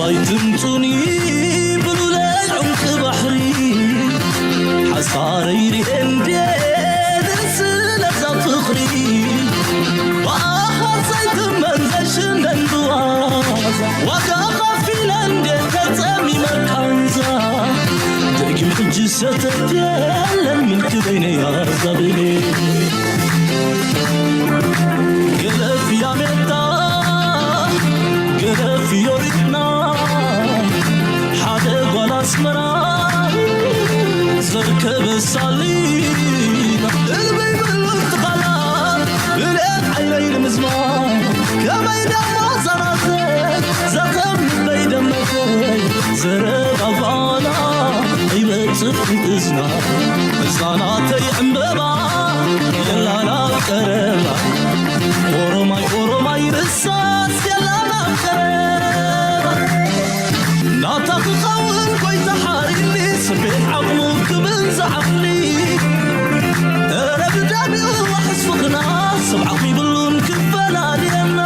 ኣይትምጹኒ ብሉለይ ዑምቂ ባሕሪ ሓሳረይ ርኤ እንዴ ስለዛ ፍቕሪ ብኣኻት ዘይትመን ዘይሽነን ብዋዛ ዋጋ ኸፊለ እንዴ ተጸሚመ ቃንዛ ደጊም ሕጂ ሰተት የለን ምልኪ በይነይ ኣዛብሌ ገለፍ ያሜታ ገለፍ ዮሪትና ሓደ ጓል ኣስመራ ዘርከበ ሳሊና እልበይ በሉት ቃላት ብልኤት ዓይነይ ንምዝማር ከመይ ደሞ ዘናተ ዘተምበይ ደመተይ ዘረባ ጓላ ይበጽሕ እዝና እዝና ናተይ ዕምበባ የላና ቀረባ ኦሮማይ ኦሮማይ ርሳስ የላና ቀረባ ናታ ክኸውን ጎይታ ሓሪኒ ስርቤት ዓቕሙ ክብል ዝዓቕሊ እረ ብዳቢኡ ዋሕስ ፍቕና ሰብ ዓቕሚ ብሉን ክፈላልየና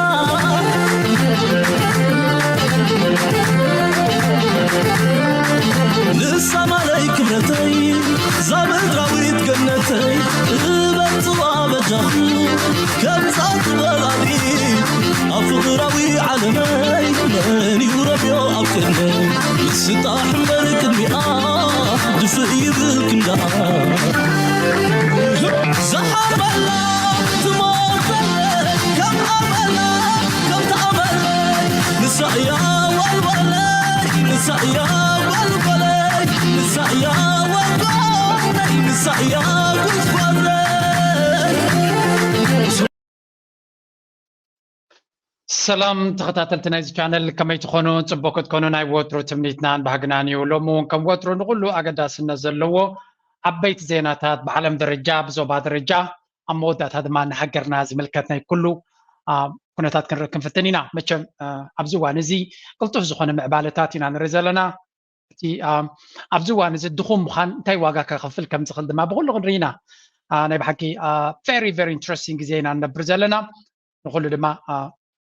ንሳ ማለይ ክብረተይ እዛ ምድራዊት ገነተይ እበጽዋ በጃኹ ከምዛ ዝበላሊ ኣብ ፍቕራዊ ዓለመይ መን እዩ ረብዮ ኣብ ቅድመይ ምስጣሕ እምበር ቅድሚኣ ድፍእ ይብል ክንዳኣ ዝሓርበላ ትሞተለይ ከም ኣመላ ከም ተኣመለይ ንሳ እያ ዋልዋለይ ንሳ እያ ዋልዋለይ ንሳ እያ ዋልዋለይ ንሳ እያ ጉዝጓዘይ ሰላም ተኸታተልቲ ናይዚ ቻነል ከመይ ትኾኑ? ጽቡቅ ክትኮኑ ናይ ወትሩ ትምኒትናን ባህግናን እዩ። ሎሚ እውን ከም ወትሩ ንኹሉ ኣገዳስነት ዘለዎ ዓበይቲ ዜናታት ብዓለም ደረጃ ብዞባ ደረጃ ኣብ መወዳእታ ድማ ንሃገርና ዝምልከት ናይ ኩሉ ኩነታት ክንርኢ ክንፍትን ኢና። መቸም ኣብዚ እዋን እዚ ቅልጡፍ ዝኾነ ምዕባለታት ኢና ንርኢ ዘለና። እቲ ኣብዚ እዋን እዚ ድኹም ምዃን እንታይ ዋጋ ከኸፍል ከም ዝኽእል ድማ ብኩሉ ክንርኢ ኢና። ናይ ብሓቂ very very interesting ግዜ ኢና ንነብር ዘለና። ንኩሉ ድማ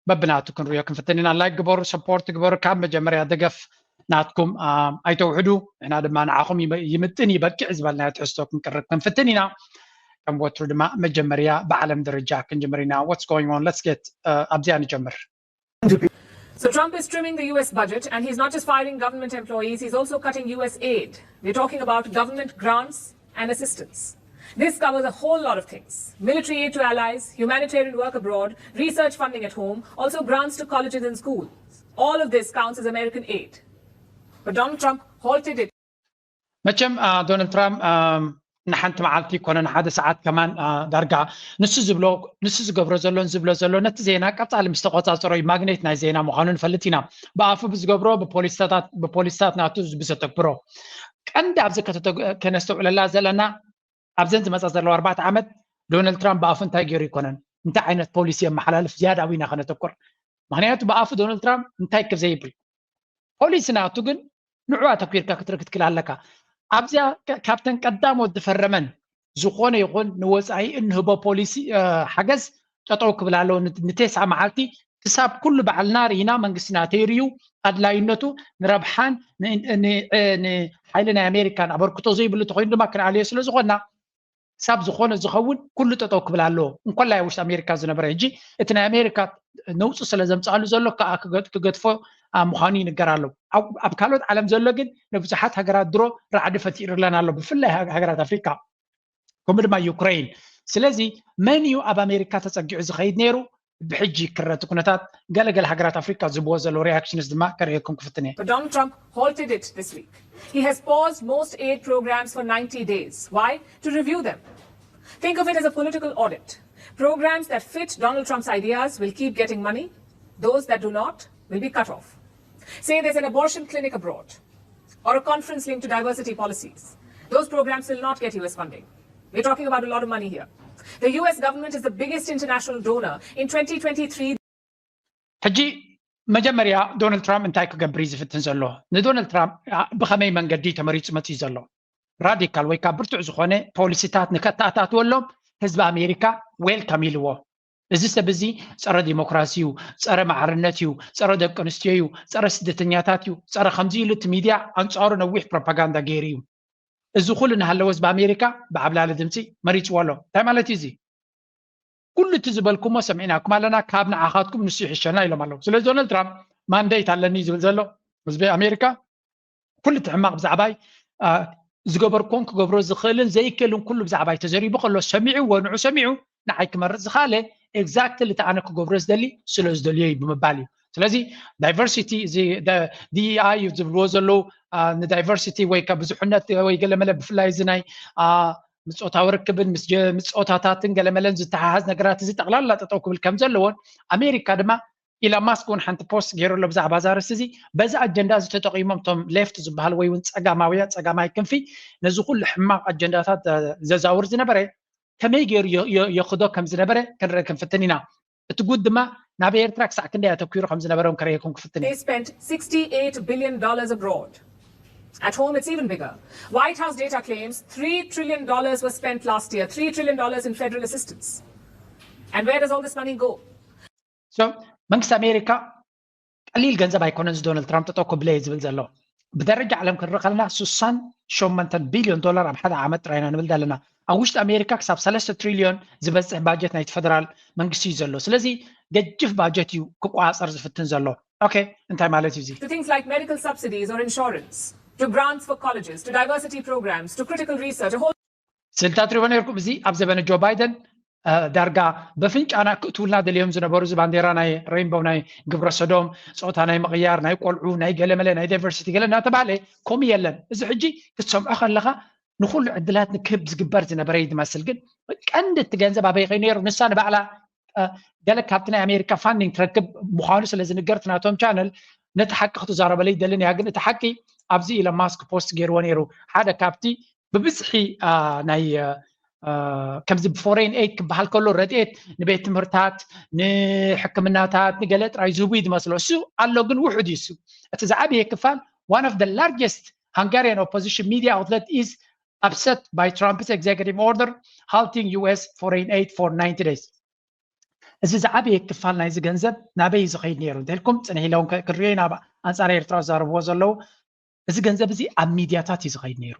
በብናቱ ክንሪኦ ክንፍትን ኢና። ላይክ ግበሩ፣ ሰፖርት ግበሩ። ካብ መጀመርያ ደገፍ ናትኩም ኣይተውሕዱ። ንሕና ድማ ንዓኹም ይምጥን ይበቅዕ ዝበልናዮ ትሕዝቶ ክንቅርብ ክንፍትን ኢና። ከም ወትሩ ድማ መጀመርያ ብዓለም ደረጃ ክንጅምር ኢና። What's going on? Let's get ኣብዚኣ ንጀምር። So Trump is trimming the U S budget, and he's not just firing government employees, he's also cutting U S aid. We're talking about government grants and assistance. This covers a whole lot of things military aid to allies, humanitarian work abroad, research funding at home, also grants to colleges and schools. All of this counts as American aid. But Donald Trump halted it. መቸም ዶናልድ ትራምፕ ንሓንቲ መዓልቲ ኮነ ንሓደ ሰዓት ከማን ዳርጋ ንሱ ዝብሎ ንሱ ዝገብሮ ዘሎን ዝብሎ ዘሎ ነቲ ዜና ቀጻሊ ምስ ተቆጻጸሮ እዩ ማግኔት ናይ ዜና ምዃኑ ንፈልጥ ኢና። ብኣፉ ብዝገብሮ ብፖሊስታት ናቱ ብዘተግብሮ ቀንዲ ኣብዚ ከነስተውዕለላ ዘለና ኣብዘን ዝመፃ ዘለዋ ኣርባዕተ ዓመት ዶናልድ ትራምፕ ብኣፉ እንታይ ገይሩ ይኮነን እንታይ ዓይነት ፖሊሲ የመሓላልፍ ዝያዳ ኣዊና ከነተኩር። ምክንያቱ ብኣፉ ዶናልድ ትራምፕ እንታይ ክብ ዘይብል ፖሊሲ ናቱ ግን ንዑ ኣተኪርካ ክትርኢ ክትክእል ኣለካ። ኣብዚኣ ካብተን ቀዳሞት ዝፈረመን ዝኾነ ይኹን ንወፃኢ እንህቦ ፖሊሲ ሓገዝ ጠጠው ክብል ኣለዎ። ንቴስዓ መዓልቲ ክሳብ ኩሉ ባዕልና ርኢና መንግስትና ተይርዩ ኣድላይነቱ ንረብሓን ንሓይሊ ናይ ኣሜሪካን ኣበርክቶ ዘይብሉ ተኮይኑ ድማ ክንኣልዮ ስለ ዝኾንና ክሳብ ዝኾነ ዝኸውን ኩሉ ጠጠው ክብል ኣለዎ። እንኮላይ ውሽጢ ኣሜሪካ ዝነበረ ሕጂ እቲ ናይ ኣሜሪካ ነውፂ ስለ ዘምፅኣሉ ዘሎ ከዓ ክገድፎ ምዃኑ ይንገር ኣሎ። ኣብ ካልኦት ዓለም ዘሎ ግን ንብዙሓት ሃገራት ድሮ ራዕዲ ፈጢሩለን ኣሎ፣ ብፍላይ ሃገራት ኣፍሪካ ከምኡ ድማ ዩክሬን። ስለዚ መን እዩ ኣብ ኣሜሪካ ተፀጊዑ ዝኸይድ ነይሩ? ብሕጂ ክረቲ ኩነታት ገለገለ ሃገራት ኣፍሪካ ዝህብዎ ዘለዉ ሪያክሽንስ ድማ ከርእየኩም ክፍትን እየ። But Donald Trump halted it this week. He has paused most aid programs for ninety days. Why? To review them. Think of it as a political audit. Programs that fit Donald Trump's ideas will keep getting money. Those that do not will be cut off. Say there's an abortion clinic abroad or a conference linked to diversity policies. Those programs will not get U S funding. We're talking about a lot of money here. The U S government is the biggest international donor. In twenty twenty-three, ሕጂ መጀመርያ ዶናልድ ትራምፕ እንታይ ክገብር እዩ ዝፍትን ዘሎ? ንዶናልድ ትራምፕ ብኸመይ መንገዲ ተመሪፁ መፅዩ ዘሎ? ራዲካል ወይ ካብ ብርቱዕ ዝኾነ ፖሊሲታት ንከተኣታትወሎም ህዝቢ ኣሜሪካ ዌልካም ኢልዎ። እዚ ሰብ እዚ ጸረ ዲሞክራሲ እዩ፣ ጸረ ማዕርነት እዩ፣ ጸረ ደቂ ኣንስትዮ እዩ፣ ጸረ ስደተኛታት እዩ፣ ጸረ ከምዚ ኢሉ እቲ ሚድያ ኣንጻሩ ነዊሕ ፕሮፓጋንዳ ገይሩ እዩ። እዚ ኩሉ እናሃለወ ህዝቢ ኣሜሪካ ብዓብላሊ ድምፂ መሪፅዎ ኣሎ። እንታይ ማለት እዩ እዚ? ኩሉ እቲ ዝበልኩሞ ሰሚዕናኩም ኣለና፣ ካብ ንዓኻትኩም ንሱ ይሕሸና ኢሎም ኣለዉ። ስለዚ ዶናልድ ትራምፕ ማንዴት ኣለኒ ዝብል ዘሎ ህዝቢ ኣሜሪካ ኩሉ እቲ ሕማቕ ብዛዕባይ ዝገበርኩን ክገብሮ ዝኽእልን ዘይክእልን ኩሉ ብዛዕባይ ተዘሪቡ ከሎ ሰሚዑዎ ንዑ ሰሚዑ ንዓይ ክመርፅ ዝኽኣለ exactly እቲ ኣነ ክገብሮ ዝደሊ ስለ ዝደልዮ እዩ ብምባል እዩ። ስለዚ ዳይቨርሲቲ እዚ ዲኢኣይ እዩ ዝብልዎ ዘለዉ ንዳይቨርሲቲ ወይ ከ ብዙሕነት ወይ ገለመለ ብፍላይ እዚ ናይ ምስ ፆታዊ ርክብን ምስ ጾታታትን ገለመለን ዝተሓሃዝ ነገራት እዚ ጠቕላላ ጠጠው ክብል ከም ዘለዎን ኣሜሪካ ድማ ኢላን ማስክ እውን ሓንቲ ፖስት ገይሩ ኣሎ ብዛዕባ እዛ ርእሲ እዚ። በዚ ኣጀንዳ እዚ ተጠቒሞም እቶም ሌፍት ዝበሃል ወይ እውን ጸጋማውያ ጸጋማይ ክንፊ ነዚ ኩሉ ሕማቕ ኣጀንዳታት ዘዛውር ዝነበረ ከመይ ገይሩ የኽዶ ከም ዝነበረ ክንርኢ ክንፍትን ኢና። እቲ ጉድ ድማ ናብ ኤርትራ ክሳዕ ክንደይ ኣተኲሩ ከም ዝነበረ እውን ከርእየኩም ክፍትን እየ። They spent sixty-eight billion dollars abroad. At home, it's even bigger. White House data claims three trillion dollars was spent last year, three trillion dollars in federal assistance. And where does all this money go? So መንግስቲ ኣሜሪካ ቀሊል ገንዘብ ኣይኮነን እዚ ዶናልድ ትራምፕ ጠጠው ክብለ እየ ዝብል ዘሎ። ብደረጃ ዓለም ክንርኢ ከለና ስሳን ሸሞንተን ቢልዮን ዶላር ኣብ ሓደ ዓመት ጥራይ ኢና ንብል ዘለና። ኣብ ውሽጢ ኣሜሪካ ክሳብ ሰለስተ ትሪልዮን ዝበፅሕ ባጀት ናይቲ ፈደራል መንግስቲ እዩ ዘሎ። ስለዚ ገጅፍ ባጀት እዩ ክቆፃፀር ዝፍትን ዘሎ። ኦኬ እንታይ ማለት እዩ እዚ? To things like medical subsidies or insurance, to grants for colleges, to diversity programs, to critical research, a whole ስእልታት ሪኦ ነርኩም። እዚ ኣብ ዘበነ ጆ ባይደን ዳርጋ በፍንጫና ክእትውልና ደልዮም ዝነበሩ እዚ ባንዴራ ናይ ሬንቦው ናይ ግብረ ሰዶም ፆታ ናይ ምቕያር ናይ ቆልዑ ናይ ገለመለ ናይ ዳይቨርሲቲ ገለ እናተባሃለ ከምኡ የለን። እዚ ሕጂ ክትሰምዖ ከለኻ ንኩሉ ዕድላት ንክህብ ዝግበር ዝነበረ እዩ ዝመስል። ግን ቀንዲ እቲ ገንዘብ ኣበይ ከይኑ ነይሩ? ንሳ ንባዕላ ገለ ካብቲ ናይ ኣሜሪካ ፋንዲንግ ትረክብ ምዃኑ ስለ ዝንገር እቲ ናቶም ቻነል ነቲ ሓቂ ክትዛረበለይ ይደልን እያ። ግን እቲ ሓቂ ኣብዚ ኢሎን ማስክ ፖስት ገይርዎ ነይሩ። ሓደ ካብቲ ብብዝሒ ናይ ከምዚ ብፎሬን ኤድ ክበሃል ከሎ ረድኤት ንቤት ትምህርታት ንሕክምናታት ንገለ ጥራይ ዝህቡ እዩ ዝመስሎ። እሱ ኣሎ ግን ውሑድ እዩ እሱ። እቲ ዝዓበየ ክፋል one of the largest Hungarian opposition media outlet is upset by Trump's executive order halting U S foreign aid for ninety days. እዚ ዝዓበየ ክፋል ናይዚ ገንዘብ ናበይ እዩ ዝኸይድ ነይሩ እንተልኩም ፅንሕ ኢሎም ክንሪኦ ኢና። ኣንፃር ኤርትራ ዝዛረብዎ ዘለዉ እዚ ገንዘብ እዚ ኣብ ሚድያታት እዩ ዝኸይድ ነይሩ።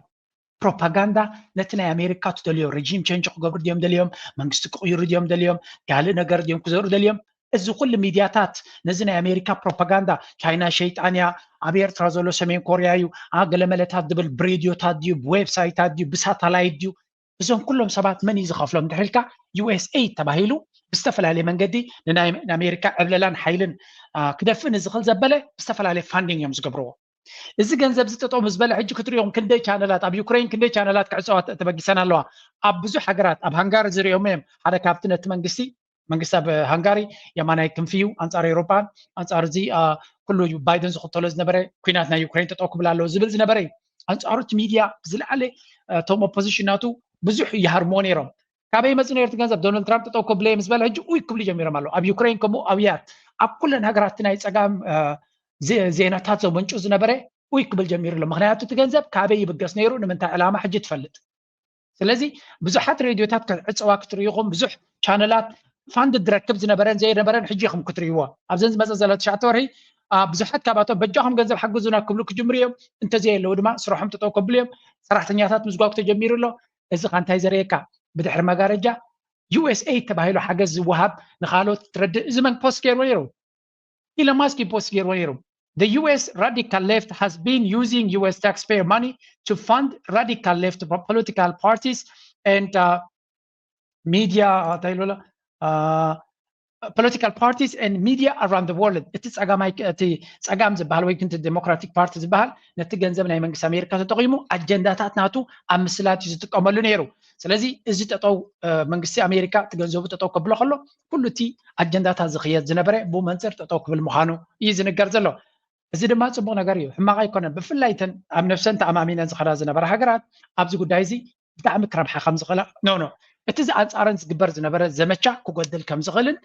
ፕሮፓጋንዳ ነቲ ናይ ኣሜሪካ ትደልዮ ረጂም ቸንጅ ክገብሩ ድዮም ደልዮም፣ መንግስቲ ክቕይሩ ድዮም ደልዮም፣ ካልእ ነገር ድዮም ክዘሩ ደልዮም። እዚ ኩሉ ሚድያታት ነዚ ናይ ኣሜሪካ ፕሮፓጋንዳ ቻይና ሸይጣን እያ፣ ኣብ ኤርትራ ዘሎ ሰሜን ኮርያ እዩ፣ ኣ ገለመለታት ድብል ብሬድዮታት ድዩ ብዌብሳይታት ድዩ ብሳታላይት ድዩ እዞም ኩሎም ሰባት መን እዩ ዝኸፍሎም ድሕሪልካ ዩኤስኤይድ ተባሂሉ ብዝተፈላለየ መንገዲ ንናይ ኣሜሪካ ዕብለላን ሓይልን ክደፍእ ንዝኽእል ዘበለ ብዝተፈላለየ ፋንዲንግ እዮም ዝገብርዎ። እዚ ገንዘብ እዚ ጠጠው ምስ በለ ሕጂ ክትሪኦም ክንደይ ቻነላት ኣብ ዩክሬን ክንደይ ቻነላት ክዕፀዋ ተበጊሰን ኣለዋ። ኣብ ብዙሕ ሃገራት ኣብ ሃንጋሪ ዝሪኦም እዮም ሓደ ካብቲ ነቲ መንግስቲ መንግስቲ ኣብ ሃንጋሪ የማናይ ክንፊ እዩ ኣንፃር ኤውሮፓን ኣንፃር እዚ ኩሉ ባይደን ዝኽተሎ ዝነበረ ኩናት ናይ ዩክሬን ጠጠው ክብል ኣለዎ ዝብል ዝነበረ እዩ። ኣንፃሩ እቲ ሚድያ ብዝለዓለ እቶም ኦፖዚሽን ናቱ ብዙሕ ይሃርምዎ ነይሮም። ካበይ ይመፅእ ነይሩ እቲ ገንዘብ? ዶናልድ ትራምፕ ጠጠው ከብለየ ምስ በለ ሕጂ ኡይ ክብሉ ጀሚሮም ኣለዉ። ኣብ ዩክሬን ከምኡ ኣብያት ኣብ ኩለን ሃገራት ናይ ፀጋም ዜናታት ዘመንጩ ዝነበረ ኡይ ክብል ጀሚሩ ኣሎ። ምክንያቱ እቲ ገንዘብ ካበይ ይብገስ ነይሩ ንምንታይ ዕላማ ሕጂ ትፈልጥ። ስለዚ ብዙሓት ሬድዮታት ክዕፀዋ ክትርእይኹም ብዙሕ ቻነላት ፋንድ ዝረክብ ዝነበረን ዘይነበረን ሕጂ ኢኹም ክትርእይዎ። ኣብዘን ዝመፀ ዘሎ ትሽዓተ ወርሒ ብዙሓት ካብኣቶም በጃኹም ገንዘብ ሓግዙና ክብሉ ክጅምሩ እዮም። እንተዘየለዉ ድማ ስራሖም ጠጠው ከብሉ እዮም። ሰራሕተኛታት ምዝጓግ ተጀሚሩ ኣሎ። እዚ ካ እንታይ ዘርእየካ? ብድሕሪ መጋረጃ ዩኤስኤይድ ተባሂሉ ሓገዝ ዝወሃብ ንካልኦት ትረድእ እዚ መን ፖስት ገይርዎ ነይሩ? ኢሎን ማስክ ፖስት ገይርዎ ነይሩ። The U S radical left has been using U S taxpayer money to fund radical left political parties and uh, media እንታይ ኢሉ ኣሎ political parties and media around the world። እቲ ጸጋማይ እቲ ጸጋም ዝበሃል ወይ ክንቲ ዴሞክራቲክ ፓርቲ ዝበሃል ነቲ ገንዘብ ናይ መንግስቲ ኣሜሪካ ተጠቒሙ ኣጀንዳታት ናቱ ኣብ ምስላት እዩ ዝጥቀመሉ ነይሩ። ስለዚ እዚ ጠጠው መንግስቲ ኣሜሪካ እቲ ገንዘቡ ጠጠው ከብሎ ከሎ ኩሉ እቲ ኣጀንዳታት ዝኽየድ ዝነበረ ብኡ መንፅር ጠጠው ክብል ምዃኑ እዩ ዝንገር ዘሎ። እዚ ድማ ፅቡቕ ነገር እዩ፣ ሕማቕ ኣይኮነን። ብፍላይ እተን ኣብ ነብሰን ተኣማሚነን ዝኸዳ ዝነበራ ሃገራት ኣብዚ ጉዳይ እዚ ብጣዕሚ ክረብሓ ከም ዝኽእላ ኖ ኖ እቲ ዝኣንፃረን ዝግበር ዝነበረ ዘመቻ ክጎድል ከም ዝኽእልን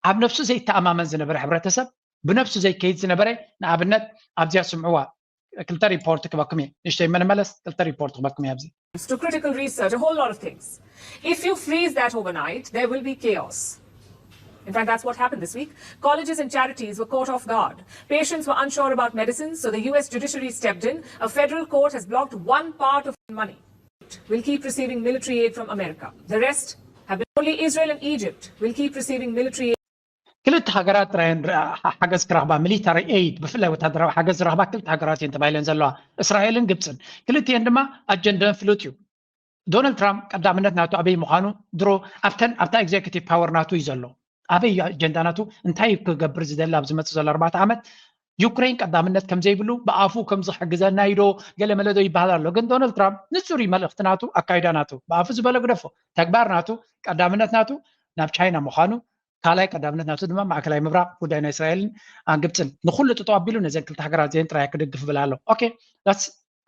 ኣብ ነብሱ ዘይተኣማመን ዝነበረ ሕብረተሰብ ብነብሱ ዘይከይድ ዝነበረ ንኣብነት ኣብዚኣ ስምዕዋ ክልተ ሪፖርት ክበኩም እየ ንሽተይ መለመለስ ክልተ ሪፖርት ክበኩም እየ ኣብዚ to critical research, a whole lot of things. If you freeze that overnight, there will be chaos. In fact, that's what happened this week. Colleges and charities were caught off guard. Patients were unsure about medicines, so the U S judiciary stepped in. A federal court has blocked one part of money. Will keep receiving military aid from America. The rest have been only Israel and Egypt will keep receiving military aid. ክልተ ሃገራት ጥራየን ሓገዝ ክረኽባ፣ ሚሊታሪ ኤይድ፣ ብፍላይ ወታደራዊ ሓገዝ ዝረኽባ ክልተ ሃገራት እየን ተባሂለን ዘለዋ፣ እስራኤልን ግብፅን። ክልቲኤን ድማ ኣጀንደን ፍሉጥ እዩ። ዶናልድ ትራምፕ ቀዳምነት ናቱ ኣበይ ምዃኑ ድሮ ኣብተን ኣብታ ኤግዜኪቲቭ ፓወር ናቱ እዩ ዘሎ። ኣበይ እዩ ኣጀንዳ ናቱ? እንታይ እዩ ክገብር ዝደሊ ኣብ ዝመፅእ ዘሎ ኣርባዕተ ዓመት? ዩክሬን ቀዳምነት ከም ዘይብሉ፣ ብኣፉ ከም ዝሕግዘና እዩ ዶ ገለ መለ ዶ ይበሃል ኣሎ። ግን ዶናልድ ትራምፕ ንጹር እዩ መልእኽቲ ናቱ፣ ኣካይዳ ናቱ። ብኣፉ ዝበሎ ግደፎ፣ ተግባር ናቱ ቀዳምነት ናቱ ናብ ቻይና ምዃኑ፣ ካልኣይ ቀዳምነት ናቱ ድማ ማእከላይ ምብራቕ፣ ጉዳይ ናይ እስራኤልን ግብፅን። ንኹሉ ጠጠው ኣቢሉ ነዘን ክልተ ሃገራት እዚአን ጥራይ ክድግፍ ይብል ኣሎ። ኦኬ፣ that's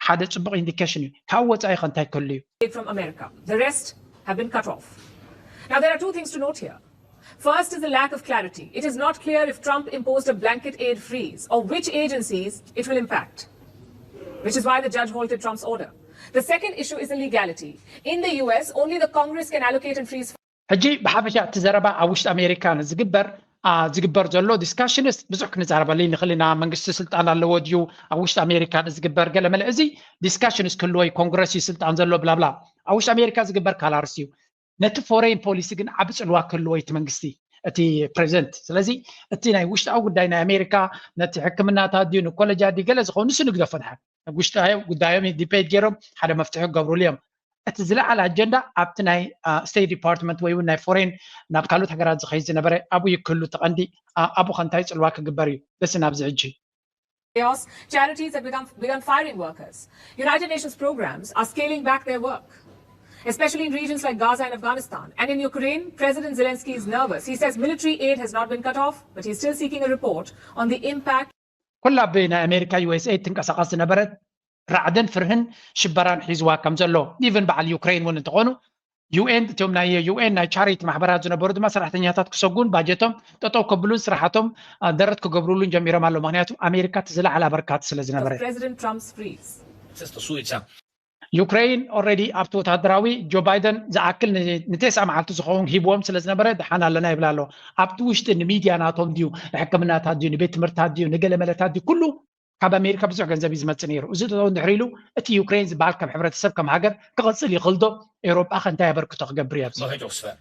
ሓደ ጽቡቕ ኢንዲኬሽን እዩ። ካብ ወጻኢ ከ እንታይ ክህሉ እዩ? Aid from America. The rest have been cut off. Now, there are two things to note here. First is the lack of clarity. It is not clear if Trump imposed a blanket aid freeze or which agencies it will impact, which is why the judge halted Trump's order. The second issue is the legality. In the U S, only the Congress can allocate and freeze. ሕጂ ብሓፈሻ እቲ ዘረባ ኣብ ውሽጢ ኣሜሪካ ዝግበር ዝግበር ዘሎ ዲስካሽንስ ብዙሕ ክንዛረበሉ ንኽእል ኢና። መንግስቲ ስልጣን ኣለዎ ድዩ ኣብ ውሽጢ ኣሜሪካ ዝግበር ገለመለ፣ እዚ ዲስካሽንስ ክህልዎ እዩ። ኮንግረስ እዩ ስልጣን ዘሎ ብላብላ። ኣብ ውሽጢ ኣሜሪካ ዝግበር ካላርስ እዩ። ነቲ ፎሬን ፖሊሲ ግን ዓቢ ጽልዋ ክህልዎ እቲ መንግስቲ፣ እቲ ፕሬዚደንት። ስለዚ እቲ ናይ ውሽጣዊ ጉዳይ ናይ ኣሜሪካ፣ ነቲ ሕክምናታት ድዩ ንኮለጃት ድዩ ገለ ዝኸውን ንሱ ንግደፎ ድሓር ውሽጣዊ ጉዳዮም ዲፔት ገይሮም ሓደ መፍትሒ ክገብሩሉ እዮም። እቲ ዝለዓለ ኣጀንዳ ኣብቲ ናይ ስቴት ዲፓርትመንት ወይ እውን ናይ ፎሬን ናብ ካልኦት ሃገራት ዝኸይድ ዝነበረ ኣብኡ እዩ ክህሉ ተቐንዲ። ኣብኡ ከ እንታይ ጽልዋ ክግበር እዩ? በሲ ናብዚ ሕጂ Chaos, charities have become begun firing workers. United Nations programs are scaling back their work, especially in regions like Gaza and Afghanistan. And in Ukraine, President Zelensky is nervous. He says military aid has not been cut off, but he's still seeking a report on the impact. ኩላ ብናይ ኣሜሪካ ዩ ኤስ ኤ ትንቀሳቐስ ዝነበረት ራዕድን ፍርህን ሽበራን ሒዝዋ ከም ዘሎ፣ ኢቨን በዓል ዩክሬን እውን እንተኾኑ፣ ዩ ኤን እቶም ናይ ዩ ኤን ናይ ቻሪቲ ማሕበራት ዝነበሩ ድማ ሰራሕተኛታት ክሰጉን ባጀቶም ጠጠው ከብሉን ስራሕቶም ደረት ክገብሩሉን ጀሚሮም ኣለዉ። ምክንያቱ ኣሜሪካ እቲ ዝለዓለ ኣበርካቲ ስለ ዝነበረ። President Trump's freeze. ዩክሬን ኦልሬዲ ኣብቲ ወታደራዊ ጆ ባይደን ዝኣክል ንቴስዓ መዓልቲ ዝኸውን ሂብዎም ስለ ዝነበረ ደሓን ኣለና ይብላ ኣሎ። ኣብቲ ውሽጢ ንሚድያ ናቶም ድዩ፣ ንሕክምናታት ድዩ፣ ንቤት ትምህርታት ድዩ፣ ንገለመለታት ድዩ፣ ኩሉ ካብ ኣሜሪካ ብዙሕ ገንዘብ እዩ ዝመፅእ ነይሩ። እዚ ጠጠው እንድሕር ኢሉ እቲ ዩክሬን ዝበሃል ከም ሕብረተሰብ ከም ሃገር ክቕፅል ይኽእል ዶ? ኤውሮጳ ከ እንታይ ኣበርክቶ ክገብር እዩ ኣብዚ?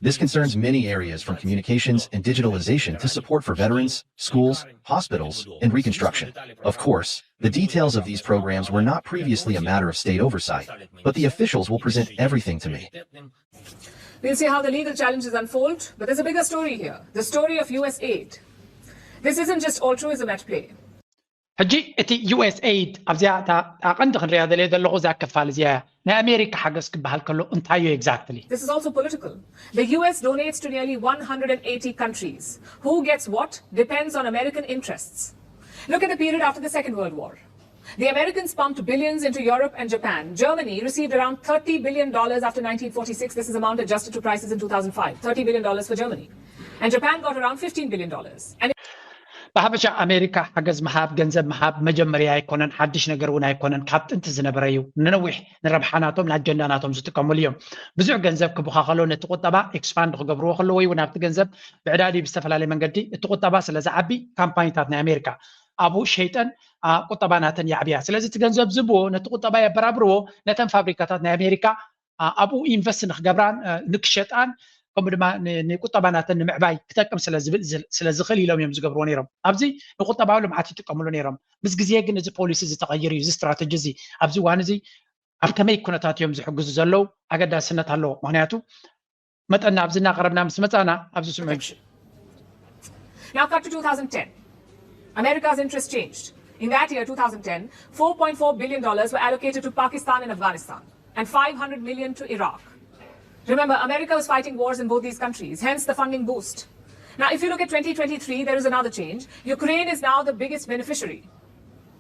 This concerns many areas from communications and digitalization to support for veterans, schools, hospitals, and reconstruction. Of course, the details of these programs were not previously a matter of state oversight, but the officials will present everything to me. We'll see how the legal challenges unfold, but there's a bigger story here, the story of U S aid. This isn't just altruism at play. ሕጂ እቲ ዩ ኤስ ኤይድ ኣብዚኣ እታ ቀንዲ ክንሪኣ ደልየ ዘለኹ እዛ ክፋል እዚኣ እያ። ናይ ኣሜሪካ ሓገዝ ክበሃል ከሎ እንታይ እዩ ኤግዛክትሊ? This is also political. The U S donates to nearly one hundred eighty countries. Who gets what depends on American interests. Look at the period after the Second World War. The Americans pumped billions into Europe and Japan. Germany received around thirty billion dollars after nineteen forty-six. This is amount adjusted to prices in two thousand five. Thirty billion dollars for Germany. And Japan got around fifteen billion dollars. And ብሓፈሻ ኣሜሪካ ሓገዝ ምሃብ፣ ገንዘብ ምሃብ መጀመርያ ኣይኮነን፣ ሓድሽ ነገር እውን ኣይኮነን። ካብ ጥንቲ ዝነበረ እዩ። ንነዊሕ ንረብሓ ናቶም ንኣጀንዳ ናቶም ዝጥቀምሉ እዮም። ብዙሕ ገንዘብ ክቡኻ ከሎ ነቲ ቁጠባ ኤክስፓንድ ክገብርዎ ከለዎ ወይ እውን ኣብቲ ገንዘብ ብዕዳዲ ብዝተፈላለየ መንገዲ እቲ ቁጠባ ስለ ዝዓቢ ካምፓኒታት ናይ ኣሜሪካ ኣብኡ ሸይጠን ቁጠባ ናተን የዕብያ። ስለዚ እቲ ገንዘብ ዝብዎ ነቲ ቁጠባ የበራብርዎ፣ ነተን ፋብሪካታት ናይ ኣሜሪካ ኣብኡ ኢንቨስት ንክገብራን ንክሸጣን ከምኡ ድማ ንቁጠባ ናተን ንምዕባይ ክጠቅም ስለ ዝኽእል ኢሎም እዮም ዝገብርዎ ነይሮም። ኣብዚ ንቁጠባዊ ልምዓት ይጥቀምሉ ነይሮም። ምስ ግዜ ግን እዚ ፖሊሲ እዚ ተቐይሩ እዩ። እዚ ስትራተጂ እዚ ኣብዚ እዋን እዚ ኣብ ከመይ ኩነታት እዮም ዝሕግዙ ዘለዉ ኣገዳስነት ኣለዎ። ምክንያቱ መጠን ኣብዚ እናቐረብና ምስ መፃና ኣብዚ ስምዑ። Now cut to two thousand ten. America's interest changed. In that year, two thousand ten, four point four billion dollars were allocated to Pakistan and Afghanistan, and five hundred million to Iraq. Remember, America was fighting wars in both these countries, hence the funding boost. Now, if you look at twenty twenty-three, there is another change. Ukraine is now the biggest beneficiary,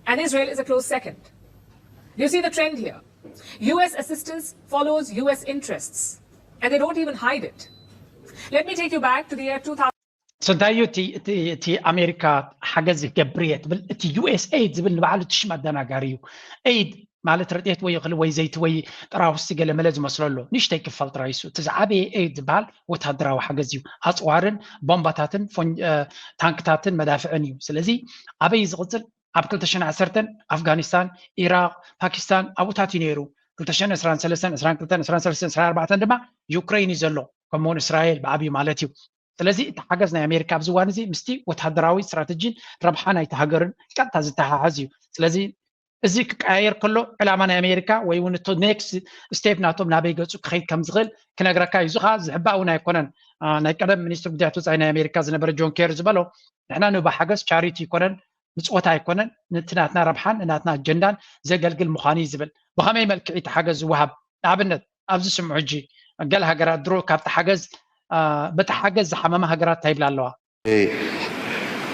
and Israel is a close second. Do you see the trend here? U S assistance follows U S interests, and they don't even hide it. Let me take you back to the year two thousand. So እንታይ እዩ እቲ ኣሜሪካ ሓገዝ ይገብር እየ ትብል? እቲ ዩ ኤስ ኤይድ ዝብል ንባዕሉ እቲ ሽም ኣደናጋሪ እዩ። ኤይድ ማለት ረድኤት ወይ እኽሊ ወይ ዘይቲ ወይ ጥራውስቲ ገለ መለ ዝመስሎ ኣሎ። ንእሽተይ ክፋል ጥራይ እሱ። እቲ ዝዓበየ ኤድ ዝበሃል ወታደራዊ ሓገዝ እዩ። ኣፅዋርን ቦምባታትን ፎን-፣ እ፣ ታንክታትን መዳፍዕን እዩ። ስለዚ ኣበይ እዩ ዝቕፅል? ኣብ ክልተ ሽሕን ዓሰርተን ኣፍጋኒስታን፣ ኢራቕ፣ ፓኪስታን ኣብኡታት እዩ ነይሩ። ክልተ ሽሕን ዕስራን ሰለስተን፣ ዕስራን ክልተን፣ ዕስራን ሰለስተን፣ ዕስራን ኣርባዕተን ድማ ዩክሬን እዩ ዘሎ። ከምኡውን እስራኤል ብዓብዩ ማለት እዩ። ስለዚ እቲ ሓገዝ ናይ ኣሜሪካ ኣብዚ እዋን እዚ ምስቲ ወታደራዊ ስትራተጂን ረብሓ ናይቲ ሃገርን ቀጥታ ዝተሓሓዝ እዩ። ስለዚ እዚ ክቀያየር ከሎ ዕላማ ናይ ኣሜሪካ ወይ እውን እቲ ኔክስት ስቴፕ ናቶም ናበይ ገፁ ክኸይድ ከም ዝኽእል ክነግረካ እዩ። እዚ ከዓ ዝሕባእ እውን ኣይኮነን። አ፣ ናይ ቀደም ሚኒስትር ጉዳያት ወፃኢ ናይ ኣሜሪካ ዝነበረ ጆን ኬሪ ዝበሎ፣ ንሕና ንህቦ ሓገዝ ቻሪቲ ኣይኮነን፣ ምጽወታ ኣይኮነን፣ ነቲ ናትና ረብሓን ንናትና ኣጀንዳን ዘገልግል ምዃኑ እዩ ዝብል። ብኸመይ መልክዕ እቲ ሓገዝ ዝወሃብ? ንኣብነት ኣብዚ ስምዑ ሕጂ፣ ገለ ሃገራት ድሮ ካብቲ ሓገዝ፣ አ፣ በቲ ሓገዝ ዝሓመማ ሃገራት እንታይ ይብላ ኣለዋ?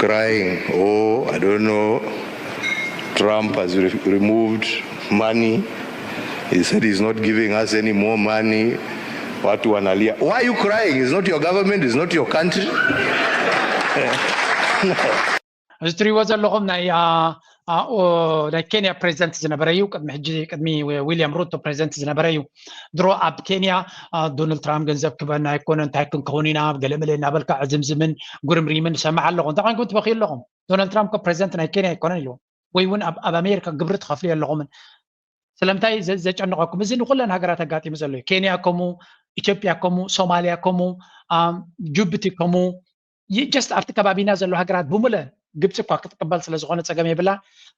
Crying, oh, I don't know. Trump has re- removed money. He said he's not giving us any more money. Watu wanalia. Why are you crying? It's not your government, it's not your country. እዚ ትሪእዎ ዘለኹም ናይ አ፣ አ፣ ኦ፣ ናይ ኬንያ ፕሬዚደንት ዝነበረ እዩ። ቅድሚ ሕጂ ቅድሚ ዊ- ዊልያም ሩቶ ፕሬዚደንት ዝነበረ እዩ። ድሮ ኣብ ኬንያ አ፣ ዶናልድ ትራምፕ ገንዘብ ክበና ኣይኮነ እንታይ ክንከውን ኢና ገለመለ እናበልካ ዕዝምዝምን ጉርምሪምን ሰማዕ ኣለኹ። እንታይ ኮይንኩም ትበኽዩ ኣለኹም? ዶናልድ ትራምፕ እኮ ፕሬዚደንት ናይ ኬንያ ኣይኮነን ኢልዎም። ወይ እውን ኣብ ኣብ ኣሜሪካ ግብሪ ትኸፍሉ ኣለኹምን። ስለምንታይ ዘ- ዘጨንቐኩም? እዚ ንኩለን ሃገራት ኣጋጢሙ ዘሎ እዩ። ኬንያ ከምኡ፣ ኢትዮጵያ ከምኡ፣ ሶማልያ ከምኡ፣ ኣም፣ ጅቡቲ ከምኡ፣ ይ- ጀስት ኣብቲ ከባቢና ዘሎ ሃገራት ብምለን ግብፂ እኳ ክትቅበል ስለ ዝኾነ ፀገም የብላ።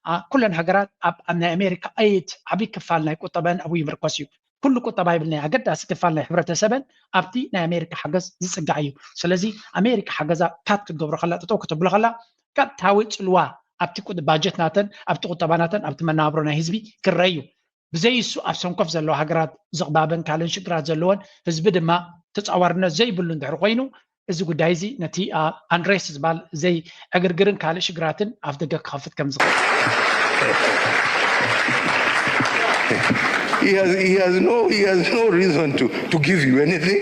ኣ፣ ኩለን ሃገራት ኣብ ኣብ ናይ ኣሜሪካ ኣይት ዓብዪ ክፋል ናይ ቁጠበን ኣብኡ ይምርኮስ እዩ። ኩሉ ቁጠባ ይብል ናይ ኣገዳሲ ክፋል ናይ ሕብረተሰበን ኣብቲ ናይ ኣሜሪካ ሓገዝ ዝፅጋዕ እዩ። ስለዚ ኣሜሪካ ሓገዛ ካት ክትገብሮ ከላ ጠጠው ከተብሎ ከላ ቀጥታዊ ፅልዋ ኣብቲ ቁ- ባጀት ናተን ኣብቲ ቁጠባ ናተን ኣብቲ መነባብሮ ናይ ህዝቢ ክረይ እዩ። ብዘይ እሱ ኣብ ሰንኮፍ ዘለዋ ሃገራት ዝቕባበን ካልእን ሽግራት ዘለወን ህዝቢ ድማ ተፃዋርነት ዘይብሉ እንድሕር ኮይኑ እዚ ጉዳይ እዚ ነቲ ኣንሬስት ዝበሃል ዘይ ዕግርግርን ካልእ ሽግራትን ኣፍ ደገ ክኸፍት ከም ዝኽእል He has, he has no, he has no reason to, to give you anything.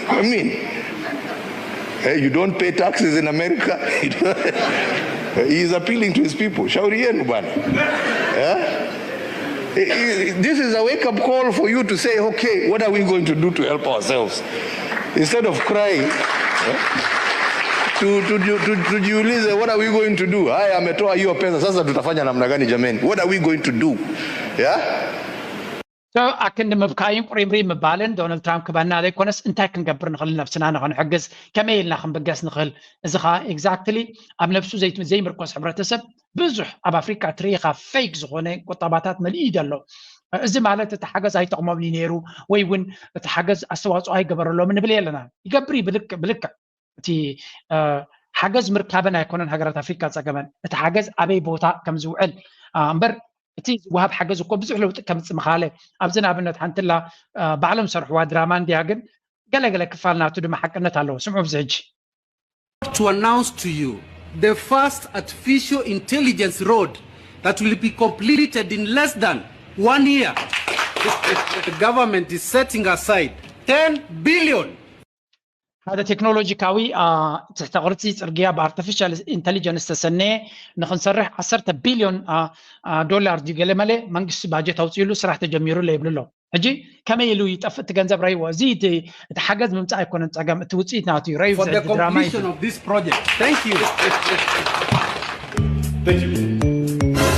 I mean, eh, you don't pay taxes in America. He is appealing to his people. Shauri yenu bwana. Eh? Eh, eh, This is a wake-up call for you to say, okay, what are we going to do to help ourselves? Instead of crying, eh, to, to, to, to, tujiulize, what are we going to do? Haya, ametoa hiyo pesa, sasa tutafanya namna gani jameni? What are we going to do? Yeah? So ኣክንዲ ምብካይን ቁሪምሪም ምባልን ዶናልድ ትራምፕ ክበና ዘይኮነስ እንታይ ክንገብር ንኽእል ነብስና ንኽንሕግዝ ከመይ ኢልና ክንብገስ ንኽእል? እዚ ከዓ ኤግዛክትሊ ኣብ ነብሱ ዘይ- ዘይምርኮስ ሕብረተሰብ ብዙሕ ኣብ ኣፍሪካ ትርኢኻ ፌክ ዝኾነ ቁጠባታት መሊኡ እዩ ዘሎ። እዚ ማለት እቲ ሓገዝ ኣይጠቕሞምን እዩ ነይሩ ወይ እውን እቲ ሓገዝ ኣስተዋፅኦ ኣይገበረሎም ንብል የለና። ይገብር እዩ ብልክዕ ብልክዕ እቲ እ፣ ሓገዝ ምርካበን ኣይኮነን ሃገራት ኣፍሪካ ፀገመን፣ እቲ ሓገዝ ኣበይ ቦታ ከም ዝውዕል እ፣ እምበር እቲ ዝወሃብ ሓገዝ እኮ ብዙሕ ለውጢ ከምፅእ ምኻለ። ኣብዚ ንኣብነት ሓንትላ እ፣ ባዕሎም ዝሰርሕዋ ድራማ እንድያ፣ ግን ገለገለ ክፋል ናቱ ድማ ሓቅነት ኣለዎ። ስምዑ ብዚ ሕጂ to announce to you the first artificial intelligence road that will be completed in less than one year. The government is setting aside ten billion. ሓደ ቴክኖሎጂካዊ አ፣ ትሕተ ቅርፂ ፅርግያ ብኣርቲፊሻል ኢንተሊጀንስ ዝተሰነየ ንክንሰርሕ ዓሰርተ ቢልዮን አ፣ አ፣ ዶላር ድዩ ገለ መለ መንግስቲ ባጀት ኣውፅኢሉ ስራሕ ተጀሚሩ ኣሎ ይብሉ ኣለዉ። ሕጂ ከመይ ኢሉ ይጠፍእ እቲ ገንዘብ ረይዎ? እዚ እቲ እቲ ሓገዝ ምምፃእ ኣይኮነን ፀገም፣ እቲ ውፅኢት ናቱ እዩ። ረዩ for the ድራማ እዩ። Completion of this project. Thank you. Thank you.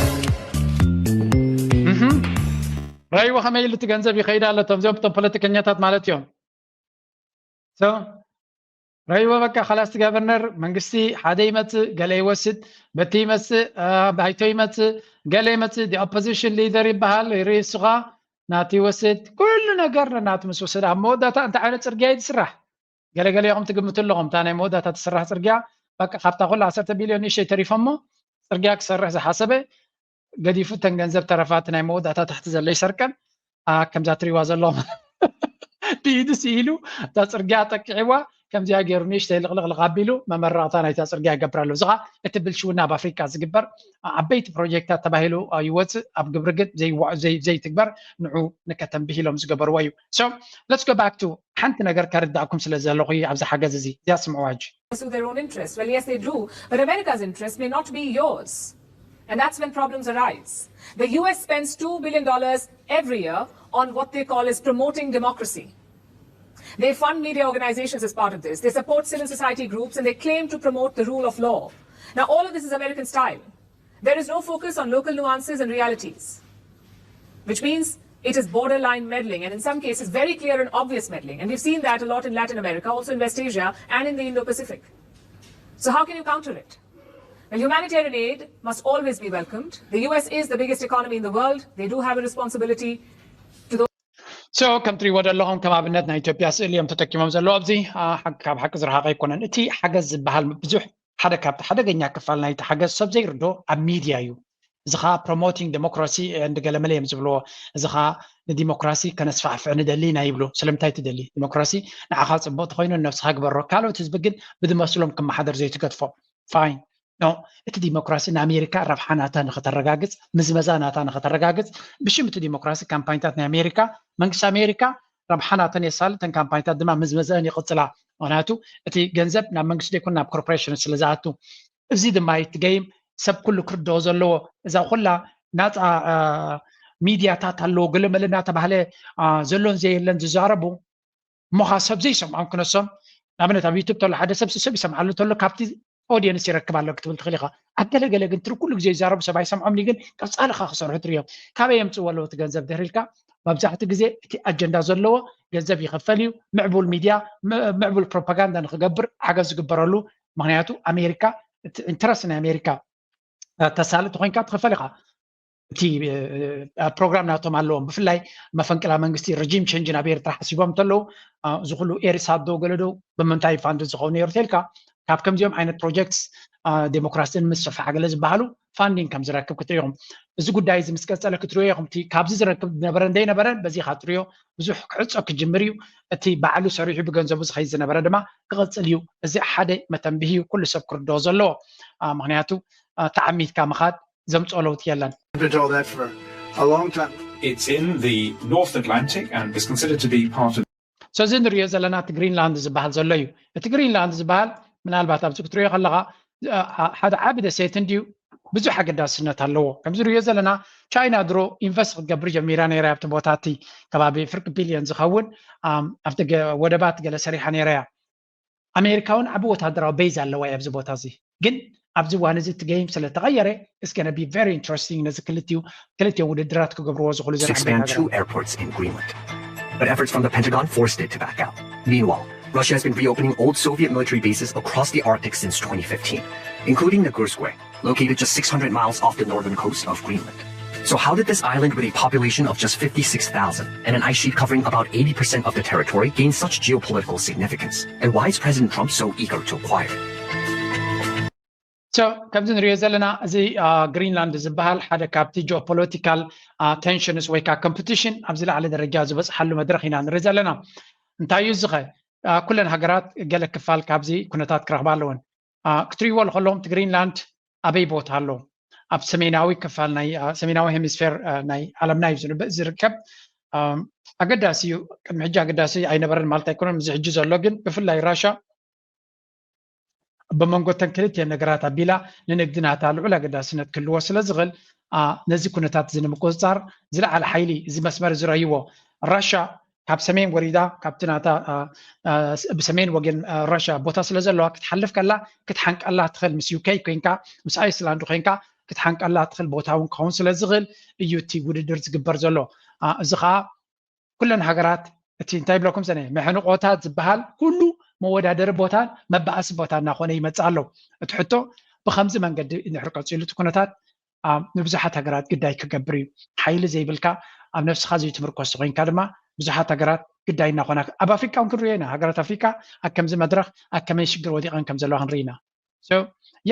እህም። ረይዎ ከመይ ኢሉ እቲ ገንዘብ ይኸይድ ኣሎ? እቶም እዚኦም እቶም ፖለቲከኛታት ማለት እዮም። So ረይዎ በቃ ከላስ እቲ ጋቨርነር መንግስቲ ሓደ ይመፅእ ገለ ይወስድ፣ በቲ ይመፅእ አ፣ ባይቶ ይመፅእ ገለ ይመፅእ፣ the opposition leader ይበሃል ይርኢ እሱ ኸዓ ናቱ ይወስድ፣ ኩሉ ነገር ናቱ ምስ ወሰደ ኣብ መወዳእታ እንታይ ዓይነት ፅርግያ እዩ ዝስራሕ? ገለገለ ኢኹም ትግምቱ ኣለኹም እታ ናይ መወዳእታ ትስራሕ ፅርግያ በቃ ካብታ ኩላ ዓሰርተ ቢልዮን ንእሽተይ ተሪፎሞ ፅርግያ ክሰርሕ ዝሓሰበ ገዲፉ እተን ገንዘብ ተረፋ እቲ ናይ መወዳእታ ታሕቲ ዘሎ ይሰርቀን ኣ፣ ከምዛ ትሪዋ ዘለኹም ብኢዱ ስኢሉ እታ ፅርግያ ጠቂዕዋ ከምዚኣ ገይሩ ንእሽተይ ልቕልቕልቕ ኣቢሉ መመረቕታ ናይታ ፅርግያ ይገብር ኣሎ። እዚ ኸዓ እቲ ብልሽውና ኣብ ኣፍሪቃ ዝግበር ዓበይቲ ፕሮጀክታት ተባሂሉ ይወፅእ ኣብ ግብሪ ግን ዘይዋ- ዘይ- ዘይትግበር ንዑ ንከተንብህ ኢሎም ዝገበርዎ እዩ። So let's go back to ሓንቲ ነገር ከርዳእኩም ስለ ዘለኹ ኣብዚ ሓገዝ እዚ እዚኣ ስምዕዋ ሕጂ። Pursue their own interests. Well, yes, they do, but America's interest may not be yours. And that's when problems arise. The U S spends two billion dollars every year on what they call as promoting democracy. They fund media organizations as part of this. They support civil society groups and they claim to promote the rule of law. Now, all of this is American style. There is no focus on local nuances and realities, which means it is borderline meddling and in some cases very clear and obvious meddling. And we've seen that a lot in Latin America, also in West Asia and in the Indo-Pacific. So how can you counter it? Well, humanitarian aid must always be welcomed. The U S is the biggest economy in the world. They do have a responsibility to those. So ከም ትሪእዎ ዘለኹም ከም ኣብነት ናይ ኢትዮጵያ ስእሊ እዮም ተጠቂሞም ዘለዉ ኣብዚ። ካብ ሓቂ ዝረሓቐ ኣይኮነን። እቲ ሓገዝ ዝበሃል ብዙሕ ሓደ ካብቲ ሓደገኛ ክፋል ናይቲ ሓገዝ ሰብ ዘይርዶ ኣብ ሚድያ እዩ። እዚ ከዓ promoting democracy and ገለመለ እዮም ዝብልዎ። እዚ ከዓ ንዲሞክራሲ ከነስፋሕፍዕ ንደሊ ኢና ይብሉ። ስለምንታይ ትደሊ? ዲሞክራሲ ንዓኻ ፅቡቅ ተኮይኑ ንነብስኻ ግበሮ። ካልኦት ህዝቢ ግን ብዝመስሎም ክመሓደር ዘይትገድፎም። Fine no እቲ ዲሞክራሲ ንኣሜሪካ ረብሓ ናታ ንክተረጋግፅ ምዝመዛ ናታ ንክተረጋግፅ ብሽም እቲ ዲሞክራሲ ካምፓይንታት ናይ ኣሜሪካ መንግስቲ ኣሜሪካ ረብሓ ናተን የሳልጥ እተን ካምፓይንታት ድማ ምዝመዘአን ይቅፅላ። ምክንያቱ እቲ ገንዘብ ናብ መንግስቲ ዘይኮነ ናብ corporation ስለዝኣቱ እዚ ድማ እዩ እቲ game ሰብ ኩሉ ክርድኦ ዘለዎ እዛ ኩላ ናፃ ሚድያታት ኣለዎ ገለመለ እናተባህለ ዘሎን ዘየለን ዝዛረቡ እሞ ከዓ ሰብ ዘይሰምዖም ክነሶም ንኣብነት ኣብ ዩቱብ ተሎ ሓደ ሰብ ሰብ ይሰምዓሉ ተሎ ካብቲ audience ይረክብ ኣሎ ክትብል ትኽእል ኢኻ ኣብ ገለገለ ግን ትር ኩሉ ግዜ ይዛረቡ ሰብ ኣይሰምዖምኒ ግን ቀፃሊ ከዓ ክሰርሑ ትርእዮም ካበይ የምፅእዎ ኣለዉ እቲ ገንዘብ ድሕር ኢልካ መብዛሕትኡ ግዜ እቲ ኣጀንዳ ዘለዎ ገንዘብ ይኽፈል እዩ ምዕቡል ሚድያ ምዕቡል ፕሮፓጋንዳ ንክገብር ሓገዝ ዝግበረሉ ምክንያቱ ኣሜሪካ እቲ interest ናይ ኣሜሪካ ተሳልጥ ኮይንካ ትኽፈል ኢኻ እቲ ፕሮግራም ናቶም ኣለዎም ብፍላይ መፈንቅላ መንግስቲ regime change ኣብ ኤርትራ ሓሲቦም እንተለዉ እዚ ኩሉ ኤሪሳት ዶ ገለ ዶ ብምንታይ fund ዝኸውን ነይሩ ተልካ ካብ ከምዚኦም ዓይነት projects ዴሞክራሲ ንምስፍፋሕ ገለ ዝበሃሉ funding ከም ዝረክብ ክትሪኦ ኢኹም እዚ ጉዳይ እዚ ምስ ቀፀለ ክትሪኦ ኢኹም እቲ ካብዚ ዝረክብ ዝነበረ እንደይነበረ በዚ ኢኻ ትሪኦ ብዙሕ ክዕፆ ክጅምር እዩ እቲ ባዕሉ ሰሪሑ ብገንዘቡ ዝኸይድ ዝነበረ ድማ ክቕፅል እዩ እዚ ሓደ መተንብሂ እዩ ኩሉ ሰብ ክርድኦ ዘለዎ ምክንያቱ ተዓሚትካ ምኻድ ዘምፅኦ ለውጢ የለን Been told that for a long time. It's in the North Atlantic and is considered to be part of so እዚ ንሪኦ ዘለና እቲ ግሪንላንድ ዝበሃል ዘሎ እዩ እቲ ግሪንላንድ ዝበሃል ምናልባት ኣብዚ ክትሪኦ ከለካ ሓደ ዓቢ ደሴት እንድዩ ብዙሕ ኣገዳስነት ኣለዎ ከምዚ ንሪኦ ዘለና ቻይና ድሮ ኢንቨስት ክትገብር ጀሚራ ነይራ ኣብቲ ቦታ እቲ ከባቢ ፍርቂ ቢልዮን ዝኸውን ኣብቲ ወደባት ገለ ሰሪሓ ነይራ እያ ኣሜሪካ እውን ዓቢ ወታደራዊ ቤዝ ኣለዋ ኣብዚ ቦታ እዚ ግን ኣብዚ እዋን እዚ እቲ game ስለ ተቐየረ it's gonna be very interesting ነዚ ክልቲኡ ክልቲኦም ውድድራት ክገብርዎ ዝኽእሉ ዘን expand two airports in Greenland. But efforts from the Pentagon forced it to back out. Meanwhile, Russia has been reopening old Soviet military bases across the Arctic since twenty fifteen, including Nagurskoye, located just six hundred miles off the northern coast of Greenland. So how did this island with a population of just fifty-six thousand and an ice sheet covering about eighty percent of the territory gain such geopolitical significance? And why is President Trump so eager to acquire it? So ከምዚ ንሪኦ ዘለና እዚ ግሪንላንድ ዝበሃል ሓደ ካብቲ geopolitical tensions ወይ ከዓ competition ኣብዚ ላዕሊ ደረጃ ዝበፅሓሉ መድረክ ኢና ንርኢ ዘለና እንታይ እዩ ዝኸ ኩለን ሃገራት ገለ ክፋል ካብዚ ኩነታት ክረኽባ ኣለወን ክትሪእዎ ከለኹም እቲ ግሪንላንድ ኣበይ ቦታ ኣሎ ኣብ ሰሜናዊ ክፋል ናይ ሰሜናዊ ሄሚስፌር ናይ ዓለምና እዩ ዝርከብ ኣገዳሲ እዩ ቅድሚ ሕጂ ኣገዳሲ ኣይነበረን ማለት ኣይኮነን እዚ ሕጂ ዘሎ ግን ብፍላይ ራሻ ብመንጎ ተን ክልቲኤን ነገራት ኣቢላ ንንግዲ ናታ ልዑል ኣገዳስነት ክህልዎ ስለ ዝኽእል ነዚ ኩነታት እዚ ንምቁፅፃር ዝለዓለ ሓይሊ እዚ መስመር ዝረእይዎ ራሻ ካብ ሰሜን ወሪዳ ካብቲ ናታ ብሰሜን ወገን ራሻ ቦታ ስለ ዘለዋ ክትሓልፍ ከላ ክትሓንቀላ ትኽእል ምስ ዩኬ ኮይንካ ምስ ኣይስላንድ ኮይንካ ክትሓንቀላ ትኽእል ቦታ እውን ክኸውን ስለ ዝኽእል እዩ እቲ ውድድር ዝግበር ዘሎ እዚ ከዓ ኩለን ሃገራት እቲ እንታይ ብለኩም ሰነ መሕንቆታት ዝበሃል ኩሉ መወዳደሪ ቦታን መባኣሲ ቦታ እናኾነ ይመፅእ ኣሎ እቲ ሕቶ ብከምዚ መንገዲ እንድሕር ቀፂሉ እቲ ኩነታት ንብዙሓት ሃገራት ግዳይ ክገብር እዩ ሓይሊ ዘይብልካ ኣብ ነብስኻ ዘይትምርኮስ ኮይንካ ድማ ብዙሓት ሃገራት ግዳይ እናኾና ኣብ ኣፍሪቃ እውን ክንሪኦ ኢና ሃገራት ኣፍሪቃ ኣብ ከምዚ መድረክ ኣብ ከመይ ሽግር ወዲቐን ከም ዘለዋ ክንርኢ ኢና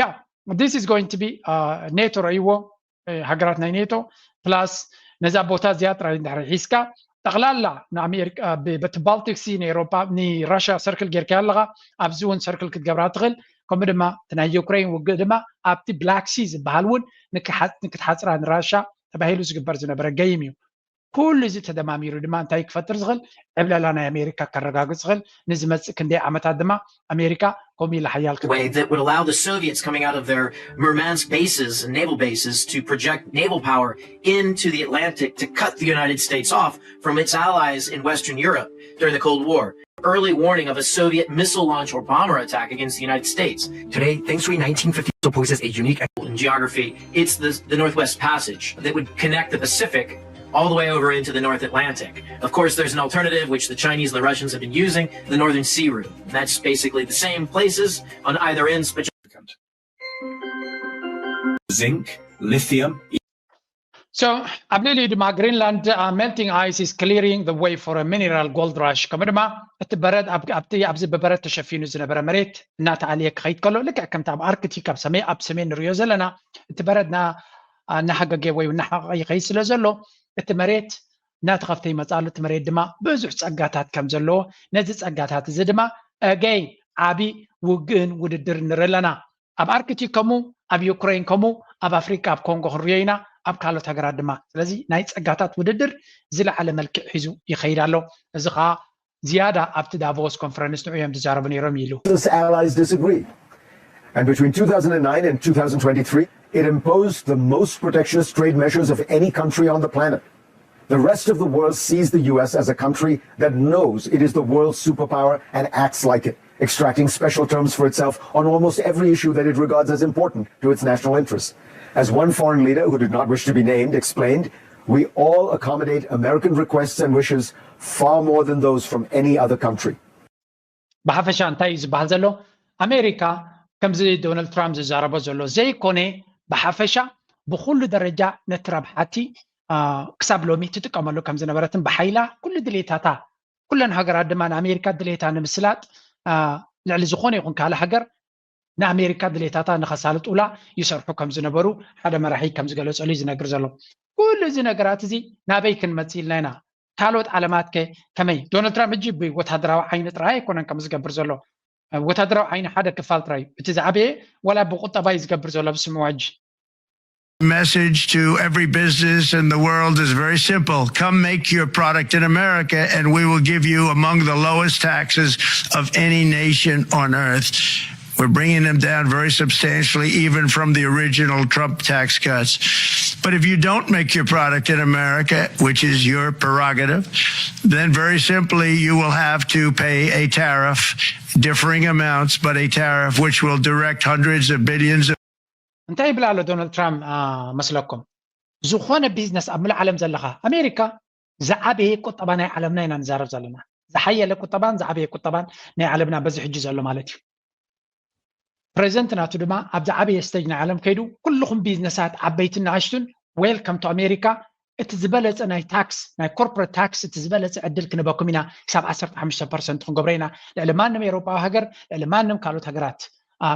ያ this is going to be ኔቶ ረእይዎ ሃገራት ናይ ኔቶ plus ነዛ ቦታ እዚኣ ጥራይ እንድሕር ሒዝካ ጠቕላላ ንኣሜሪካ በቲ ባልቲክ ሲ ንኤሮፓ ንራሽያ ሰርክል ጌርካ ኣለኻ ኣብዚ እውን ሰርክል ክትገብራ ትኽእል ከምኡ ድማ እቲ ናይ ዩክሬን ውግእ ድማ ኣብቲ ብላክ ሲ ዝበሃል እውን ንክትሓፅራ ንራሻ ተባሂሉ ዝግበር ዝነበረ ገይም እዩ ኩሉ እዚ ተደማሚሩ ድማ እንታይ ክፈጥር ዝኽእል ዕብለላ ናይ ኣሜሪካ ከረጋግፅ ዝኽእል ንዝመፅእ ክንደይ ዓመታት ድማ ኣሜሪካ ከምኡ ኢላ ሓያል way that would allow the Soviets coming out of their Murmansk bases and naval bases to project naval power into the Atlantic to cut the United States off from its allies in Western Europe during the Cold War. Early warning of a Soviet missile launch or bomber attack against the United States. Today, thanks to a nineteen fifty missile poses a unique in geography. It's the, the Northwest Passage that would connect the Pacific all the way over into the North Atlantic. Of course, there's an alternative, which the Chinese and the Russians have been using, the Northern Sea Route. And that's basically the same places on either end, but zinc, lithium. So ኣብ ልዕሊኡ ድማ ግሪንላንድ melting ice is clearing the way for a mineral gold rush። ከምኡ ድማ እቲ በረድ ኣብቲ ኣብዚ ብበረድ ተሸፊኑ ዝነበረ መሬት እናተኣልየ ክኸይድ ከሎ ልክዕ ከምቲ ኣብ ኣርክቲክ ኣብ ሰሜን ኣብ ሰሜን ንሪኦ ዘለና እቲ በረድ እናሃገገ ወይ እናሓቐቐ ይኸይድ ስለ ዘሎ እቲ መሬት እናተኸፍተ ይመፅእ ኣሎ። እቲ መሬት ድማ ብዙሕ ፀጋታት ከም ዘለዎ ነዚ ፀጋታት እዚ ድማ again ዓቢ ውግእን ውድድር ንርኢ ኣለና። ኣብ ኣርክቲክ ከምኡ ኣብ ዩክሬን ከምኡ ኣብ ኣፍሪቃ ኣብ ኮንጎ ክንሪኦ ኢና ኣብ ካልኦት ሃገራት ድማ ስለዚ ናይ ጸጋታት ውድድር ዝለዓለ መልክዕ ሒዙ ይኸይድ ኣሎ እዚ ከዓ ዝያዳ ኣብቲ ዳቮስ ኮንፈረንስ ንዑ እዮም ዝዛረቡ ነይሮም ኢሉ Its allies disagree. And between two thousand nine and two thousand twenty-three, it imposed the most protectionist trade measures of any country on the planet. The rest of the world sees the U S as a country that knows it is the world's superpower and acts like it, extracting special terms for itself on almost every issue that it regards as important to its national interests. As one foreign leader who did not wish to be named explained, we all accommodate American requests and wishes far more than those from any other country. ብሓፈሻ እንታይ እዩ ዝበሃል ዘሎ ኣሜሪካ ከምዚ ዶናልድ ትራምፕ ዝዛረቦ ዘሎ ዘይኮነ ብሓፈሻ ብኩሉ ደረጃ ነቲ ረብሓቲ ክሳብ ሎሚ ትጥቀመሉ ከም ዝነበረትን ብሓይላ ኩሉ ድሌታታ ኩለን ሃገራት ድማ ንኣሜሪካ ድሌታ ንምስላጥ ልዕሊ ዝኾነ ይኹን ካልእ ሃገር ንኣሜሪካ ድሌታታ ንኸሳልጡላ ይሰርሑ ከም ዝነበሩ ሓደ መራሒ ከም ዝገለጸሉ እዩ ዝነግር ዘሎ ኩሉ እዚ ነገራት እዚ ናበይ ክንመጽእ ኢልና ኢና ካልኦት ዓለማት ከ ከመይ ዶናልድ ትራምፕ ሕጂ ብወታደራዊ ዓይኒ ጥራይ ኣይኮነን ከም ዝገብር ዘሎ ወታደራዊ ዓይኒ ሓደ ክፋል ጥራይ እዩ እቲ ዝዓበየ ዋላ ብቁጠባ እዩ ዝገብር ዘሎ ብስምዋ ሕጂ message to every business in the world is very simple. Come make your product in America, and we will give you among the lowest taxes of any nation on earth. We're bringing them down very substantially, even from the original Trump tax cuts. But if you don't make your product in America, which is your prerogative, then very simply you will have to pay a tariff, differing amounts, but a tariff which will direct hundreds of billions of እንታይ ይብል ኣሎ ዶናልድ ትራምፕ መስለኩም ዝኾነ ቢዝነስ ኣብ ምሉእ ዓለም ዘለኻ ኣሜሪካ ዝዓበየ ቁጠባ ናይ ዓለምና ኢና ንዛረብ ዘለና ዝሓየለ ቁጠባን ዝዓበየ ቁጠባን ናይ ዓለምና በዚ ሕጂ ዘሎ ማለት እዩ ፕሬዚደንት ናቱ ድማ ኣብ ዝዓበየ ስተጅ ናይ ዓለም ከይዱ ኩልኹም ቢዝነሳት ዓበይትን ንኣሽቱን welcome to ኣሜሪካ እቲ ዝበለፀ ናይ ታክስ ናይ corporate tax እቲ ዝበለፀ ዕድል ክንበኩም ኢና ክሳብ ዓሰርተ ሓሙሽተ ፐርሰንት ክንገብሮ ኢና ልዕሊ ማንም ኤውሮጳዊ ሃገር ልዕሊ ማንም ካልኦት ሃገራት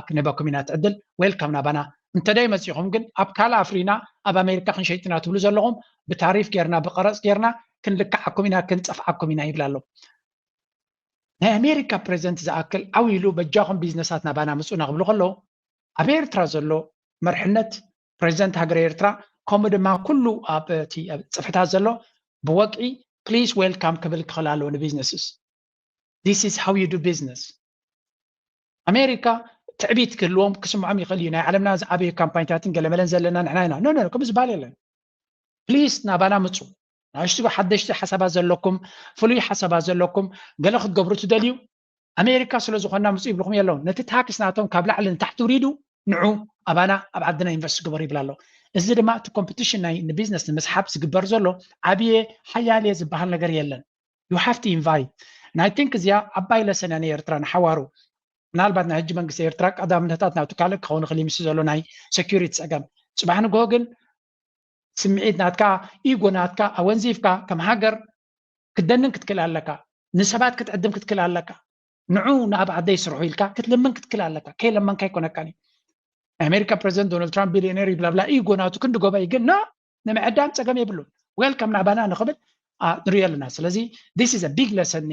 ክንበኩም ኢና እቲ ዕድል welcome ናባና እንተደይ መፂኹም ግን ኣብ ካልእ ኣፍሪና ኣብ ኣሜሪካ ክንሸይጥና ትብሉ ዘለኹም ብታሪፍ ጌርና ብቀረፅ ጌርና ክንልክዓኩም ኢና ክንፀፍዓኩም ኢና ይብል ኣሎ ናይ ኣሜሪካ ፕሬዚደንት ዝኣክል ዓው ኢሉ በጃኹም ቢዝነሳት ናባና ምፁና ክብሉ ከለዉ ኣብ ኤርትራ ዘሎ መርሕነት ፕሬዚደንት ሃገር ኤርትራ ከምኡ ድማ ኩሉ ኣብ እቲ ጽፍሕታት ዘሎ ብወግዒ please welcome ክብል ክኽእል ኣለዎ ን businesses this is how you do business ኣሜሪካ ትዕቢት ክህልዎም ክስምዖም ይኽእል እዩ ናይ ዓለምና ዝዓበዩ ካምፓኒታትን ገለመለን ዘለና ንሕና ኢና no no no ከምኡ ዝበሃል የለን please ናባና ምፁ ንኣሽቱ ሓደሽቲ ሓሳባት ዘለኩም ፍሉይ ሓሳባት ዘለኩም ገለ ክትገብሩ ትደልዩ ኣሜሪካ ስለ ዝኾንና ምፁ ይብልኹም የለውን ነቲ ታክስ ናቶም ካብ ላዕሊ ንታሕቲ ውሪዱ ንዑ ኣባና ኣብ ዓድና ኢንቨስት ግበሩ ይብል ኣሎ እዚ ድማ እቲ ኮምፒቲሽን ናይ ንቢዝነስ ንምስሓብ ዝግበር ዘሎ ዓብየ ሓያልየ ዝበሃል ነገር የለን you have to invite and I think እዚኣ ዓባይ ለሰን እያ ንኤርትራ ንሓዋሩ ምናልባት ናይ ሕጂ መንግስቲ ኤርትራ ቀዳምነታት ናብቲ ካልእ ክኸውን ይኽእል ይምስ ዘሎ ናይ ሴኩሪቲ ፀገም ፅባሕ ንግሆ ግን ስምዒት ናትካ ኢጎ ናትካ ኣወንዚፍካ ከም ሃገር ክትደንን ክትክእል ኣለካ ንሰባት ክትዕድም ክትክእል ኣለካ ንዑ ንኣብ ዓደይ ስርሑ ኢልካ ክትልምን ክትክእል ኣለካ ከይለመንካ ኣይኮነካን እዩ ናይ ኣሜሪካ ፕሬዚደንት ዶናልድ ትራምፕ ቢልዮኔር ይብላብላ ኢጎ ናቱ ክንዲ ጎባኢ ግን ና ንምዕዳም ፀገም የብሉን welcome ናባና ንኽብል ንሪኦ ኣለና ስለዚ this is a big lesson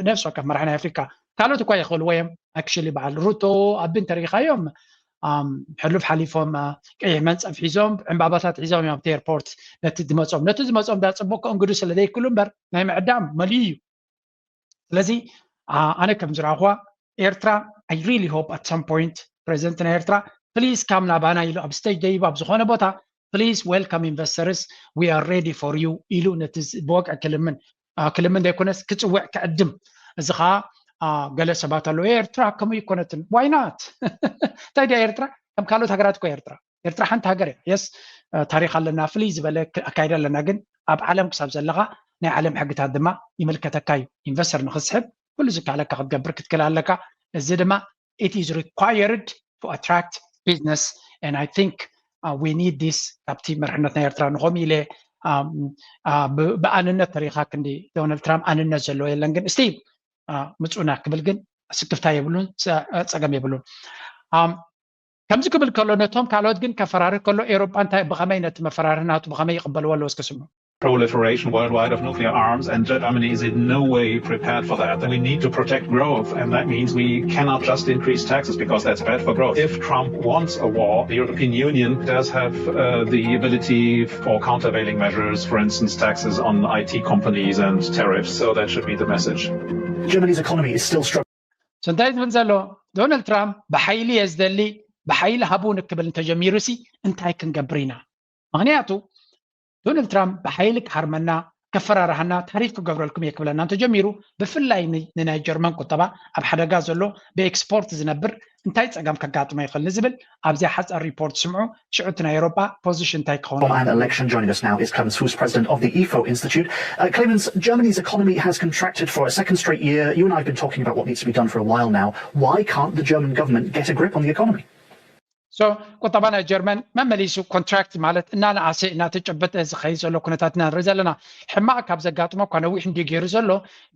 ነፍሲ ወከፍ መራሒ ናይ ኣፍሪካ ካልኦት እኳ ይኽእልዎ እዮም actually በዓል ሩቶ ኣቢ እንተሪኢኻዮም ሕሉፍ ሓሊፎም ቀይሕ መንፀፍ ሒዞም ዕምባባታት ሒዞም እዮም ኣብቲ ኤርፖርት ነቲ ዝመፆም ነቲ ዝመፆም ዳ ፅቡቅ ከእንግዱ ስለ ዘይክሉ እምበር ናይ ምዕዳም መሊኡ እዩ ስለዚ ኣነ ከም ዝረኣኹዋ ኤርትራ I really hope at some point ፕሬዚደንት ናይ ኤርትራ please come ናባና ኢሉ ኣብ stage ደይቡ ኣብ ዝኾነ ቦታ please welcome investors, we are ready for you ኢሉ ነቲ ብወግዒ ክልምን ክልምን ዘይኮነስ ክፅውዕ ክዕድም። እዚ ከዓ ገለ ሰባት ኣለዉ ኤርትራ ከምኡ ይኮነትን why not? እንታይ ድያ ኤርትራ? ከም ካልኦት ሃገራት እኮ ኤርትራ ኤርትራ ሓንቲ ሃገር እያ። የስ ታሪኽ ኣለና፣ ፍልይ ዝበለ ኣካይዳ ኣለና። ግን ኣብ ዓለም ክሳብ ዘለኻ ናይ ዓለም ሕግታት ድማ ይምልከተካ እዩ። ኢንቨስተር ንክስሕብ ኩሉ ዝከኣለካ ክትገብር ክትክእል ኣለካ። እዚ ድማ it is required to attract business and I think we need this። ካብቲ መርሕነት ናይ ኤርትራ ንኸም ኢለ ብኣንነት ተሪኻ ክንዲ ዶናልድ ትራምፕ ኣንነት ዘለዎ የለን። ግን እስቲ ምፁና ክብል ግን ስክፍታ የብሉን፣ ፀገም የብሉን። ከምዚ ክብል ከሎ ነቶም ካልኦት ግን ከፈራርህ ከሎ ኤውሮጳ እንታይ ብኸመይ ነቲ መፈራርህ ናቱ ብኸመይ ይቕበልዎ ኣለዎ እስከ ስምዑ። Proliferation worldwide of nuclear arms, and Germany is in no way prepared for that. We need to protect growth, and that means we cannot just increase taxes because that's bad for growth. If Trump wants a war, the European Union does have uh, the ability for countervailing measures, for instance, taxes on I T companies and tariffs. So that should be the message. Germany's economy is still struggling. እንታይ ዝብል ዘሎ ዶናልድ ትራምፕ ብሓይሊ እየ ዝደሊ፣ ብሓይሊ ሃቡ ንክብል እንተጀሚሩ ሲ እንታይ ክንገብር ኢና? ምክንያቱ ዶናልድ ትራምፕ ብሓይሊ ክሃርመና፣ ከፈራርሃና፣ ታሪፍ ክገብረልኩም እየ ክብለና እንተጀሚሩ፣ ብፍላይ ንናይ ጀርመን ቁጠባ ኣብ ሓደጋ ዘሎ ብኤክስፖርት ዝነብር እንታይ ፀገም ከጋጥሞ ይኽእል ንዝብል ኣብዚኣ ሓፃር ሪፖርት ስምዑ። ሽዑ እቲ ናይ ኤውሮጳ ፖዚሽን እንታይ ክኸውን From an election joining us now is Clemens Fuss, president of the E F O Institute. Uh, Clemens, Germany's economy has contracted for a second straight year. You and I have been talking about what needs to be done for a while now. Why can't the German government get a grip on the economy? So ቁጠባ ናይ ጀርመን መመሊሱ ኮንትራክት ማለት እናነኣሰ እናተጨበጠ ዝኸይድ ዘሎ ኩነታት ኢና ንርኢ ዘለና። ሕማቕ ካብ ዘጋጥሞ እኳ ነዊሕ እንዲ ገይሩ ዘሎ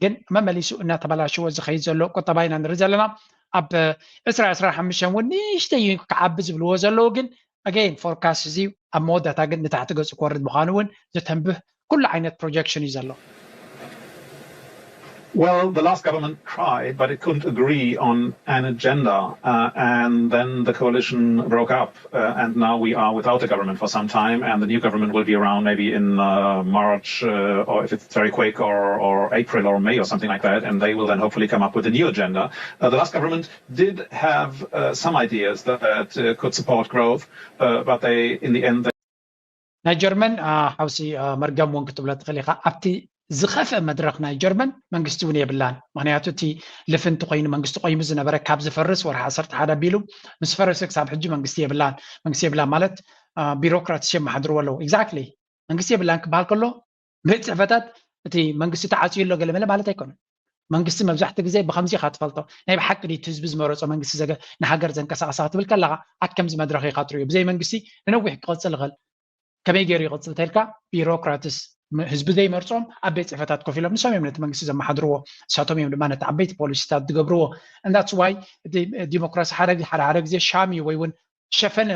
ግን መመሊሱ እናተበላሸወ ዝኸይድ ዘሎ ቁጠባ ኢና ንርኢ ዘለና። ኣብ ዕስራ ዕስራ ሓሙሽተ እውን ንእሽተይ ክዓቢ ዝብልዎ ዘለዉ ግን ኣገይን ፎርካስት እዚ ኣብ መወዳእታ ግን ንታሕቲ ገፁ ክወርድ ምዃኑ እውን ዘተንብህ ኩሉ ዓይነት ፕሮጀክሽን እዩ ዘሎ። Well, the last government tried, but it couldn't agree on an agenda. Uh, and then the coalition broke up, uh, and now we are without a government for some time. And the new government will be around maybe in uh, March, uh, or if it's very quick, or, or April or May or something like that. And they will then hopefully come up with a new agenda. Uh, the last government did have uh, some ideas that, that uh, could support growth, uh, but they, in the end, they ናይ ጀርመን ሓውሲ መርገም እውን ክትብሎ ትኽእል ኢኻ። ኣብቲ ዝኸፍአ መድረኽ ናይ ጀርመን መንግስቲ እውን የብላን። ምክንያቱ እቲ ልፍንቲ ኮይኑ መንግስቲ ቆይሙ ዝነበረ ካብ ዝፈርስ ወርሒ ዓሰርተ ሓደ ኣቢሉ ምስ ፈረሰ ክሳብ ሕጂ መንግስቲ የብላን። መንግስቲ የብላን ማለት ቢሮክራትስ የመሓድርዎ ኣለዉ። ኤግዛክትሊ መንግስቲ የብላን ክበሃል ከሎ ቤት ፅሕፈታት እቲ መንግስቲ ተዓፅዩ ኣሎ ገለመለ ማለት ኣይኮነን። መንግስቲ መብዛሕትኡ ግዜ ብከምዚ ኢኻ ትፈልጦ። ናይ ብሓቂ ድዩ እቲ ህዝቢ ዝመረፆ መንግስቲ ንሃገር ዘንቀሳቕሳ ክትብል ከለኻ ኣብ ከምዚ መድረኽ ኢኻ ትርእዮ። ብዘይ መንግስቲ ንነዊሕ ክቐፅል ይኽእል። ከመይ ገይሩ ይቕፅል ተልካ ቢሮክራትስ ህዝቢ ዘይመርፆም ኣብ ቤት ፅሕፈታት ኮፍ ኢሎም ንሶም እዮም ነቲ መንግስቲ ዘመሓድርዎ። ንሳቶም እዮም ድማ ነቲ ዓበይቲ ፖሊሲታት ዝገብርዎ። And that's why ዲሞክራሲ ሓደ ሓደ ግዜ ሻም እዩ ወይ እውን ሸፈን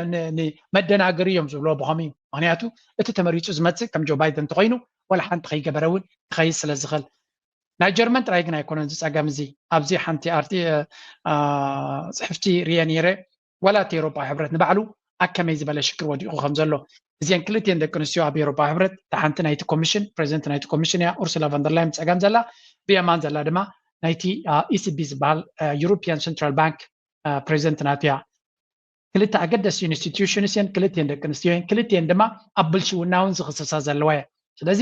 መደናገሪ እዮም ዝብልዎ ብኸምኡ እዩ። ምክንያቱ እቲ ተመሪፁ ዝመፅእ ከም ጆ ባይደን እንተኮይኑ ዋላ ሓንቲ ከይገበረ እውን ክኸይድ ስለ ዝኽእል። ናይ ጀርመን ጥራይ ግን ኣይኮነን እዚ ፀገም እዚ። ኣብዚ ሓንቲ ኣርቲ ፅሕፍቲ ርየ ነይረ ዋላ እቲ ኤውሮጳ ሕብረት ንባዕሉ ኣብ ከመይ ዝበለ ሽግር ወዲቑ ከም ዘሎ። እዚአን ክልቲአን ደቂ ኣንስትዮ ኣብ ኤውሮጳ ሕብረት እታ ሓንቲ ናይቲ ኮሚሽን ፕሬዚደንት ናይቲ ኮሚሽን እያ ኡርሱላ ቫንደርላይን ብፀጋም ዘላ፣ ብየማን ዘላ ድማ ናይቲ ኢሲቢ ዝበሃል ዩሮፒያን ሰንትራል ባንክ ፕሬዚደንት ናቱ እያ። ክልተ ኣገደስቲ ኢንስቲትዩሽንስ እየን፣ ክልቲአን ደቂ ኣንስትዮ እየን፣ ክልቲአን ድማ ኣብ ብልሽውና እውን ዝኽሰሳ ዘለዋ እየን። ስለዚ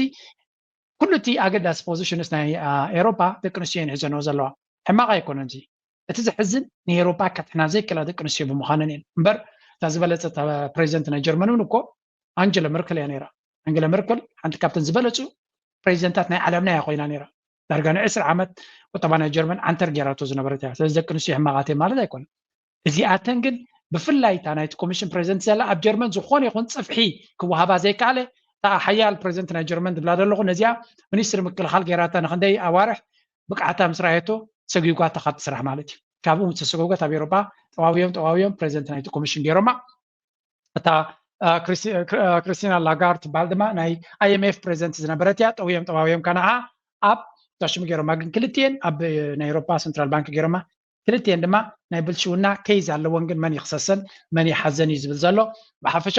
ኩሉ እቲ ኣገዳሲ ፖዚሽንስ ናይ ኤሮፓ ደቂ ኣንስትዮ እየን ሒዘንኦ ዘለዋ። ሕማቕ ኣይኮነን እዚ። እቲ ዘሕዝን ንኤሮፓ ከጥሕና ዘይክእላ ደቂ ኣንስትዮ ብምዃነን እየን። እምበር እታ ዝበለጸት ፕሬዚደንት ናይ ጀርመን እውን እኮ ኣንጀለ መርከል እያ ነይራ። ኣንጀለ መርከል ሓንቲ ካብተን ዝበለጹ ፕሬዚደንታት ናይ ዓለምና እያ ኮይና ነይራ። ዳርጋ ንዕስራ ዓመት ቁጠባ ናይ ጀርመን ዓንተር ገይራቶ ዝነበረት እያ። ስለዚ ደቂ ኣንስትዮ ሕማቓት እየን ማለት ኣይኮነን። እዚኣተን ግን ብፍላይ እታ ናይቲ ኮሚሽን ፕሬዚደንት ዘላ ኣብ ጀርመን ዝኾነ ይኹን ጽፍሒ ክወሃባ ዘይከኣለ እታ ሓያል ፕሬዚደንት ናይ ጀርመን ዝብላ ዘለኹ ነዚኣ ሚኒስትሪ ምክልኻል ገይራታ ንክንደይ ኣዋርሕ ብቅዓታ ምስ ረኣየቶ ሰጒጓታ ካብቲ ስራሕ ማለት እዩ። ካብኡ ምስ ተሰጎገት ኣብ ኤሮፓ ጠዋውዮም ጠዋውዮም ፕሬዚደንት ናይቲ ኮሚሽን ገይሮማ። እታ ክሪስቲና ላጋርድ ትበሃል ድማ ናይ ኣይኤምኤፍ ፕሬዚደንት ዝነበረት እያ። ጠውዮም ጠዋውዮም ከነዓ ኣብ ታሽሙ ገይሮማ። ግን ክልቲኤን ኣብ ናይ ኤሮፓ ሰንትራል ባንክ ገይሮማ። ክልቲኤን ድማ ናይ ብልሽውና ኬዝ ኣለወን። ግን መን ይኽሰሰን መን ይሓዘን እዩ ዝብል ዘሎ። ብሓፈሻ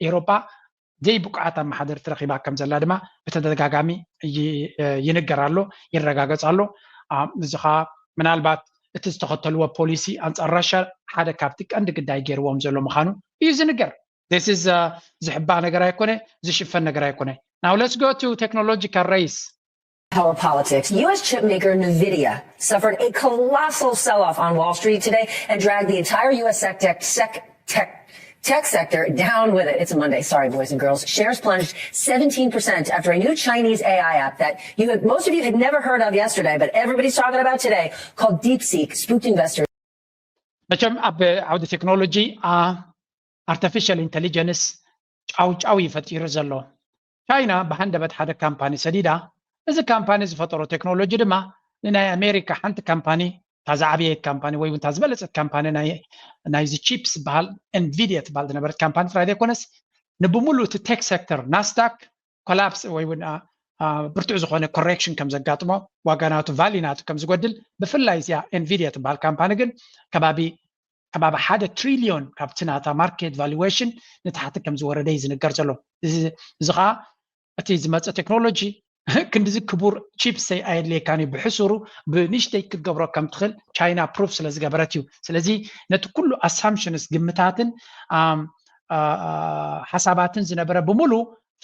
ኤሮፓ ዘይብቁዓት ኣመሓደርቲ ረኺባ ከም ዘላ ድማ ብተደጋጋሚ ይንገር ኣሎ፣ ይረጋገጽ ኣሎ። እዚ ኸዓ ምናልባት እቲ ዝተኸተልዎ ፖሊሲ ኣንጻር ራሻ ሓደ ካብቲ ቀንዲ ግዳይ ገይርዎም ዘሎ ምዃኑ እዩ ዝንገር። This is ዝሕባእ ነገር ኣይኮነ፣ ዝሽፈን ነገር ኣይኮነ። Now let's go to technological race. Power politics. U S chip maker Nvidia suffered a colossal sell-off on Wall Street today and dragged the entire U S sec tech, sec, tech, tech sector down with it. It's a Monday. Sorry, boys and girls. Shares plunged seventeen percent after a new Chinese A I app that you had, most of you had never heard of yesterday, but everybody's talking about today, called DeepSeek, spooked investors. መቸም ኣብ ዓውዲ ቴክኖሎጂ ኣርቲፊሻል ኢንቴሊጀንስ ጫው ጫው ይፈጢሩ ዘሎ። ቻይና ብሃንደበት ሓደ ካምፓኒ ሰዲዳ፣ እዚ ካምፓኒ ዝፈጠሮ ቴክኖሎጂ ድማ ንናይ ኣሜሪካ ሓንቲ ካምፓኒ፣ እታ ዝዓበየት ካምፓኒ ወይ እውን እታ ዝበለፀት ካምፓኒ ናይዚ ቺፕስ ዝበሃል፣ ኤንቪዲያ ትበሃል ዝነበረት ካምፓኒ ጥራይ ዘይኮነስ፣ ንብሙሉ እቲ ቴክ ሴክተር ናስዳክ ኮላፕስ ወይ እውን ብርቱዕ ዝኾነ ኮሬክሽን ከም ዘጋጥሞ፣ ዋጋ ናቱ ቫሊ ናቱ ከም ዝጎድል፣ ብፍላይ እዚኣ ኤንቪዲያ ትበሃል ካምፓኒ ግን ከባቢ ከባቢ ሓደ ትሪልዮን ካብቲ ናታ ማርኬት ቫሉዌሽን ንታሕቲ ከም ዝወረደ እዩ ዝንገር ዘሎ። እዚ ከዓ እቲ ዝመፀ ቴክኖሎጂ ክንድዚ ክቡር ቺፕስ ኣየድልየካን እዩ፣ ብሕሱሩ ብንሽተይ ክትገብሮ ከም ትኽእል ቻይና ፕሩፍ ስለ ዝገበረት እዩ። ስለዚ ነቲ ኩሉ ኣሳምፕሽንስ፣ ግምታትን ሓሳባትን ዝነበረ ብምሉ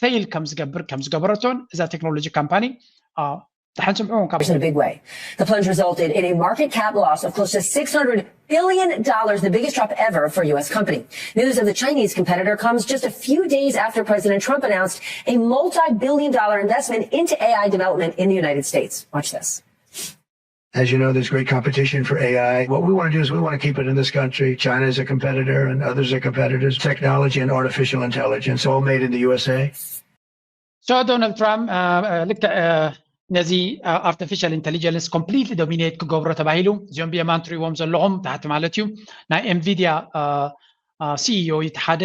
ፌይል ከም ዝገብር ከም ዝገበረቶን እዛ ቴክኖሎጂ ካምፓኒ ደሓን ስምዑ ካብ in a big way. The plunge resulted in a market cap loss of close to six hundred billion dollars, the biggest drop ever for a U S company. News of the Chinese competitor comes just a few days after President Trump announced a multi-billion dollar investment into A I development in the United States. Watch this. As you know, there's great competition for A I. What we want to do is we want to keep it in this country. China is a competitor and others are competitors. Technology and artificial intelligence, all made in the U S A. So ዶናልድ ትራምፕ ልክዕ ነዚ ኣርቲፊሻል ኢንቴሊጀንስ ኮምፕሊትሊ ዶሚኔት ክገብሮ ተባሂሉ፣ እዚኦም ብየማን ትሪእዎም ዘለኹም ታሕቲ ማለት እዩ፣ ናይ ኤንቪዲያ ሲኢኦ እቲ ሓደ፣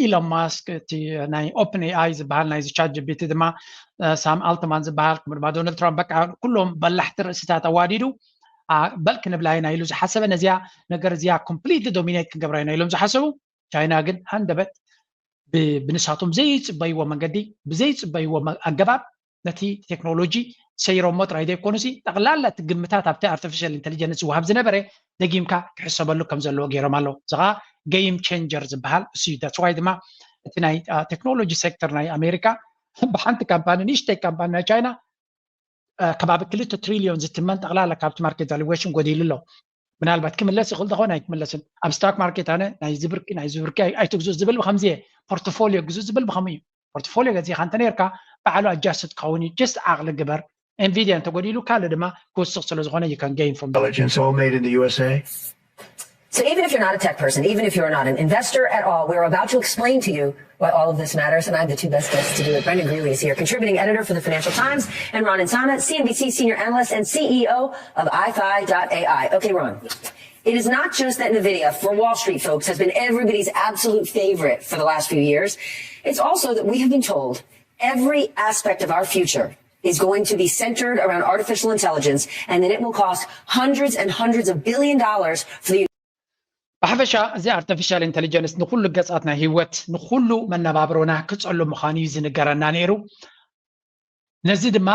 ኢሎን ማስክ እቲ ናይ ኦፕን ኤኣይ ዝበሃል ናይዚ ቻት ጂፒቲ ድማ ሳም ኣልትማን ዝበሃል፣ ከምኡ ድማ ዶናልድ ትራምፕ፣ በቃ ኩሎም በላሕቲ ርእስታት ኣዋዲዱ በል ክንብላ ኢና ኢሉ ዝሓሰበ፣ ነዚኣ ነገር እዚኣ ኮምፕሊትሊ ዶሚኔት ክንገብራ ኢና ኢሎም ዝሓሰቡ። ቻይና ግን ሃንደበት ብንሳቶም ዘይፅበይዎ መንገዲ፣ ብዘይፅበይዎ ኣገባብ ነቲ ቴክኖሎጂ ሰይሮሞ ጥራይ ዘይኮኑሲ፣ ጠቕላላ እቲ ግምታት ኣብቲ ኣርቲፊሻል ኢንቴሊጀንስ ዝወሃብ ዝነበረ ደጊምካ ክሕሰበሉ ከም ዘለዎ ገይሮም ኣለዉ። እዚ ከዓ ጌም ቼንጀር ዝበሃል እሱ እዩ። ዳትስ ዋይ ድማ እቲ ናይ ቴክኖሎጂ ሴክተር ናይ ኣሜሪካ ብሓንቲ ካምፓኒ፣ ንእሽተይ ካምፓኒ ናይ ቻይና ከባቢ ክልተ ትሪልዮን ዝትመን ጠቕላላ ካብቲ ማርኬት ቫሉዌሽን ጎዲሉ ኣሎ። ምናልባት ክምለስ ይኽእል ተኾን ኣይክምለስን። ኣብ ስታክ ማርኬት ኣነ ናይ ዝብርቂ ናይ ዝብርቂ ኣይትግዙ ዝብል ብከምዚ እየ። ፖርትፎሊዮ ግዙ ዝብል ብከምኡ እዩ። ፖርትፎሊዮ ገዚእካ እንተ ነርካ ባዕሉ ኣጃስት ክኸውን እዩ። ጀስት ዓቕሊ ግበር። ኤንቪዲያ እንተጎዲሉ ካልእ ድማ ክውስኽ ስለ ዝኾነ you can gain from intelligence, all made in the U S A. So even if you're not a tech person, even if you're not an investor at all, we're about to explain to you why all of this matters, and I have the two best guests to do it. Brendan Greeley is here, contributing editor for the Financial Times, and Ron Insana, C N B C senior analyst and C E O of iFi dot A I. Okay, Ron. It is not just that Nvidia, for Wall Street folks, has been everybody's absolute favorite for the last few years. It's also that we have been told every aspect of our future is going to be centered around artificial intelligence, and that it will cost hundreds and hundreds of billion dollars for the ብሓፈሻ እዚ ኣርቲፊሻል ኢንቴሊጀንስ ንኩሉ ገጻት ናይ ህይወት፣ ንኩሉ መነባብሮና ክጸሉ ምዃኑ እዩ ዝንገረና ነይሩ። ነዚ ድማ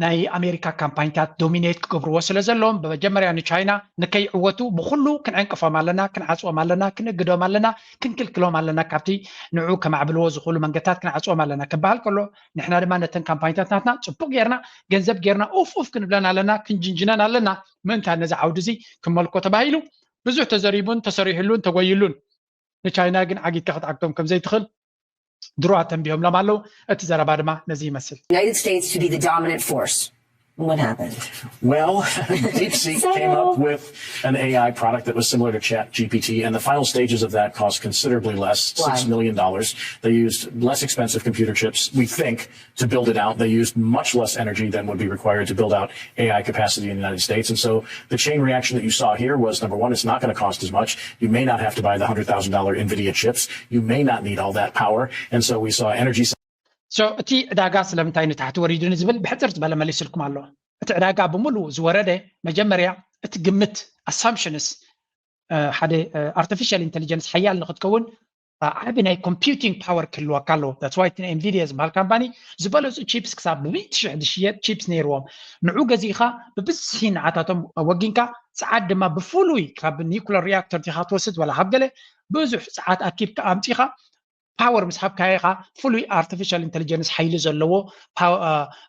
ናይ ኣሜሪካ ካምፓኒታት ዶሚኔት ክገብርዎ ስለ ዘለዎም፣ ብመጀመርያ ንቻይና ንከይዕወቱ ብኩሉ ክንዕንቅፎም ኣለና፣ ክንዓጽዎም ኣለና፣ ክንእግዶም ኣለና፣ ክንክልክሎም ኣለና ካብቲ ንዑ ከማዕብልዎ ዝኽእሉ መንገድታት ክንዓጽዎም ኣለና ክበሃል ከሎ፣ ንሕና ድማ ነተን ካምፓኒታት ናትና ጽቡቕ ጌርና ገንዘብ ጌርና ኡፍ ኡፍ ክንብለን ኣለና፣ ክንጅንጅነን ኣለና። ምእንታን ነዚ ዓውዲ እዚ ክመልኮ ተባሂሉ ብዙሕ ተዘሪቡን ተሰሪሕሉን ተጎይሉን፣ ንቻይና ግን ዓጊትካ ክትዓግቶም ከም ዘይትኽእል ድሮ ኣተንቢሆምሎም ኣለዉ። እቲ ዘረባ ድማ ነዚ ይመስል። United States to be the dominant force. What happened? Well, DeepSeek came up with an A I product that was similar to Chat G P T, and the final stages of that cost considerably less, six million dollars. They used less expensive computer chips, we think, to build it out. They used much less energy than would be required to build out A I capacity in the United States. And so the chain reaction that you saw here was, number one, it's not going to cost as much. You may not have to buy the hundred thousand dollar NVIDIA chips. You may not need all that power. And so we saw energy So እቲ ዕዳጋ ስለምንታይ ንታሕቲ ወሪዱ ንዝብል ብሕፅር ዝበለ መሊስልኩም ኣሎ። እቲ ዕዳጋ ብምሉኡ ዝወረደ መጀመርያ እቲ ግምት ኣሳምፕሽንስ ሓደ ኣርቲፊሻል ኢንቴሊጀንስ ሓያል ንክትከውን ዓቢ ናይ computing power ክህልወካ ኣለዎ። That's why እቲ ናይ ኤንቪድያ ዝበሃል ካምፓኒ ዝበለፁ ቺፕስ ክሳብ ብሚእቲ ሽሕ ዝሽየጥ ቺፕስ ነይርዎም። ንዑ ገዚእኻ ብብዝሒ ንዓታቶም ወጊንካ፣ ጸዓት ድማ ብፍሉይ ካብ ኒኩለር ሪያክተር ዲኻ ትወስድ ወላ ካብ ገለ ብዙሕ ጸዓት ኣኪብካ ኣምጺኻ ፓወር ምስ ሃብካዮ ኢኻ ፍሉይ ኣርቲፊሻል ኢንተሊጀንስ ሓይሊ ዘለዎ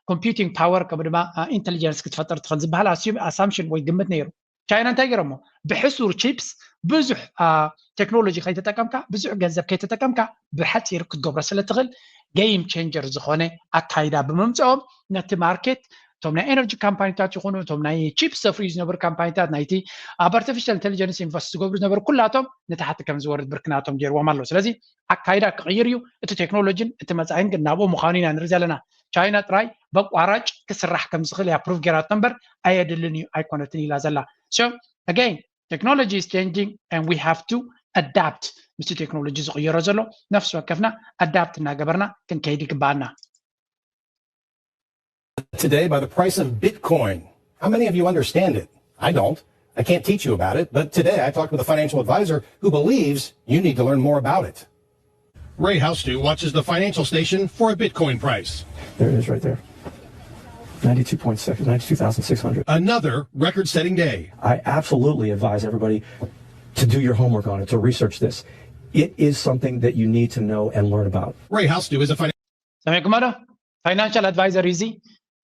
ኮምፒውቲንግ ፓወር ከምኡ ድማ ኢንተሊጀንስ ክትፈጥር ትኽእል ዝበሃል ኣሳምሽን ወይ ግምት ነይሩ። ቻይና እንታይ ገይሮሞ? ብሕሱር ቺፕስ ብዙሕ ቴክኖሎጂ ከይተጠቀምካ፣ ብዙሕ ገንዘብ ከይተጠቀምካ ብሓፂር ክትገብሮ ስለ ትኽእል ጌም ቼንጀር ዝኾነ ኣካይዳ ብምምፅኦም ነቲ ማርኬት እቶም ናይ ኤነርጂ ካምፓኒታት ይኹኑ እቶም ናይ ቺፕስ ዘፍርዩ ዝነበሩ ካምፓኒታት ናይቲ ኣብ ኣርቲፊሻል ኢንቴሊጀንስ ኢንቨስት ዝገብሩ ዝነበሩ ኩላቶም ንታሕቲ ከም ዝወርድ ብርክናቶም ገይርዎም ኣሎ። ስለዚ ኣካይዳ ክቕይር እዩ እቲ ቴክኖሎጂን እቲ መፃኢን ግን ናብኡ ምዃኑ ኢና ንርኢ ዘለና። ቻይና ጥራይ በቋራጭ ክስራሕ ከም ዝኽእል እያ ፕሩፍ ገይራቶ እምበር ኣየድልን እዩ ኣይኮነትን ኢላ ዘላ። So again, technology is changing and we have to adapt ምስቲ ቴክኖሎጂ ዝቕየሮ ዘሎ። ነፍሲ ወከፍና ኣዳፕት እናገበርና ክንከይድ ይግባኣና። Today by the price of Bitcoin. How many of you understand it? I don't. I can't teach you about it, but today I talked with a financial advisor who believes you need to learn more about it. Ray Housedew watches the financial station for a Bitcoin price. There it is right there. ninety-two point six, ninety-two thousand six hundred. Another record setting day. I absolutely advise everybody to do your homework on it, to research this. It is something that you need to know and learn about. Ray Housedew is a financial ሰሚዕኩሞ ዶ? ፋይናንሻል ኣድቫይዘር እዚ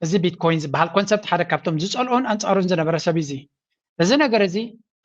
እዚ ቢትኮይን ዝበሃል ኮንሰፕት ሓደ ካብቶም ዝፀልኦን ኣንፃሩን ዝነበረ ሰብ እዚ። እዚ ነገር እዚ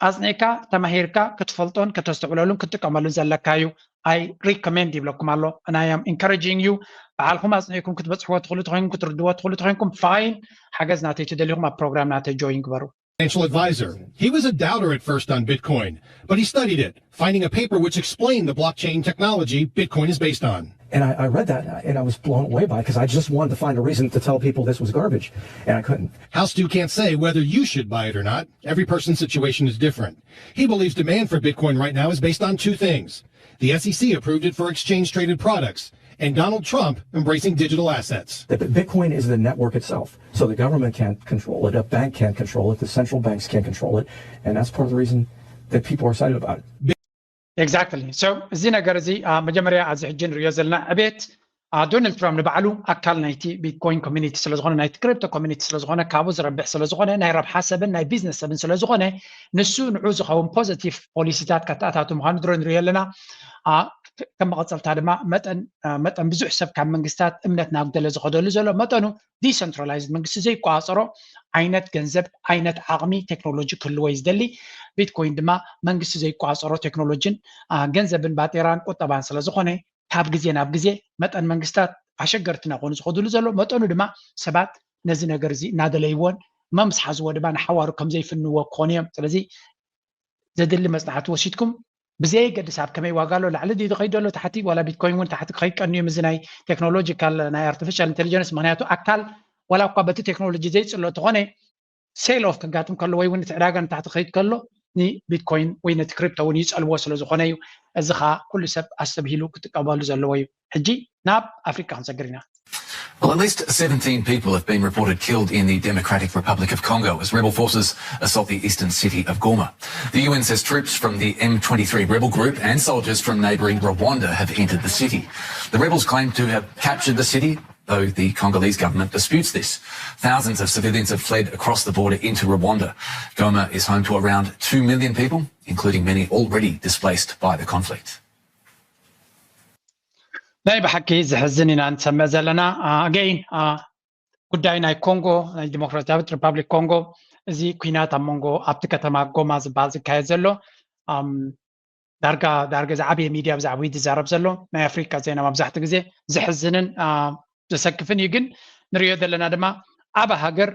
ኣፅኒዕካ ተማሂርካ ክትፈልጦን ከተስተውዕለሉን ክትጥቀመሉን ዘለካ እዩ። I recommend ይብለኩም ኣሎ። And I am encouraging you። በዓልኩም ኣፅኒዕኩም ክትበፅሕዎ ትኽእሉ ተኮይንኩም ክትርድዎ ትኽእሉ ተኮይንኩም ፋይን። ሓገዝ ናተይ ትደሊኹም ኣብ ፕሮግራም ናተይ ጆይን ግበሩ። financial advisor. He was a doubter at first on Bitcoin, but he studied it, finding a paper which explained the blockchain technology Bitcoin is based on. And I, I read that and I was blown away by it because I just wanted to find a reason to tell people this was garbage and I couldn't. Housedew can't say whether you should buy it or not. Every person's situation is different. He believes demand for Bitcoin right now is based on two things. The S E C approved it for exchange traded products, and Donald Trump embracing digital assets. That Bitcoin is the network itself. So the government can't control it, a bank can't control it, the central banks can't control it, and that's part of the reason that people are excited about it. Exactly. So እዚ ነገር እዚ መጀመርያ ኣብዚ ሕጂ ንሪኦ ዘለና ዕቤት ዶናልድ ትራምፕ ንባዕሉ ኣካል ናይቲ ቢትኮይን ኮሚኒቲ ስለዝኾነ ናይቲ ክሪፕቶ ኮሚኒቲ ስለዝኾነ ካብኡ ዝረብሕ ስለዝኾነ ናይ ረብሓ ሰብን ናይ ቢዝነስ ሰብን ስለዝኾነ ንሱ ንዑ ዝኸውን ፖዘቲቭ ፖሊሲታት ከተኣታቱ ምዃኑ ድሮ ንሪኦ ኣለና። ከም መቐፀልታ ድማ መጠን መጠን ብዙሕ ሰብ ካብ መንግስታት እምነት ናጉደለ ዝኸደሉ ዘሎ መጠኑ ዲሰንትራላይዝድ መንግስቲ ዘይቋፀሮ ዓይነት ገንዘብ ዓይነት ዓቕሚ ቴክኖሎጂ ክህልዎ እዩ ዝደሊ። ቢትኮይን ድማ መንግስቲ ዘይቋፀሮ ቴክኖሎጂን ገንዘብን ባጤራን ቁጠባን ስለዝኾነ ካብ ግዜ ናብ ግዜ መጠን መንግስታት ኣሸገርቲ እናኾኑ ዝኸድሉ ዘሎ መጠኑ ድማ ሰባት ነዚ ነገር እዚ እናደለይዎን መምስ ሓዝዎ ድማ ንሓዋሩ ከም ዘይፍንዎ ክኾኑ እዮም። ስለዚ ዘድሊ መፅናዕቲ ወሲድኩም ብዘየገድስ ኣብ ከመይ ዋጋ ኣሎ ላዕሊ ድዩ ዝኸይድ ዘሎ ታሕቲ ዋላ ቢትኮይን እውን ታሕቲ ክኸይድ ቀንዩ ምስ ናይ ቴክኖሎጂካል ናይ ኣርቲፊሻል ኢንቴሊጀንስ ምክንያቱ ኣካል ዋላ እኳ በቲ ቴክኖሎጂ ዘይፅሎ ተኾነ ሴል ኦፍ ከጋጥም ከሎ ወይ እውን እቲ ዕዳጋ ንታሕቲ ክኸይድ ከሎ ንቢትኮይን ወይ ነቲ ክሪፕቶ እውን ይፀልዎ ስለ ዝኾነ እዩ። እዚ ከዓ ኩሉ ሰብ ኣስተብሂሉ ክጥቀመሉ ዘለዎ እዩ። ሕጂ ናብ ኣፍሪቃ ክንሰግር ኢና። Well, at least seventeen people have been reported killed in the Democratic Republic of Congo as rebel forces assault the eastern city of Goma. The U N says troops from the M twenty-three rebel group and soldiers from neighbouring Rwanda have entered the city. The rebels claim to have captured the city, though the Congolese government disputes this. Thousands of civilians have fled across the border into Rwanda. Goma is home to around two million people, including many already displaced by the conflict. ናይ ብሓቂ ዝሕዝን ኢና ንሰምዕ ዘለና። ኣገይን ጉዳይ ናይ ኮንጎ ናይ ዲሞክራሲያዊት ሪፓብሊክ ኮንጎ እዚ ኩናት ኣብ መንጎ ኣብቲ ከተማ ጎማ ዝበሃል ዝካየድ ዘሎ ዳርጋ ዳርጋ ዝዓበየ ሚድያ ብዛዕባ ዝዛረብ ዘሎ ናይ ኣፍሪካ ዜና መብዛሕትኡ ግዜ ዝሕዝንን ዘሰክፍን እዩ። ግን ንሪኦ ዘለና ድማ ኣብ ሃገር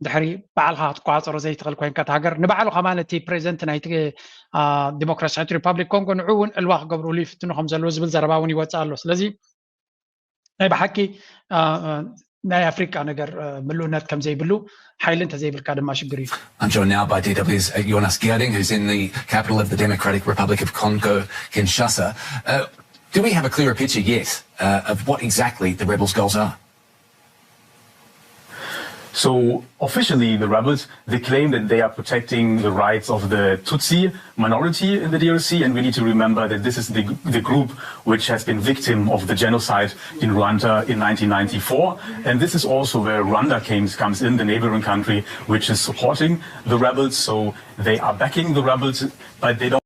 ድሕሪ ባዕልካ ክትቆፃፀሮ ዘይትኽእል ኮይንካ እቲ ሃገር ንባዕሉ ከማን እቲ ፕሬዚደንት ናይቲ ዲሞክራሲያዊት ሪፓብሊክ ኮንጎ ንዑ እውን ዕልዋ ክገብርሉ ይፍትኑ ከም ዘለዉ ዝብል ዘረባ እውን ይወፅእ ኣሎ። ስለዚ ናይ ብሓቂ ናይ ኣፍሪቃ ነገር ምሉእነት ከም ዘይብሉ ሓይሊ እንተዘይብልካ ድማ ሽግር እዩ። I'm joined now by D W's Jonas Giading, who's in the capital of the Democratic Republic of Congo, Kinshasa. Uh, do we have a clearer picture yet uh, of what exactly the rebels' goals are? So officially, the rebels, they claim that they are protecting the rights of the Tutsi minority in the D R C, and we need to remember that this is the, the group which has been victim of the genocide in Rwanda in nineteen ninety-four. And this is also where Rwanda comes, comes in, the neighboring country which is supporting the rebels. So they are backing the rebels, but they don't.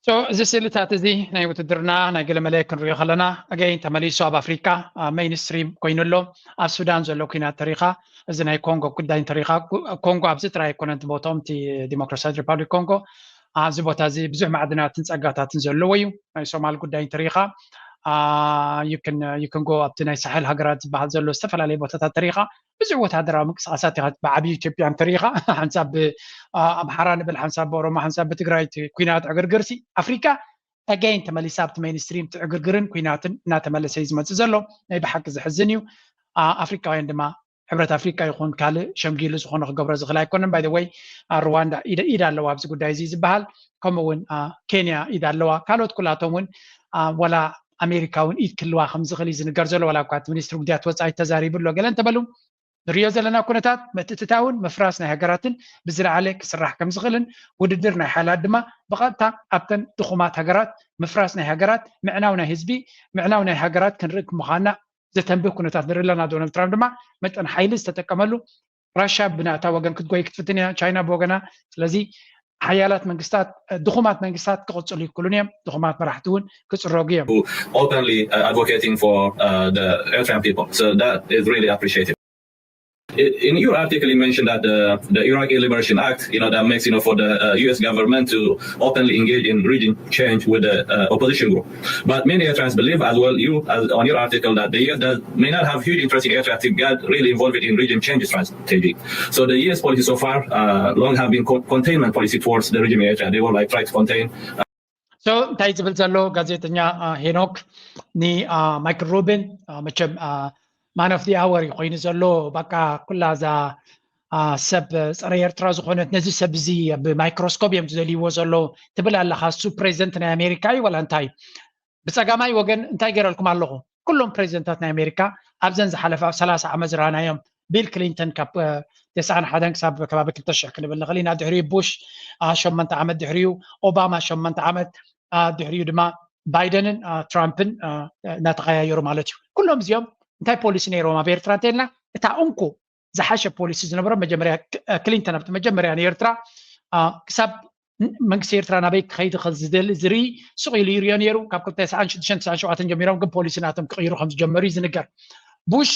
So እዚ ስእልታት እዚ ናይ ውትድርና ናይ ገለመለ ክንሪኦ ከለና ኣገይን ተመሊሱ ኣብ ኣፍሪካ ሜይንስትሪም ኮይኑ ኣሎ። ኣብ ሱዳን ዘሎ ኩናት ተሪኻ፣ እዚ ናይ ኮንጎ ጉዳይ እንተሪኻ፣ ኮንጎ ኣብዚ ጥራይ ኣይኮነን እቲ ቦታኦም፣ እቲ ዲሞክራሲያዊት ሪፓብሊክ ኮንጎ። ኣብዚ ቦታ እዚ ብዙሕ ማዕድናትን ጸጋታትን ዘለዎ እዩ። ናይ ሶማል ጉዳይ እንተሪኻ፣ you can go ኣብቲ ናይ ሳሕል ሃገራት ዝበሃል ዘሎ ዝተፈላለዩ ቦታታት ተሪኻ፣ ብዙሕ ወታደራዊ ምንቅስቃሳት ኢኻ ብዓብዩ ኢትዮጵያ እንተሪኢኻ፣ ሓንሳብ ብኣምሓራ ንብል፣ ሓንሳብ ብኦሮሞ፣ ሓንሳብ ብትግራይ እቲ ኩናት ዕግርግርሲ ኣፍሪካ ኣገይን ተመሊሳ ኣብቲ ሜይንስትሪም እቲ ዕግርግርን ኩናትን እናተመለሰ እዩ ዝመፅእ ዘሎ። ናይ ብሓቂ ዘሕዝን እዩ። ኣፍሪካውያን ድማ ሕብረት ኣፍሪካ ይኹን ካልእ ሸምጊሉ ዝኾነ ክገብሮ ዝኽእል ኣይኮነን። ባይ ወይ ሩዋንዳ ኢድ ኣለዋ ኣብዚ ጉዳይ እዚ ዝበሃል፣ ከምኡ እውን ኬንያ ኢድ ኣለዋ። ካልኦት ኩላቶም እውን ወላ ኣሜሪካ እውን ኢድ ክልዋ ከም ዝኽእል እዩ ዝንገር ዘሎ። ዋላ እኳ እቲ ሚኒስትሪ ጉዳያት ወፃኢ ተዛሪቡ ኣሎ ገለ እንተበሉ፣ ንሪኦ ዘለና ኩነታት ምትእትታውን ምፍራስ ናይ ሃገራትን ብዝለዓለ ክስራሕ ከም ዝኽእልን ውድድር ናይ ሓይላት ድማ ብቐጥታ ኣብተን ድኹማት ሃገራት ምፍራስ ናይ ሃገራት ምዕናው ናይ ህዝቢ ምዕናው ናይ ሃገራት ክንርኢ ምዃንና ዘተንብህ ኩነታት ንርኢ ኣለና። ዶናልድ ትራምፕ ድማ መጠን ሓይሊ ዝተጠቀመሉ ራሻ ብናታ ወገን ክትጎይ ክትፍትን እያ፣ ቻይና ብወገና። ስለዚ ሓያላት መንግስታት ድኹማት መንግስታት ክቕፅሉ ይክሉን እዮም፣ ድኹማት መራሕቲ እውን ክፅረጉ እዮም። openly uh, advocating for uh, the Eritrean people. So that is really appreciated. In your article, you mentioned that the, the Iraqi Liberation Act, you know, that makes, you know, for the uh, U S government to openly engage in regime change with the uh, opposition group. But many Eritreans believe, as well you, as on your article, that the U S does, may not have huge interest in Eritrea to get really involved in regime change strategy. So the U S policy so far uh, long have been co- containment policy towards the regime in Eritrea. They will like try to contain. So እንታይ ዝብል ዘሎ ጋዜጠኛ ሄኖክ ን ማይክል ሩቢን፣ መቸም man of the hour እዩ ኮይኑ ዘሎ። በቃ ኩላ እዛ ሰብ ጸረ ኤርትራ ዝኾነት፣ ነዚ ሰብ እዚ ብማይክሮስኮፕ እዮም ዝደልይዎ ዘሎ ትብል ኣለኻ። እሱ ፕሬዚደንት ናይ ኣሜሪካ እዩ ዋላ እንታይ? ብጸጋማይ ወገን እንታይ ገይረልኩም ኣለኹ? ኩሎም ፕሬዚደንታት ናይ ኣሜሪካ ኣብዘን ዝሓለፋ ሰላሳ ዓመት ዝረኣናዮም፣ ቢል ክሊንተን ካብ ተስዓን ሓደን ክሳብ ከባቢ ክልተ ሽሕ ክንብል ንኽእል ኢና። ድሕሪኡ ቡሽ ሸመንተ ዓመት፣ ድሕሪኡ ኦባማ ሸመንተ ዓመት፣ ድሕሪኡ ድማ ባይደንን ትራምፕን እናተኸያየሩ ማለት እዩ። ኩሎም እዚኦም እንታይ ፖሊሲ ነይሮም ኣብ ኤርትራ እንተኢልና፣ እታ እንኮ ዝሓሸ ፖሊሲ ዝነበሮ መጀመርያ ክሊንተን ኣብቲ መጀመርያ ንኤርትራ ክሳብ መንግስቲ ኤርትራ ናበይ ክኸይድ ዝደሊ ዝርኢ ስቕ ኢሉ ይሪኦ ነይሩ። ካብ ክልተ ተስዓን ሽዱሽተን ተስዓን ሸውዓተን ጀሚሮም ግን ፖሊሲ ናቶም ክቕይሩ ከም ዝጀመሩ እዩ ዝንገር። ቡሽ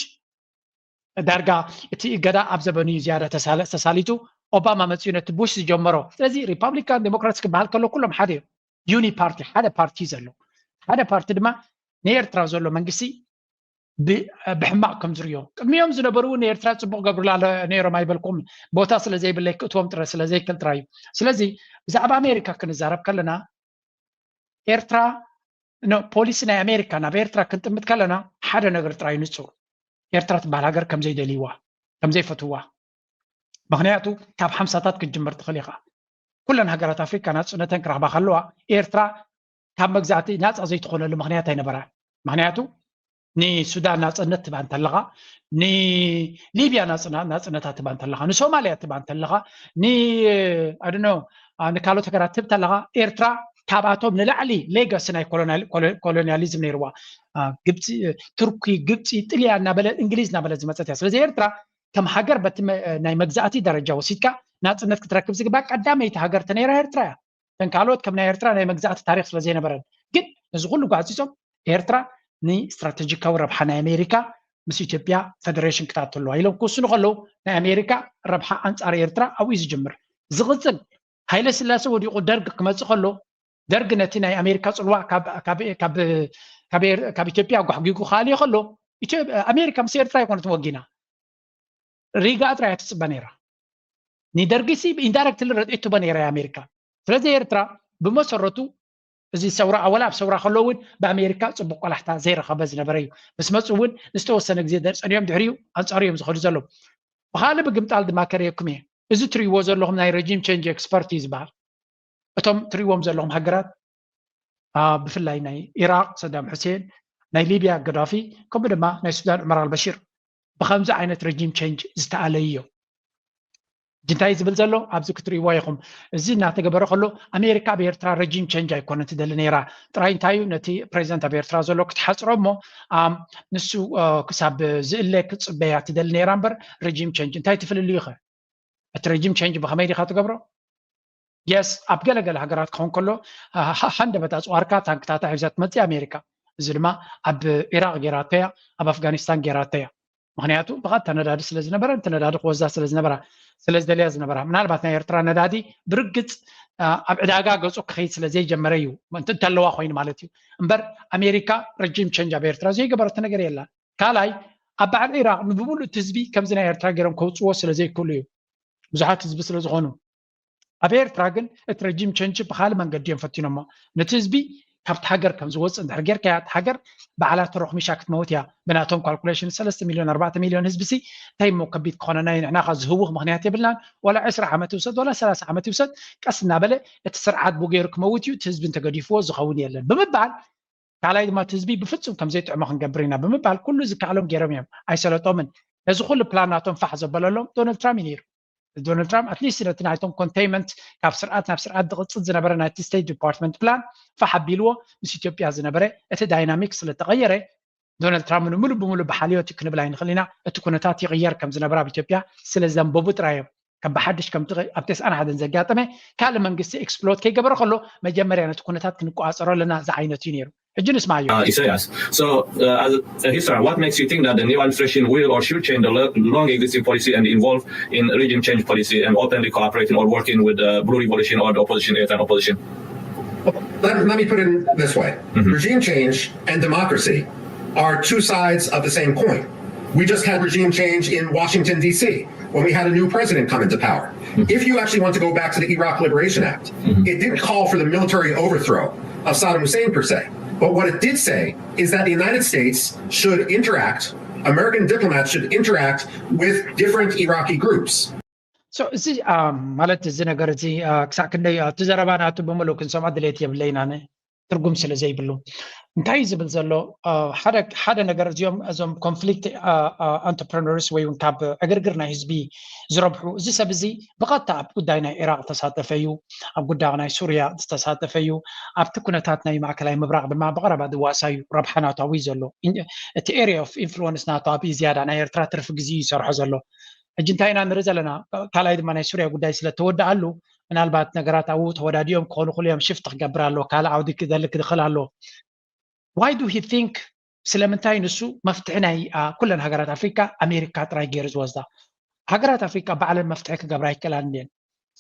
ዳርጋ እቲ እገዳ ኣብ ዘበኑ እዩ ዝያዳ ተሳለ- ተሳሊጡ። ኦባማ መፅኡ ነቲ ቡሽ ዝጀመሮ። ስለዚ ሪፓብሊካን ዴሞክራትስ ክበሃል ከሎ ኩሎም ሓደ እዮም። ዩኒ ፓርቲ ሓደ ፓርቲ እዩ ዘሎ። ሓደ ፓርቲ ድማ ንኤርትራ ዘሎ መንግስቲ ብ- ብሕማቕ ከም ዝሪኦ፣ ቅድሚኦም ዝነበሩ እውን ንኤርትራ ፅቡቅ ገብሩላ ለ- ነይሮም ኣይበልኩም። ቦታ ስለ ዘይብለይ ክእትዎም ጥረ ስለ ዘይክእል ጥራይ እዩ። ስለዚ ብዛዕባ ኣሜሪካ ክንዛረብ ከለና ኤርትራ ፖሊሲ ናይ ኣሜሪካ ናብ ኤርትራ ክንጥምት ከለና ሓደ ነገር ጥራይ ንጹር፣ ኤርትራ ትበሃል ሃገር ከም ዘይደልይዋ ከም ዘይፈትዋ። ምክንያቱ ካብ ሓምሳታት ክትጅምር ትኽእል ኢኻ። ኩለን ሃገራት ኣፍሪካ ናፅነተን ክረኽባ ከለዋ ኤርትራ ካብ መግዛእቲ ናፃ ዘይትኾነሉ ምክንያት ኣይነበራን። ምክንያቱ ንሱዳን ናፅነት ትባ እንተለኻ፣ ንሊብያ ናፅነታት ትባ እንተለኻ፣ ንሶማልያ ትባ እንተለኻ፣ ንኣድኖ ንካልኦት ሃገራት ትብ እንተለኻ፣ ኤርትራ ካብኣቶም ንላዕሊ ሌጋሲ ናይ ኮሎኒያሊዝም ነይርዋ። ግብፂ፣ ቱርኪ፣ ግብፂ፣ ጥልያን እናበለ እንግሊዝ እናበለ ዝመፀት እያ። ስለዚ ኤርትራ ከም ሃገር በቲ ናይ መግዛእቲ ደረጃ ወሲድካ ናፅነት ክትረክብ ዝግባእ ቀዳመይቲ ሃገር ተነይራ ኤርትራ እያ። እተን ካልኦት ከም ናይ ኤርትራ ናይ መግዛእቲ ታሪክ ስለ ዘይነበረን፣ ግን ነዚ ኩሉ ጓዕፂፆም ኤርትራ ንስትራተጂካዊ ረብሓ ናይ ኣሜሪካ ምስ ኢትዮጵያ ፈደሬሽን ክትኣቱ ኣለዋ ኢሎም ክውስኑ ከለዉ፣ ናይ ኣሜሪካ ረብሓ ኣንፃር ኤርትራ ኣብኡ እዩ ዝጅምር። ዝቕፅል ሃይለ ስላሴ ወዲቑ ደርግ ክመፅእ ከሎ፣ ደርግ ነቲ ናይ ኣሜሪካ ፅልዋ ካብ ኢትዮጵያ ኣጓሕጊጉ ክኣልዮ ከሎ፣ ኣሜሪካ ምስ ኤርትራ ኣይኮነትን ወጊና፣ ሪጋ ጥራይ እያ ትፅበ ነይራ። ንደርጊ ሲ ኢንዳይረክትሊ ረድኤት ትቦ ነይራ እያ ኣሜሪካ። ስለዚ ኤርትራ ብመሰረቱ እዚ ሰውራ ኣወላ ኣብ ሰውራ ከሎ እውን ብኣሜሪካ ፅቡቅ ቆላሕታ ዘይረኸበ ዝነበረ እዩ። ምስ መፁ እውን ንዝተወሰነ ግዜ ጸንዮም ድሕሪኡ ኣንፃሩ እዮም ዝኸዱ ዘለዉ። ብካልእ ብግምጣል ድማ ከርእየኩም እየ። እዚ ትርእይዎ ዘለኹም ናይ ረጂም ቼንጅ ኤክስፐርት እዩ ዝበሃል። እቶም ትርእይዎም ዘለኹም ሃገራት ብፍላይ ናይ ኢራቅ ሰዳም ሑሴን፣ ናይ ሊብያ ገዳፊ፣ ከምኡ ድማ ናይ ሱዳን ዑመር ኣልበሺር። ብከምዚ ዓይነት regime change ዝተኣለዩ እዮም። እንታይ ዝብል ዘሎ ኣብዚ ክትርእይዎ ኢኹም። እዚ እናተገበረ ከሎ ኣሜሪካ ኣብ ኤርትራ regime change ኣይኮነን ትደሊ ነይራ። ጥራይ እንታይ እዩ ነቲ ፕሬዚደንት ኣብ ኤርትራ ዘሎ ክትሓፅሮ እሞ ንሱ ክሳብ ዝእለ ክትፅበያ ትደሊ ነይራ እምበር regime change እንታይ ትፍልልዩ ኸ? እቲ regime change ብኸመይ ዲኻ ትገብሮ? የስ ኣብ ገለገለ ሃገራት ክኸውን ከሎ ሃንደበት ኣፅዋርካ ታንክታታ ሒዛ ትመፅእ ኣሜሪካ። እዚ ድማ ኣብ ኢራቅ ጌራቶ እያ፣ ኣብ ኣፍጋኒስታን ጌራቶ እያ። ምክንያቱ ብቐጥታ ነዳዲ ስለ ዝነበረ፣ ነቲ ነዳዲ ክወስዳ ስለ ዝነበራ፣ ስለ ዝደልያ ዝነበራ፣ ምናልባት ናይ ኤርትራ ነዳዲ ብርግጽ ኣብ ዕዳጋ ገጹ ክኸይድ ስለ ዘይጀመረ እዩ፣ እንተለዋ ኮይኑ ማለት እዩ። እምበር ኣሜሪካ regime change ኣብ ኤርትራ ዘይገበረቶ ነገር የላ። ካልኣይ ኣብ በዓል ኢራቅ ንብምሉእ እቲ ህዝቢ ከምዚ ናይ ኤርትራ ገይሮም ከውፅዎ ስለ ዘይክእሉ እዩ፣ ብዙሓት ህዝቢ ስለ ዝኾኑ። ኣብ ኤርትራ ግን እቲ regime change ብካልእ መንገዲ እዮም ፈቲኖሞ። ነቲ ህዝቢ ካብቲ ሃገር ከም ዝወፅእ እንድሕር ጌርካያ፣ እቲ ሃገር ባዕላ ተሮኽሚሻ ክትመውት እያ። ብናቶም calculation ሰለስተ ሚልዮን ኣርባዕተ ሚልዮን ህዝቢ ሲ እንታይ እሞ ከቢድ ክኾነና እዩ፣ ንሕና ኸ ዝህውኽ ምኽንያት የብልናን። ዋላ ዕስራ ዓመት ይውሰድ ዋላ ሰላሳ ዓመት ይውሰድ፣ ቀስ እናበለ እቲ ስርዓት ብገይሩ ክመውት እዩ፣ እቲ ህዝቢ እንተገዲፍዎ ዝኸውን የለን ብምባል፣ ካልኣይ ድማ እቲ ህዝቢ ብፍፁም ከም ዘይጥዕሞ ክንገብር ኢና ብምባል ኩሉ ዝከኣሎም ገይሮም እዮም። ኣይሰለጦምን። ነዚ ኩሉ ፕላን ናቶም ፋሕ ዘበለሎም ዶናልድ ትራምፕ እዩ ነይሩ። ዶናልድ ትራምፕ ኣትሊስት ነቲ ናይቶም ኮንቴይንመንት ካብ ስርዓት ናብ ስርዓት ዝቕፅል ዝነበረ ናይቲ ስቴት ዲፓርትመንት ፕላን ፋሕ ኣቢልዎ ምስ ኢትዮጵያ ዝነበረ እቲ ዳይናሚክ ስለተቐየረ፣ ዶናልድ ትራምፕ ንምሉእ ብምሉእ ብሓልዮት እዩ ክንብል ኣይንኽእል ኢና። እቲ ኩነታት ይቕየር ከም ዝነበረ ኣብ ኢትዮጵያ ስለ ዘንበቡ ጥራይ እዮም። ከም ብሓድሽ ከምቲ ኣብ ተስዓን ሓደን ዘጋጠመ ካልእ መንግስቲ ኤክስፕሎት ከይገበረ ከሎ መጀመርያ ነቲ ኩነታት ክንቆፃፀሮ ኣለና ዝዓይነቱ እዩ ነይሩ። ሕጂ ንስማዮ። Uh, Isaias. So, uh, as a historian, what makes you think that the new administration will or should change the lo- long existing policy and involve in regime change policy and openly cooperating or working with the Blue Revolution or the opposition, Eritrean opposition? Let, let me put it in this way. Regime change and democracy are two sides of the same coin. We just had regime change in Washington, D C, when we had a new president come into power. If you actually want to go back to the Iraq Liberation Act, it didn't call for the military overthrow of Saddam Hussein per se. But what it did say is that the United States should interact, American diplomats should interact with different Iraqi groups. So እዚ ማለት እዚ ነገር እዚ ክሳዕ ክንደይ እቲ ዘረባ ናቱ ብምሉእ ክንሰምዖ ድሌት የብለይና፣ ትርጉም ስለ ዘይብሉ። እንታይ እዩ ዝብል ዘሎ? ሓደ ነገር እዚኦም እዞም ኮንፍሊክት ኣንተርፕረነርስ ወይ እውን ካብ ዕግርግር ናይ ህዝቢ ዝረብሑ፣ እዚ ሰብ እዚ ብቐጥታ ኣብ ጉዳይ ናይ ኢራቅ ዝተሳተፈ እዩ፣ ኣብ ጉዳይ ናይ ሱርያ ዝተሳተፈ እዩ። ኣብቲ ኩነታት ናይ ማእከላይ ምብራቅ ድማ ብቐረባ ዝዋሳ እዩ፣ ረብሓ ናቱ ኣብኡ እዩ ዘሎ። እቲ ኤሪያ ኦፍ ኢንፍሉወንስ ናቱ ኣብኡ እዩ ዝያዳ፣ ናይ ኤርትራ ትርፊ ግዜ እዩ ይሰርሖ ዘሎ። ሕጂ እንታይ ኢና ንርኢ ዘለና? ካልኣይ ድማ ናይ ሱርያ ጉዳይ ስለ እተወድኣሉ ምናልባት ነገራት ኣብኡ ተወዳዲኦም ክኾኑ ይኽእሉ እዮም፣ ሽፍት ክገብር ኣለዎ፣ ካልእ ዓውዲ ክደሊ ክኽእል ኣለዎ። Why do he think ስለምንታይ ንሱ መፍትሒ ናይ ኩለን ሃገራት ኣፍሪካ ኣሜሪካ ጥራይ ገይሩ ዝወስዳ? ሃገራት ኣፍሪካ ባዕለን መፍትሒ ክገብራ ይክእላን እየን።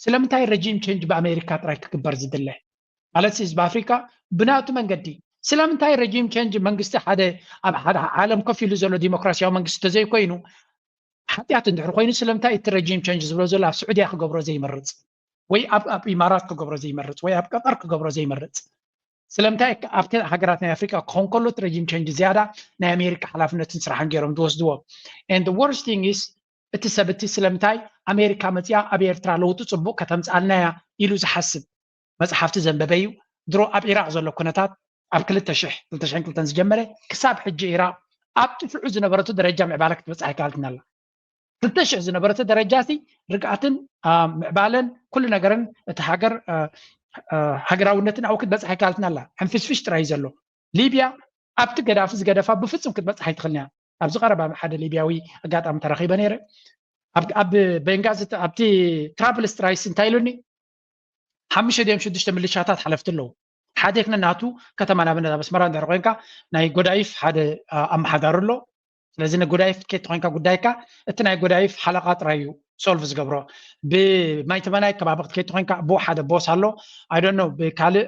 ስለምንታይ regime change ብኣሜሪካ ጥራይ ክግበር ዝድለ? ማለት ህዝቢ ኣፍሪካ ብናቱ መንገዲ ስለምንታይ regime change መንግስቲ ሓደ ኣብ ሓደ ዓለም ኮፍ ኢሉ ዘሎ ዲሞክራሲያዊ መንግስቲ ተዘይኮይኑ ሓጢኣት እንድሕር ኮይኑ ስለምንታይ እቲ regime change ዝብሎ ዘሎ ኣብ ስዑድያ ክገብሮ ዘይመርፅ ወይ ኣብ ኣብ ኢማራት ክገብሮ ዘይመርፅ ወይ ኣብ ቀጠር ክገብሮ ዘይመርፅ? ስለምንታይ ኣብቲ ሃገራት ናይ ኣፍሪካ ክኸውን ከሎ እቲ regime change ዝያዳ ናይ ኣሜሪካ ሓላፍነትን ስራሕን ገይሮም ዝወስድዎ? And the worst thing is እቲ ሰብ እቲ ስለምንታይ ኣሜሪካ መፅያ ኣብ ኤርትራ ለውጢ ፅቡቅ ከተምፅኣልና እያ ኢሉ ዝሓስብ? መፅሓፍቲ ዘንበበ እዩ። ድሮ ኣብ ኢራቅ ዘሎ ኩነታት ኣብ ክልተ ሽሕ ክልተ ሽሕን ክልተን ዝጀመረ ክሳብ ሕጂ ኢራቅ ኣብ ጥፍዑ ዝነበረቱ ደረጃ ምዕባለ ክትበፅሕ ኣይከኣለትን ኣላ። ክልተ ሽሕ ዝነበረቱ ደረጃ ሲ ርግኣትን ምዕባለን ኩሉ ነገርን እቲ ሃገር ሃገራውነትን ኣብኡ ክትበፅሕ ኣይከኣለትን ኣላ። ሕንፍሽፍሽ ጥራይ እዩ ዘሎ። ሊብያ ኣብቲ ገዳፊ ዝገደፋ ብፍፁም ክትበፅሕ ኣይትኽእልን እያ። ኣብዚ ቀረባ ሓደ ሊብያዊ ኣጋጣሚ ተረኺበ ነይረ። ኣብ ቤንጋዚ ኣብቲ ትራብልስ ጥራይስ እንታይ ኢሉኒ? ሓሙሽተ ድዮም ሽዱሽተ ምልሻታት ሓለፍቲ ኣለዉ። ሓደ ክነ ናቱ ከተማ ናብነት ኣብ ኣስመራ እንድሕር ኮይንካ ናይ ጎዳይፍ ሓደ ኣመሓዳሪ ኣሎ። ስለዚ ንጎዳይፍ ክትከይድ ተኮይንካ ጉዳይካ እቲ ናይ ጎዳይፍ ሓለቓ ጥራይ እዩ ሶልቭ ዝገብሮ። ብማይተመናይ ከባቢ ክትከይድ ተኮይንካ ብኡ ሓደ ቦስ ኣሎ። I don't know ብካልእ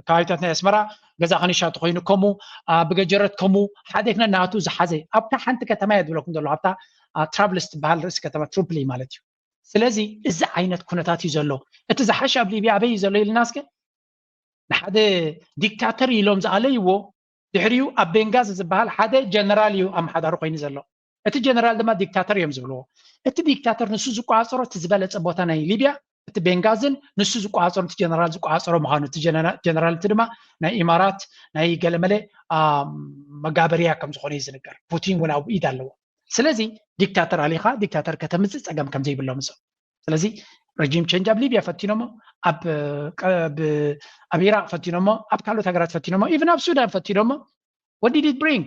ከባቢታት ናይ ኣስመራ ገዛ ከኒሻ ተኮይኑ ከምኡ ብገጀረት ከምኡ ሓደ ክነ ናቱ ዝሓዘ ኣብታ ሓንቲ ከተማ እየ ዝብለኩም ዘሎ ኣብታ ትራብልስ ትበሃል ርእሲ ከተማ ትሪፖሊ ማለት እዩ። ስለዚ እዚ ዓይነት ኩነታት እዩ ዘሎ። እቲ ዝሓሸ ኣብ ሊብያ ኣበይ እዩ ዘሎ ኢልና እስከ ንሓደ ዲክታተር ኢሎም ዝኣለይዎ ድሕሪኡ ኣብ ቤንጋዚ ዝበሃል ሓደ ጀነራል እዩ ኣመሓዳሪ ኮይኑ ዘሎ። እቲ ጀነራል ድማ ዲክታተር እዮም ዝብልዎ። እቲ ዲክታተር ንሱ ዝቆፃፀሮ እቲ ዝበለፀ ቦታ ናይ ሊብያ እቲ ቤንጋዝን ንሱ ዝቆፃፀሮ እቲ ጀነራል ዝቆፃፀሮ ምዃኑ እቲ ጀነራል እቲ ድማ ናይ ኢማራት ናይ ገለመለ መጋበርያ ከም ዝኾነ እዩ ዝንገር። ፑቲን እውን ኣብኡ ኢድ ኣለዎ። ስለዚ ዲክታተር ኣሊኻ ዲክታተር ከተምፅእ ፀገም ከም ዘይብሎም እዞም። ስለዚ regime change ኣብ ሊብያ ፈቲኖሞ፣ ኣብ ኢራቅ ፈቲኖሞ፣ ኣብ ካልኦት ሃገራት ፈቲኖሞ፣ ኢቭን ኣብ ሱዳን ፈቲኖሞ። What did it bring?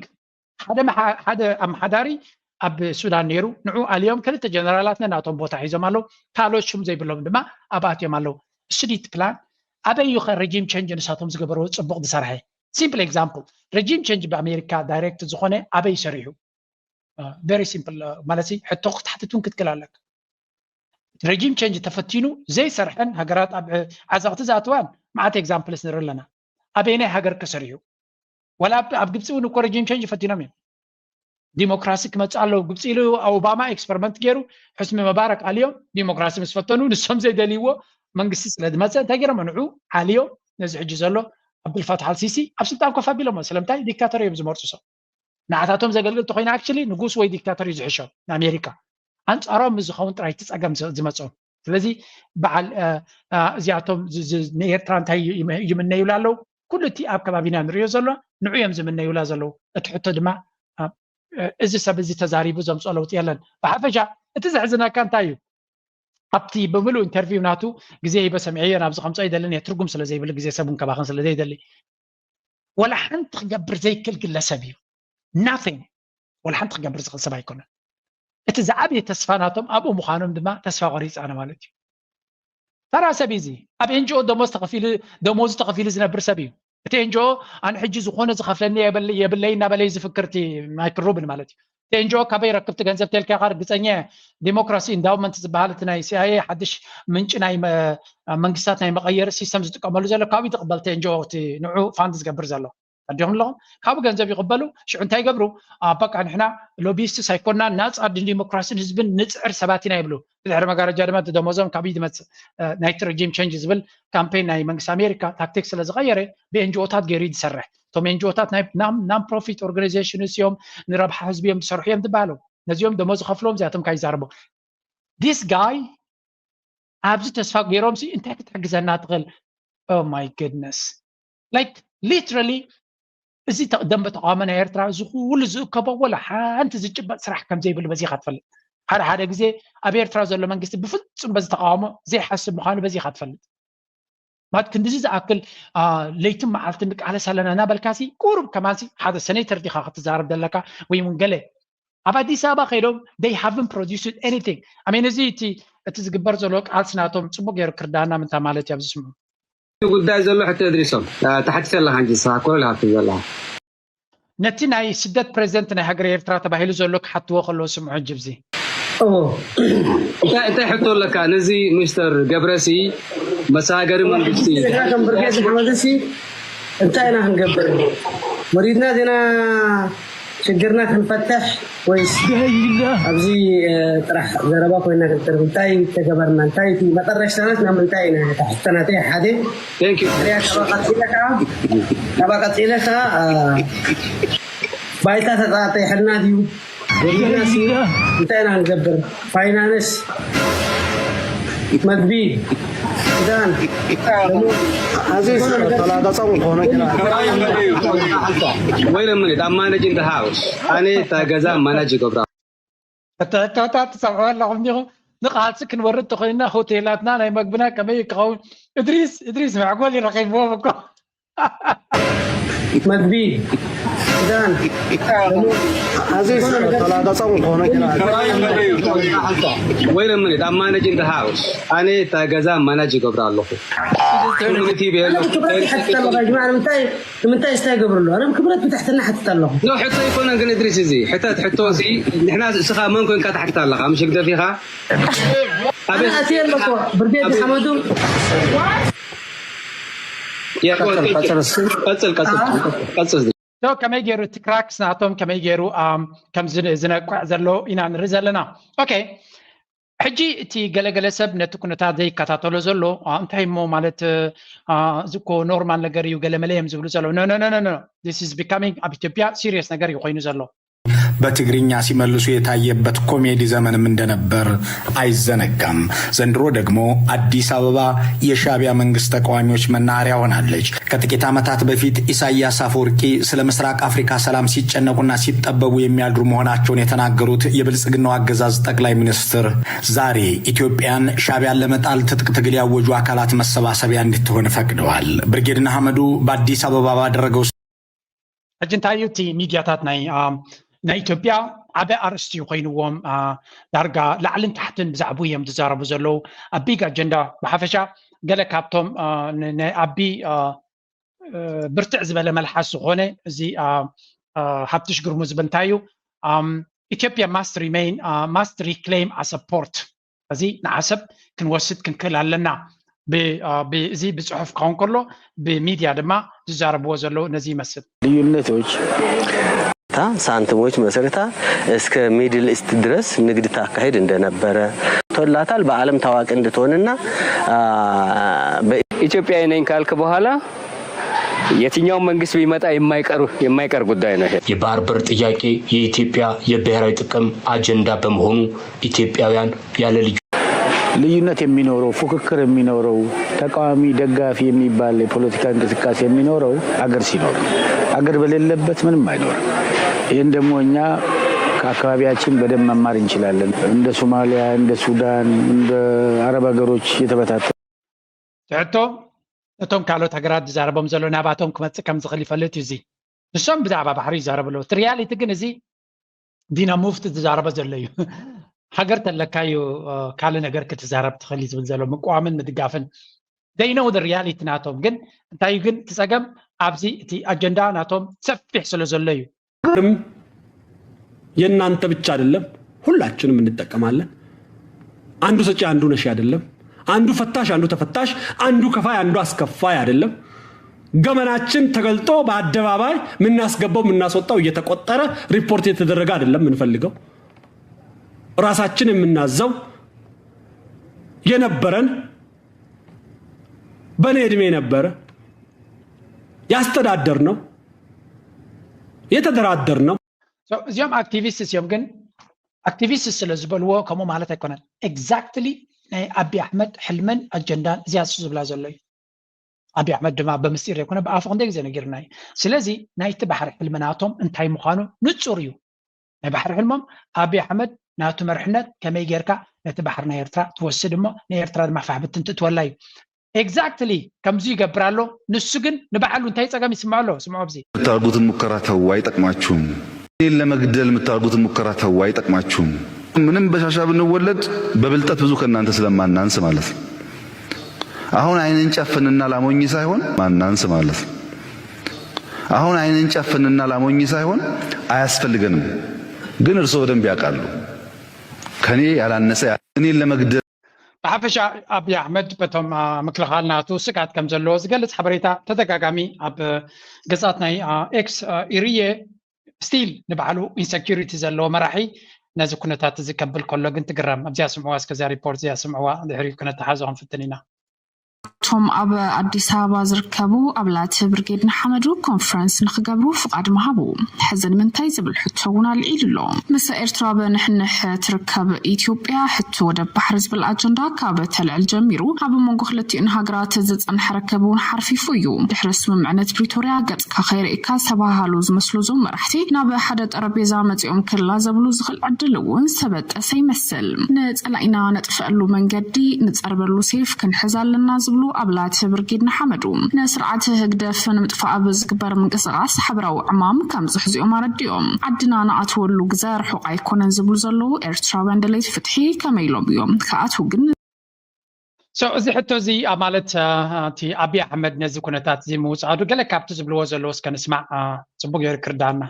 ሓደ ኣመሓዳሪ ኣብ ሱዳን ነይሩ፣ ንዑ ኣልዮም ክልተ ጀነራላት ነናቶም ቦታ ሒዞም ኣለዉ። ካልኦት ሽም ዘይብሎም ድማ ኣብኣትዮም ኣለዉ። እሱ ድዩ እቲ ፕላን? ኣበይ እዩ ከ regime change ንሳቶም ዝገበርዎ ጽቡቕ ዝሰርሐ? Simple example፣ regime change ብኣሜሪካ ዳይሬክት ዝኾነ ኣበይ ሰሪሑ? Very simple ማለት ሕቶ ክትሓትት እውን ክትክል ኣለካ። Regime change ተፈቲኑ ዘይሰርሐን ሃገራት ኣብ ዓዘቕቲ ዝኣትዋን መዓት ኤግዛምፕልስ ንርኢ ኣለና። ኣበየናይ ሃገር ከ ሰሪሑ? ዋላ ኣብ ግብፂ እውን እኮ regime change ፈቲኖም እዮም። ዲሞክራሲ ክመፅእ ኣለዎ ግብፂ ኢሉ ኦባማ ኤክስፐሪመንት ገይሩ፣ ሕስሚ መባረክ ኣልዮም ዲሞክራሲ ምስ ፈተኑ ንሶም ዘይደልይዎ መንግስቲ ስለ ዝመፀ እንታይ ገይሮም? ንዑ ኣልዮም ነዚ ሕጂ ዘሎ ኣብዱልፋታሕ ኣልሲሲ ኣብ ስልጣን ኮፍ ኣቢሎሞ። ስለምንታይ? ዲክታተር እዮም ዝመርፁ ሰብ። ንዓታቶም ዘገልግል ተኮይኑ ኣክቹሊ ንጉስ ወይ ዲክታተር እዩ ዝሕሾም ንኣሜሪካ። ኣንፃሮም ምስ ዝኸውን ጥራይ እቲ ፀገም ዝመፆም። ስለዚ በዓል እዚኣቶም ንኤርትራ እንታይ ይምነዩላ ኣለዉ? ኩሉ እቲ ኣብ ከባቢና ንሪኦ ዘሎ ንዑ እዮም ዝምነዩላ ዘለዉ። እቲ ሕቶ ድማ እዚ ሰብ እዚ ተዛሪቡ ዘምፅኦ ለውጢ የለን። ብሓፈሻ እቲ ዘሕዝነካ እንታይ እዩ? ኣብቲ ብምሉእ ኢንተርቪው ናቱ ግዜ ሂበ ሰሚዐዮ፣ ናብዚ ከምፅኦ ኣይደልን እየ፣ ትርጉም ስለ ዘይብል ግዜ ሰብ እውን ከባኽን ስለ ዘይደሊ። ወላ ሓንቲ ክገብር ዘይክእል ግለሰብ እዩ። Nothing። ወላ ሓንቲ ክገብር ዝኽእል ሰብ ኣይኮነን። እቲ ዝዓበየ ተስፋ ናቶም ኣብኡ ምዃኖም ድማ ተስፋ ቆሪፀ ኣነ ማለት እዩ። ተራ ሰብ እዩ እዚ። ኣብ ኤንጂኦ ደሞዝ ተኸፊሉ ደሞዙ ተኸፊሉ ዝነብር ሰብ እዩ። እቲ ኤንጂኦ ኣነ ሕጂ ዝኾነ ዝኸፍለኒ የብለይ እናበለ እዩ ዝፍክር እቲ ማይክል ሩብን ማለት እዩ። እቲ ኤንጂኦ ካበይ ይረክብ እቲ ገንዘብ ተልካ ኢኻ ርግፀኛ እየ። ዲሞክራሲ ኢንዳውመንት ዝበሃል እቲ ናይ ሲኣይኤ ሓድሽ ምንጪ ናይ መንግስታት ናይ መቐየሪ ሲስተም ዝጥቀመሉ ዘሎ ካብኡ ትቕበል እቲ ኤንጂኦ እቲ ንዑ ፋንድ ዝገብር ዘሎ ኣዲኹም ኣለኹም ካብኡ ገንዘብ ይቕበሉ። ሽዑ እንታይ ይገብሩ? በቃ ንሕና ሎቢስትስ ኣይኮንና ናፃ ንዲሞክራሲን ህዝብን ንፅዕር ሰባት ኢና ይብሉ። ብድሕሪ መጋረጃ ድማ እቲ ደሞዞም ካብኡ ዝመፅእ ናይቲ regime change ዝብል ካምፔን ናይ መንግስቲ ኣሜሪካ ታክቲክ ስለ ዝቐየረ ብኤንጂኦታት ገይሩ እዩ ዝሰርሕ። እቶም ኤንጂኦታት ናይ non profit organization እዮም፣ ንረብሓ ህዝቢ እዮም ዝሰርሑ እዮም ዝበሃሉ። ነዚኦም ደሞዝ ዝኸፍልዎም እዚኣቶም ካብ ይዛረቡ። This guy ኣብዚ ተስፋ ገይሮም ሲ እንታይ ክትሕግዘና ትኽእል? Oh my goodness, like literally እዚ ደንበ ተቃውሞ ናይ ኤርትራ እዚ ኩሉ ዝእከቦ ወላ ሓንቲ ዝጭበጥ ስራሕ ከም ዘይብሉ በዚ ኢኻ ትፈልጥ። ሓደ ሓደ ግዜ ኣብ ኤርትራ ዘሎ መንግስቲ ብፍጹም በዚ ተቃውሞ ዘይሓስብ ምዃኑ በዚ ኢኻ ትፈልጥ። ማለት ክንዲዚ ዝኣክል ለይትን መዓልትን ንቃለስ ኣለና እናበልካሲ ቁሩብ ከማንሲ ሓደ ሰኔተር ዲኻ ክትዛረብ ዘለካ ወይ እውን ገለ ኣብ ኣዲስ ኣበባ ከይዶም they haven't produced anything። I mean እዚ እቲ እቲ ዝግበር ዘሎ ቃልሲ ናቶም ጽቡቅ ገይሩ ክርዳና ምንታ ማለት እዩ ኣብዚ ስምዑ። ጉዳይ ዘሎ ሕቶ እድሪሶም ተሓቲተ ኣለካ እንጂ ንስኻ ኮሎ ሃብቲ ዘለካ ነቲ ናይ ስደት ፕሬዚደንት ናይ ሃገር ኤርትራ ተባሂሉ ዘሎ ክሓትዎ ከለዉ ስምዑ ሕጂ ብዚ እንታይ ሕቶ ኣለካ ነዚ ሚስተር ገብረሲ መሳገሪ መንግስቲ ከም ብርጌድ ሓመድሲ እንታይ ኢና ክንገብር ወሪድና ዜና ሽግርና ክንፈትሕ ወይስ ኣብዚ ጥራሕ ዘረባ ኮይና ክንተርፍ እንታይ ተገበርና እንታይ መጠረሽታናት ናብ ምንታይ ኢና ተሕተናተይ ሓደ ሪያ ካባ ቀፂለ ከዓ ባይታ ተጣጢሕልና ድዩ ወዲናሲ እንታይ ኢና ንገብር ፋይናንስ መግቢ ክዳን ኣዚ ተላጋፀሙ ከሆነ ወይ ለምን ኣብ ማነጅ እንደ ሃውስ ኣነ እታ ገዛ ማናጅ ይገብራ ሕቶታት ትሰምዑ ኣለኹም ዲኹም ንቃልሲ ክንወርድ ተኮይንና ሆቴላትና ናይ መግብና ከመይ ክኸውን እድሪስ እድሪስ መዕጎል ይረኪብዎም እኮ መግቢ ክዳን ኣዚ ተላጋፀሙ ከሆነ ወይ ለምን ኣብ ማነጅ እንደ ሃውስ ኣነ እታ ገዛ ማናጅ ይገብራ ኣለኹ ንምንታይ ስታይ ገብርሉ ኣነ ክብረት ብትሕትና ሓትት ኣለኹ ሕቶ ይኮነ ግን እድሪስ እዚ ሕተት ሕቶ እዚ ንሕና እስኻ መን ኮንካ ትሓትት ኣለኻ ምሽ ግደፍ ኢኻ ኣቲ ኣለኮ ብርጌድ ሓመዱ ቀጽል ቀጽል ቀጽል So ከመይ ገይሩ እቲ ክራክስ ናቶም ከመይ ገይሩ ከም ዝነቅዕ ዘሎ ኢና ንርኢ ዘለና። ኦኬ ሕጂ እቲ ገለገለ ሰብ ነቲ ኩነታት ዘይከታተሎ ዘሎ እንታይ እሞ ማለት እዚ እኮ ኖርማል ነገር እዩ ገለመለ እዮም ዝብሉ ዘለዉ no no no no this is becoming ኣብ ኢትዮጵያ serious ነገር እዩ ኮይኑ ዘሎ በትግርኛ ሲመልሱ የታየበት ኮሜዲ ዘመንም እንደነበር አይዘነጋም። ዘንድሮ ደግሞ አዲስ አበባ የሻዕቢያ መንግስት ተቃዋሚዎች መናኸሪያ ሆናለች። ከጥቂት ዓመታት በፊት ኢሳያስ አፈወርቂ ስለ ምስራቅ አፍሪካ ሰላም ሲጨነቁና ሲጠበቡ የሚያድሩ መሆናቸውን የተናገሩት የብልጽግናው አገዛዝ ጠቅላይ ሚኒስትር ዛሬ ኢትዮጵያን ሻዕቢያን ለመጣል ትጥቅ ትግል ያወጁ አካላት መሰባሰቢያ እንድትሆን ፈቅደዋል። ብርጌድ ንሓመዱ በአዲስ አበባ ባደረገው ሕጂ እንታይ እዩ እቲ ሚድያታት ናይ ናይ ኢትዮጵያ ዓቢ ኣርእስቲ ኮይንዎም ዳርጋ ላዕልን ታሕትን ብዛዕቡ እዮም ዝዛረቡ ዘለዉ። ኣብ ቢግ ኣጀንዳ ብሓፈሻ ገለ ካብቶም ናይ ኣቢ ብርትዕ ዝበለ መልሓስ ዝኾነ እዚ ሃብትሽ ግርሙ ዝብል እንታይ እዩ? Ethiopia must remain must reclaim as a port። እዚ ንዓሰብ ክንወስድ ክንክእል ኣለና። እዚ ብፅሑፍ ክኸውን ከሎ ብሚድያ ድማ ዝዛረብዎ ዘለዉ ነዚ ይመስል። ልዩነቶች ሳንቲሞች መስርታ እስከ ሚድል ኢስት ድረስ ንግድ ታካሄድ እንደነበረ ተላታል በዓለም ታዋቂ እንድትሆንና ኢትዮጵያዊ ነኝ ካልክ በኋላ የትኛው መንግስት ቢመጣ የማይቀር ጉዳይ ነው። ይሄ የባህር በር ጥያቄ የኢትዮጵያ የብሔራዊ ጥቅም አጀንዳ በመሆኑ ኢትዮጵያውያን ያለ ልዩ ልዩነት የሚኖረው ፉክክር የሚኖረው ተቃዋሚ ደጋፊ የሚባል የፖለቲካ እንቅስቃሴ የሚኖረው አገር ሲኖር፣ አገር በሌለበት ምንም አይኖርም። ይህን ደግሞ እኛ ከአካባቢያችን በደንብ መማር እንችላለን። እንደ ሶማሊያ፣ እንደ ሱዳን፣ እንደ አረብ ሀገሮች የተበታተ ትሕቶ እቶም ካልኦት ሃገራት ዝዛረቦም ዘሎ ናባቶም ክመፅእ ከም ዝኽእል ይፈልጥ እዩ። እዚ ንሶም ብዛዕባ ባሕሪ ይዛረቡ ኣለዉ። እቲ ሪያሊቲ ግን እዚ ዲና ሙፍቲ ዝዛረቦ ዘሎ እዩ። ሃገር ተለካ እዩ ካልእ ነገር ክትዛረብ ትኽእል እዩ ዝብል ዘሎ ምቅዋምን ምድጋፍን they know the reality ናቶም። ግን እንታይ እዩ ግን እቲ ፀገም ኣብዚ እቲ ኣጀንዳ ናቶም ሰፊሕ ስለ ዘሎ እዩ። ግርም የእናንተ ብቻ አይደለም፣ ሁላችንም እንጠቀማለን። አንዱ ሰጪ አንዱ ነሺ አይደለም። አንዱ ፈታሽ አንዱ ተፈታሽ፣ አንዱ ከፋይ አንዱ አስከፋይ አይደለም። ገመናችን ተገልጦ በአደባባይ የምናስገባው የምናስወጣው እየተቆጠረ ሪፖርት እየተደረገ አይደለም የምንፈልገው። ራሳችን የምናዘው የነበረን በእኔ እድሜ የነበረ ያስተዳደርነው የተደራደርነው እዚኦም ኣክቲቪስትስ እዮም። ግን ኣክቲቪስትስ ስለ ዝበልዎ ከምኡ ማለት ኣይኮነን። ኤግዛክትሊ ናይ ኣቢ ኣሕመድ ሕልምን ኣጀንዳን እዚኣ እሱ ዝብላ ዘሎ እዩ። ኣቢ ኣሕመድ ድማ ብምስጢር ዘይኮነ ብኣፉ ክንደይ ግዜ ነጊርና እዩ። ስለዚ ናይቲ ባሕሪ ሕልሚ ናቶም እንታይ ምዃኑ ንጹር እዩ። ናይ ባሕሪ ሕልሞም ኣቢ ኣሕመድ ናቱ መርሕነት ከመይ ጌርካ ነቲ ባሕሪ ናይ ኤርትራ ትወስድ እሞ ንኤርትራ ድማ ፋሕ ብትን ትእትወላ እዩ። ኤግዛክትሊ ከምዚ ይገብር ኣሎ። ንሱ ግን ንባዕሉ እንታይ ጸገም ይስምዖ ኣሎ? ስምዖ ኣብዚ የምታደርጉትን ሙከራ ተዉ፣ አይጠቅማችሁም። እኔን ለመግደል የምታደርጉትን ሙከራ ተዉ፣ አይጠቅማችሁም። ምንም በሻሻ ብንወለድ በብልጠት ብዙ ከእናንተ ስለማናንስ ማለት ነው። አሁን አይንን ጨፍንና ላሞኝ ሳይሆን ማናንስ ማለት ነው። አሁን አይንን ጨፍንና ላሞኝ ሳይሆን አያስፈልገንም። ግን እርስዎ በደንብ ያውቃሉ። ከኔ ያላነሰ እኔን ለመግደል ብሓፈሻ ኣብይ ኣሕመድ በቶም ምክልኻል ናቱ ስግኣት ከም ዘለዎ ዝገልጽ ሓበሬታ ተደጋጋሚ ኣብ ገጻት ናይ ኤክስ ይርየ። ስቲል ንባዕሉ ኢንሰኪሪቲ ዘለዎ መራሒ ነዚ ኩነታት እዚ ከብል ከሎ ግን ትግረም። ኣብዚኣ ስምዕዋ እስከ እዚኣ ሪፖርት እዚኣ ስምዕዋ ድሕሪ ክነተሓዞ ክንፍትን ኢና። እቶም ኣብ ኣዲስ ኣበባ ዝርከቡ ኣባላት ብርጌድ ንሓመዱ ኮንፈረንስ ንክገብሩ ፍቓድ ምሃቡ ሕዚ ንምንታይ ዝብል ሕቶ እውን ኣልዒሉ ኣሎ። ምስ ኤርትራ ብንሕንሕ ትርከብ ኢትዮጵያ ሕቶ ወደብ ባሕሪ ዝብል ኣጀንዳ ካብ ተልዕል ጀሚሩ ኣብ መንጎ ክልቲኡን ሃገራት ዝጸንሐ ርክብ እውን ሓርፊፉ እዩ። ድሕሪ ስምምዕነት ፕሪቶርያ ገጽካ ከይርእካ ዝተባሃሉ ዝመስሉ እዞም መራሕቲ ናብ ሓደ ጠረጴዛ መጺኦም ክላዘብሉ ዝኽእል ዕድል እውን ዝተበጠሰ ይመስል። ንጸላኢና ነጥፍአሉ መንገዲ ንጸርበሉ ሴፍ ክንሕዝ ኣለና ዝብሉ ኣባላት ብርጌድ ንሓመዱ ንስርዓት ህግደፍ ንምጥፋእ ኣብ ዝግበር ምንቅስቓስ ሓበራዊ ዕማም ከም ዝሕዝኦም ኣረዲኦም። ዓድና ንኣትወሉ ግዘ ርሑቕ ኣይኮነን ዝብሉ ዘለዉ ኤርትራውያን ደለይቲ ፍትሒ ከመይ ኢሎም እዮም ክኣትዉ ግን So እዚ ሕቶ እዚ ማለት እቲ ኣብይ ኣሕመድ ነዚ ኩነታት እዚ ምውፃዱ ገለ ካብቲ ዝብልዎ ዘለዉ እስከ ንስማዕ። ፅቡቅ ገይሩ ክርዳና።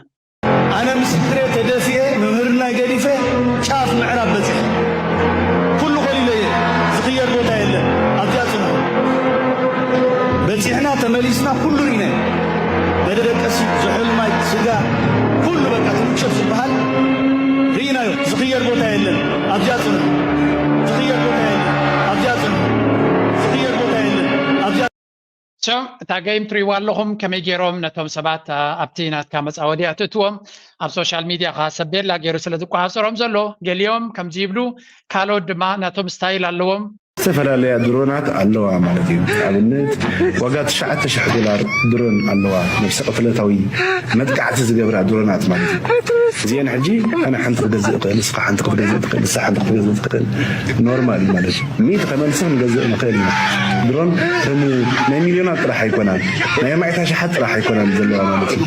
ኣነ ምስክሬ ተደፊኤ ምምህርናይ ገዲፈ ጫፍ ምዕራብ በፂሐ ኩሉ ኮሊለ እየ። ዝኽየድ ቦታ የለን። ኣብዚኣ ፅንሑ። በፂሕና ተመሊስና ኩሉ ርኢናዮ። መደቀሲ ዝሑል ማይ ስጋ ኩሉ በቃ ትምቸት ዝበሃል ርኢናዮ። ዝኽየድ ቦታ የለን። ኣብዚኣ ፅንሑ። ዝኽየድ ቦታ የለን። ኣብዚኣ ፅንሑ። ዝኽየድ ቦታ የለን። ኣብዚኣ እታ ገይም ትሪእዋ ኣለኹም፣ ከመይ ገይሮም ነቶም ሰባት ኣብቲ ናትካ መፃወዲ ኣትእትዎም? ኣብ ሶሻል ሚድያ ከዓ ሰብ ቤላ ገይሩ ስለ ዝቆፃፀሮም ዘሎ፣ ገሊኦም ከምዚ ይብሉ፣ ካልኦት ድማ ናቶም ስታይል ኣለዎም። ዝተፈላለያ ድሮናት ኣለዋ ማለት እዩ። ኣብነት ዋጋ ትሽዓተ ሽሕ ዶላር ድሮን ኣለዋ፣ ነፍሰ ቅትለታዊ መጥቃዕቲ ዝገብራ ድሮናት ማለት እዩ። እዚአን ሕጂ ኣነ ሓንቲ ክገዝእ እኽእል፣ ንስኻ ሓንቲ ክትገዝእ ትኽእል፣ ንሳ ሓንቲ ክትገዝእ ትኽእል፣ ኖርማል እዩ ማለት እዩ። ሚእቲ ከመልሲ ክንገዝእ ንኽእል ኢና። ድሮን ከም ናይ ሚልዮናት ጥራሕ ኣይኮናን፣ ናይ ኣማኢት ኣሽሓት ጥራሕ ኣይኮናን ዘለዋ ማለት እዩ።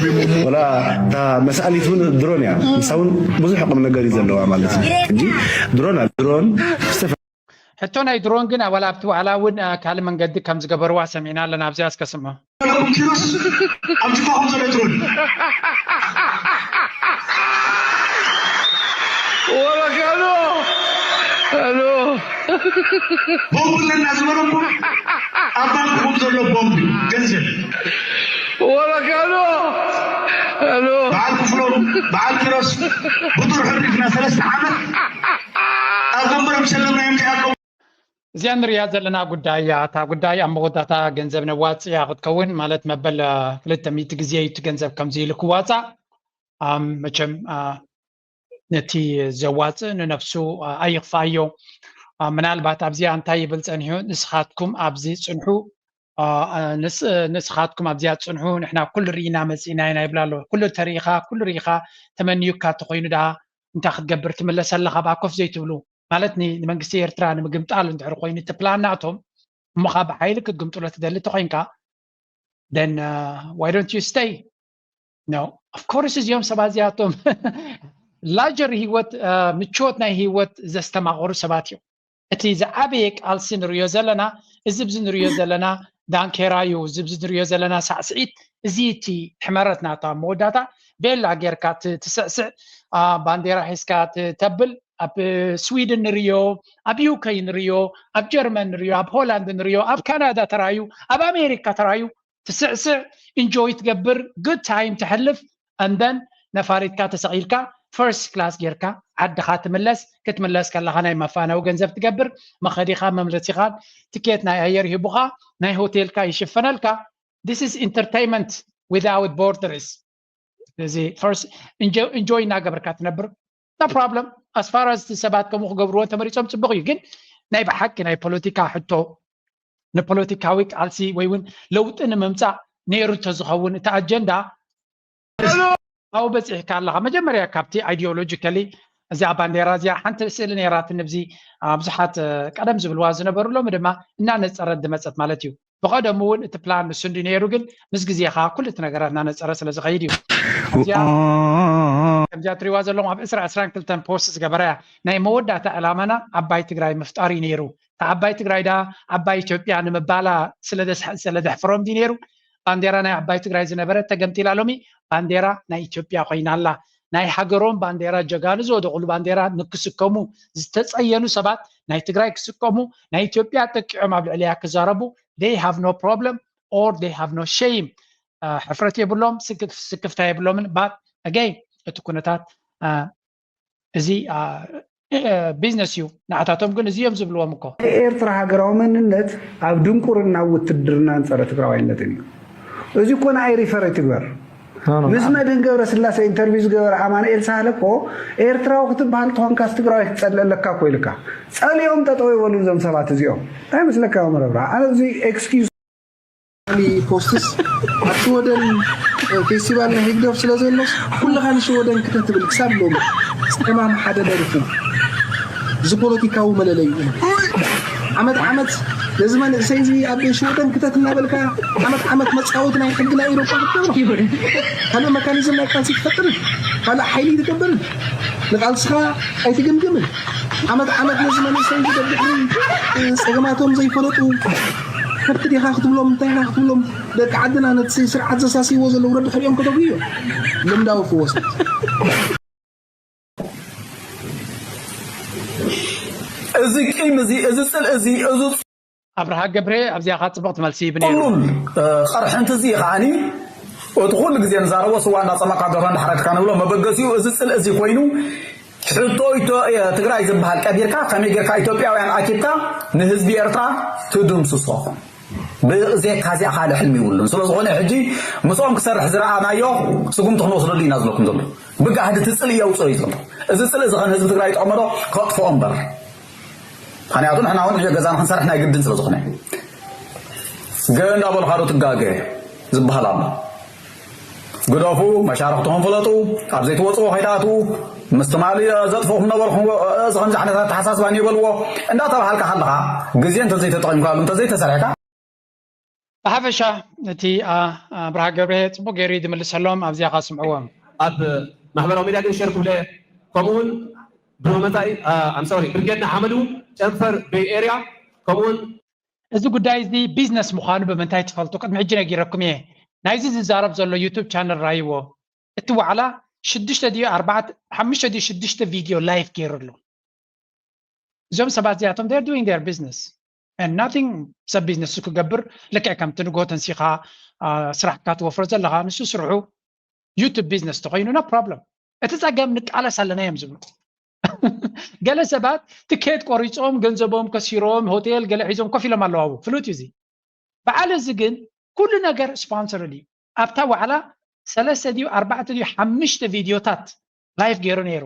ወላ እታ መስኣሊት እውን ድሮን እያ፣ ንሳ እውን ብዙሕ ቁም ነገር እዩ ዘለዋ ማለት እዩ። ሕጂ ድሮን ኣብ ድሮን ዝተፈ- ሕቶ ናይ ድሮን ግን ዋላ ኣብቲ ዋዕላ እውን ካልእ መንገዲ ከም ዝገበርዋ ሰሚዕና ኣለና። ኣብዚኣ እስከ ስምዑ። ኪሮስ ኣብ ጅባኹም ዘሎ ድሮን ወረካሎ ሎ ቦምብ ኣለና ዝበለኩም ኣብ ባንክኹም ዘሎ ቦምብ ገንዘብ ወረካሎ ሎ በዓል ክፍሎም በዓል ኪሮስ ብጡር ሕሪፍና ሰለስተ ዓመት ኣብ መንበሮም ሰለምናዮም ከይኣቀሙ እዚኣ ንሪኣ ዘለና ጉዳይ እያ። እታ ጉዳይ ኣብ መወዳእታ ገንዘብ ነዋፅእ እያ ክትከውን፣ ማለት መበል ክልተ ሚእቲ ግዜ እዩ እቲ ገንዘብ ከምዚ ኢሉ ክዋፃእ። ኣም፣ መቸም አ፣ ነቲ ዘዋፅእ ንነፍሱ አ፣ ኣይኽፋዮ። አ፣ ምናልባት ኣብዚኣ እንታይ ይብል ፀኒሑ፣ ንስኻትኩም ኣብዚ ፅንሑ፣ አ፣ አ፣ ንስ- ንስኻትኩም ኣብዚኣ ፅንሑ፣ ንሕና ኩሉ ርኢና መፂእና ኢና ይብል ኣሎ። ኩሉ ተሪኢኻ፣ ኩሉ ርኢኻ፣ ተመንዩካ እንተኾይኑ ደኣ እንታይ ክትገብር ትምለስ ኣለኻ? ብኣ ኮፍ ዘይትብሉ ማለት ን- ንመንግስቲ ኤርትራ ንምግምጣል እንድሕር ኮይኑ እቲ ፕላን ናቶም እሞ ኸዓ ብሓይሊ ክትግምጥሎ ትደሊ ተኾይንካ then uh, why don't you stay? No, of course እዚኦም ሰባት እዚኣቶም ላጀር ህይወት ምቾት ናይ ህይወት ዘስተማቐሩ ሰባት እዮም። እቲ ዝዓበየ ቃልሲ ንሪዮ ዘለና እዚ ብዚ ንሪዮ ዘለና ዳንኬራ እዩ። እዚ ብዚ ንሪዮ ዘለና ሳዕስዒት እዚ እቲ ሕመረት ናታ መወዳእታ ቤላ ጌርካ ት- ትስዕስዕ አ፣ ባንዴራ ሒዝካ ትተብል ኣብ ስዊድን ንሪዮ፣ ኣብ ዩከይ ንሪዮ፣ ኣብ ጀርመን ንሪዮ፣ ኣብ ሆላንድ ንሪዮ፣ ኣብ ካናዳ ተራዩ፣ ኣብ ኣሜሪካ ተራዩ ትስዕስዕ ኢንጆይ ትገብር good time ተሕልፍ and then ነፋሪትካ ተሰቒልካ ፈርስት ክላስ ጌርካ ዓድኻ ትምለስ። ክትምለስ ከለኻ ናይ መፋነዊ ገንዘብ ትገብር፣ መኸዲኻ መምለሲኻን ትኬት ናይ ኣየር ይህቡኻ፣ ናይ ሆቴልካ ይሽፈነልካ። This is entertainment without borders። እዚ ፈርስት ኢንጆይ እናገበርካ ትነብር no problem as far as ሰባት ከምኡ ክገብርዎ ተመሪፆም ፅቡቅ እዩ። ግን ናይ ብሓቂ ናይ ፖለቲካ ሕቶ ንፖለቲካዊ ቃልሲ ወይ እውን ለውጢ ንምምፃእ ነይሩ እንተዝኸውን እቲ ኣጀንዳ ኣብኡ በፂሕካ ኣለካ። መጀመርያ ካብቲ ኣይዲዮሎጂካሊ እዚኣ ባንዴራ እዚኣ ሓንቲ ስእሊ ነይራትኒ ብዚ ብዙሓት ቀደም ዝብልዋ ዝነበሩ ሎሚ ድማ እናነፀረት ዝመፀት ማለት እዩ። ብቐደሙ እውን እቲ ፕላን ንሱ እንዲ ነይሩ ግን ምስ ግዜ ከዓ ኩሉ እቲ ነገራት እናነፀረ ስለ ዝኸይድ እዩ። እዚኣ ከምዚኣ ትሪዋ ዘለኹም ኣብ ዕስራ ዕስራን ክልተን ፖስት ዝገበራ እያ። ናይ መወዳእታ ዕላማና ዓባይ ትግራይ ምፍጣር እዩ ነይሩ። እታ ዓባይ ትግራይ ደኣ ዓባይ ኢትዮጵያ ንምባላ ስለ ዘስሐ- ስለ ዘሕፍሮም ድዩ ነይሩ? ባንዴራ ናይ ዓባይ ትግራይ ዝነበረት ተገምጢላ ሎሚ ባንዴራ ናይ ኢትዮጵያ ኮይና ኣላ። ናይ ሃገሮም ባንዴራ ጀጋኑ ዝወደቑሉ ባንዴራ ንክስከሙ ዝተፀየኑ ሰባት ናይ ትግራይ ክስከሙ ናይ ኢትዮጵያ ጠቂዖም ኣብ ልዕሊያ ክዛረቡ they have no problem or they have no shame ሕፍረት የብሎም ስክፍታ የብሎምን but again እቲ ኩነታት እዚ ቢዝነስ እዩ ንዓታቶም ግን እዚኦም ዝብልዎም እኮ ናይ ኤርትራ ሃገራዊ መንነት ኣብ ድንቁርና ውትድርናን ፀረ ትግራዋይነትን እዩ። እዚ እኮ ንኣይ ሪፈር ኣይትግበር። ምስ መድህን ገብረ ስላሴ ኢንተርቪው ዝገበረ ኣማኑኤል ሳህለ እኮ ኤርትራዊ ክትበሃል ተኾንካስ ትግራዋይ ክትፀልእ ኣለካ እኮ ኢልካ። ፀሊኦም ጠጠው ይበሉ እዞም ሰባት እዚኦም። እንታይ መስለካ እዮም ረብራ? ኣነ እዚ ኤክስኪውዝ ፖስትስ ኣብ ሽወደን ፌስቲቫል ናይ ህግደፍ ስለ ዘሎስ ኩልኻ ንሽወደን ክተትብል ክሳብ ሎሚ ጸማም ሓደ ደርፉ ዝፖለቲካዊ መለለዩ ኢና። ዓመት ዓመት ነዚ መንእሰይ እዚ ኣብ ሽወደን ክተት እናበልካ ዓመት ዓመት መጻወቲ ናይ ሕጊ ናይ ኤሮፓ ክትገብሮ ካልእ መካኒዝም ናይ ቃልሲ ትፈጥርን ካልእ ሓይሊ ትገብርን ንቃልስኻ ኣይትግምግምን። ዓመት ዓመት ነዚ መንእሰይ እዚ ደድሕሪ ጸገማቶም ዘይፈለጡ ከብቲ ዲኻ ክትብሎም እንታይ ኢኻ ክትብሎም ደቂ ዓድና ነቲ ስርዓት ዘሳስይዎ ዘለዉ ደድሕሪኦም ከተጉዮ ልምዳዊ ክወስድ እዚ ቂም እዚ እዚ ፅልኢ እዚ እዚ ኣብርሃ ገብረ ኣብዚኣ ካ ፅብቕቲ መልሲ ይብ ነይሩ። ጥሉል ቐርሕንቲ እዚ ከዓኒ እቲ ኩሉ ግዜ ንዛረቦ ስዋ እንዳፀመካ ደርሆ እንዳሓረድካ ንብሎ መበገሲኡ እዚ ፅልኢ እዚ ኮይኑ ሕቶ ኢትዮ- ትግራይ ዝበሃል ቀቢርካ ከመይ ጌርካ ኢትዮጵያውያን ኣኪብካ ንህዝቢ ኤርትራ ትድምስሶ ብዘይካ እዚኣ ካልእ ሕልሚ ይብሉን። ስለ ዝኾነ ሕጂ ምስኦም ክሰርሕ ዝረኣናዮ ስጉምቲ ክንወስደሉ ኢና ዝብለኩም ዘሎ። ብጋህዲ እቲ ጽልኢ የውፅኦ እዩ ዘሎ። እዚ ጽልኢ እዚ ኸን ህዝቢ ትግራይ ይጠቕሞ ዶ? ከጥፍኦ እምበር። ምኽንያቱ ንሕና እውን ዕዮ ገዛና ክንሰርሕ ናይ ግድን ስለ ዝኾነ። ግን እንዳበልካ ዶ ትጋገ ዝበሃል ኣሎ። ግደፉ፣ መሻርኽትኹም ፍለጡ፣ ኣብ ዘይትወፅዎ ከይትኣትዉ፣ ምስ ትማሊ ዘጥፍእኹም ነበርኹም፣ እዚ ከምዚ ዓይነት ኣተሓሳስባ እኒኦ በልዎ እንዳተባሃልካ ከለኻ፣ ግዜ እንተዘይተጠቒምካሉ፣ እንተዘይተሰሪሕካ፣ ብሓፈሻ እቲ ኣብርሃ ገብርሄ ፅቡቅ ገይሩ እዩ ዝምልሰሎም። ኣብዚኣ ካ ስምዕዎም። ኣብ ማሕበራዊ ሚድያ ግን ሸር ክብለ፣ ከምኡ እውን ብሎ መፃኢ ኣምሶሪ ብርጌድ ንሓመዱ ጨንፈር ቤይ ኤርያ ከምኡ እውን እዚ ጉዳይ እዚ ቢዝነስ ምዃኑ ብምንታይ ትፈልጡ? ቅድሚ ሕጂ ነጊረኩም እየ። ናይዚ ዝዛረብ ዘሎ ዩቱብ ቻነል ራይዎ። እቲ ዋዕላ ሽዱሽተ ድዩ ኣርባዕተ ሓሙሽተ ድዩ ሽዱሽተ ቪድዮ ላይፍ ገይሩ ኣሎ። እዞም ሰባት እዚኣቶም they're doing their business and nothing። ሰብ ቢዝነስ ክገብር ልክዕ ከምቲ ንጎ ተንሲኻ ስራሕካ ትወፍሮ ዘለኻ ንሱ ስርሑ ዩቱብ ቢዝነስ ተኮይኑ no problem። እቲ ፀገም ንቃለስ ኣለና እዮም ዝብሉ። ገለ ሰባት ትኬት ቆሪፆም ገንዘቦም ከሲሮም ሆቴል ገለ ሒዞም ኮፍ ኢሎም ኣለዋቡ ፍሉጥ እዩ እዚ። በዓል እዚ ግን ኩሉ ነገር ስፖንሰር እዩ። ኣብታ ዋዕላ ሰለስተ ድዩ ኣርባዕተ ድዩ ሓሙሽተ ቪድዮታት ላይፍ ገይሩ ነይሩ።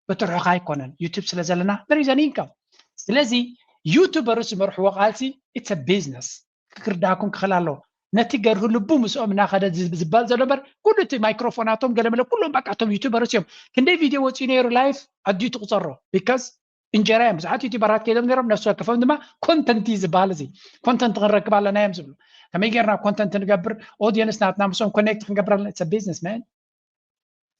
ብትርሑኻ ኣይኮነን ዩቱብ ስለ ዘለና there is an income። ስለዚ ዩቱበርስ ዝመርሕዎ ቃልሲ it's a business። ክክርዳኩም ክኽእል ኣለዎ። ነቲ ገርሁ ልቡ ምስኦም እናኸደ ዝበሃል ዘሎ እምበር ኩሉ እቲ ማይክሮፎናቶም ገለመለ ኩሎም በቃ እቶም ዩቱበርስ እዮም። ክንደይ ቪድዮ ወፂኡ ነይሩ ላይፍ ኣድዩ ትቁፀሮ because እንጀራ እዮም። ብዙሓት ዩቱበራት ከይዶም ነይሮም ነፍሲ ወከፎም ድማ ኮንተንት እዩ ዝበሃል እዚ ኮንተንት ክንረክብ ኣለና እዮም ዝብሉ። ከመይ ጌርና ኮንተንት ንገብር ኦዲየንስ ናትና ምስኦም ኮኔክት ክንገብር ኣለና it's a business man።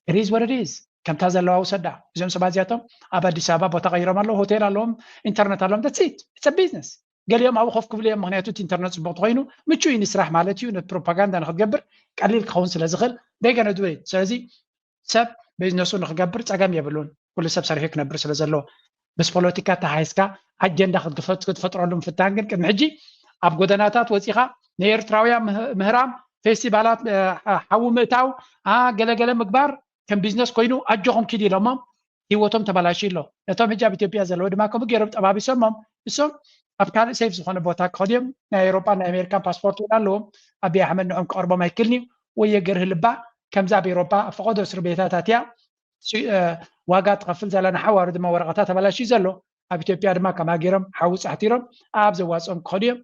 It is what it is። ከምታ ዘለዋ ውሰዳ። እዞም ሰባት እዚኣቶም ኣብ ኣዲስ ኣበባ ቦታ ቀይሮም ኣለዉ፣ ሆቴል ኣለዎም፣ ኢንተርነት ኣለዎም። That's it። It's a business። ገሊኦም ኣብኡ ኮፍ ክብሉ እዮም፣ ምክንያቱ እቲ ኢንተርነት ፅቡቅ ተኮይኑ ምቹ እዩ ንስራሕ ማለት እዩ። ነቲ ፕሮፓጋንዳ ንክትገብር ቀሊል ክኸውን ስለ ዝኽእል they gonna do it። ስለዚ ሰብ ቢዝነሱ ንክገብር ፀገም የብሉን፣ ኩሉ ሰብ ሰሪሑ ክነብር ስለ ዘለዎ። ምስ ፖለቲካ ተሓይዝካ ኣጀንዳ ክትፈጥረሉ ምፍታን ግን ቅድሚ ሕጂ ኣብ ጎደናታት ወፂኻ ንኤርትራውያን ምህራም፣ ፌስቲቫላት ሓዊ ምእታው፣ ገለገለ ምግባር ከም ቢዝነስ ኮይኑ ኣጆኹም ኪድ ኢሎሞም ሂወቶም ተባላሽዩ ኣሎ። ነቶም ሕጂ ኣብ ኢትዮጵያ ዘለዉ ድማ ከምኡ ገይሮም ጠባቢሶሞም እሶም ኣብ ካልእ ሴፍ ዝኾነ ቦታ ክኸዱ እዮም። ናይ ኤውሮጳን ናይ ኣሜሪካን ፓስፖርት እውን ኣለዎም። ኣቢይ ኣሕመድ ንዖም ክቐርቦም ኣይክልን'ዩ። ወዮ ገርሂ ልባ ከምዛ ኣብ ኤውሮጳ ኣብ ፈቐዶ እስር ቤታት ኣትያ ዋጋ ትኸፍል ዘላ ንሓዋሩ ድማ ወረቐታ ተባላሽዩ ዘሎ ኣብ ኢትዮጵያ ድማ ከማጊሮም ሓዊ ፃሕቲሮም ኣብ ዘዋፅኦም ክኸዱ እዮም።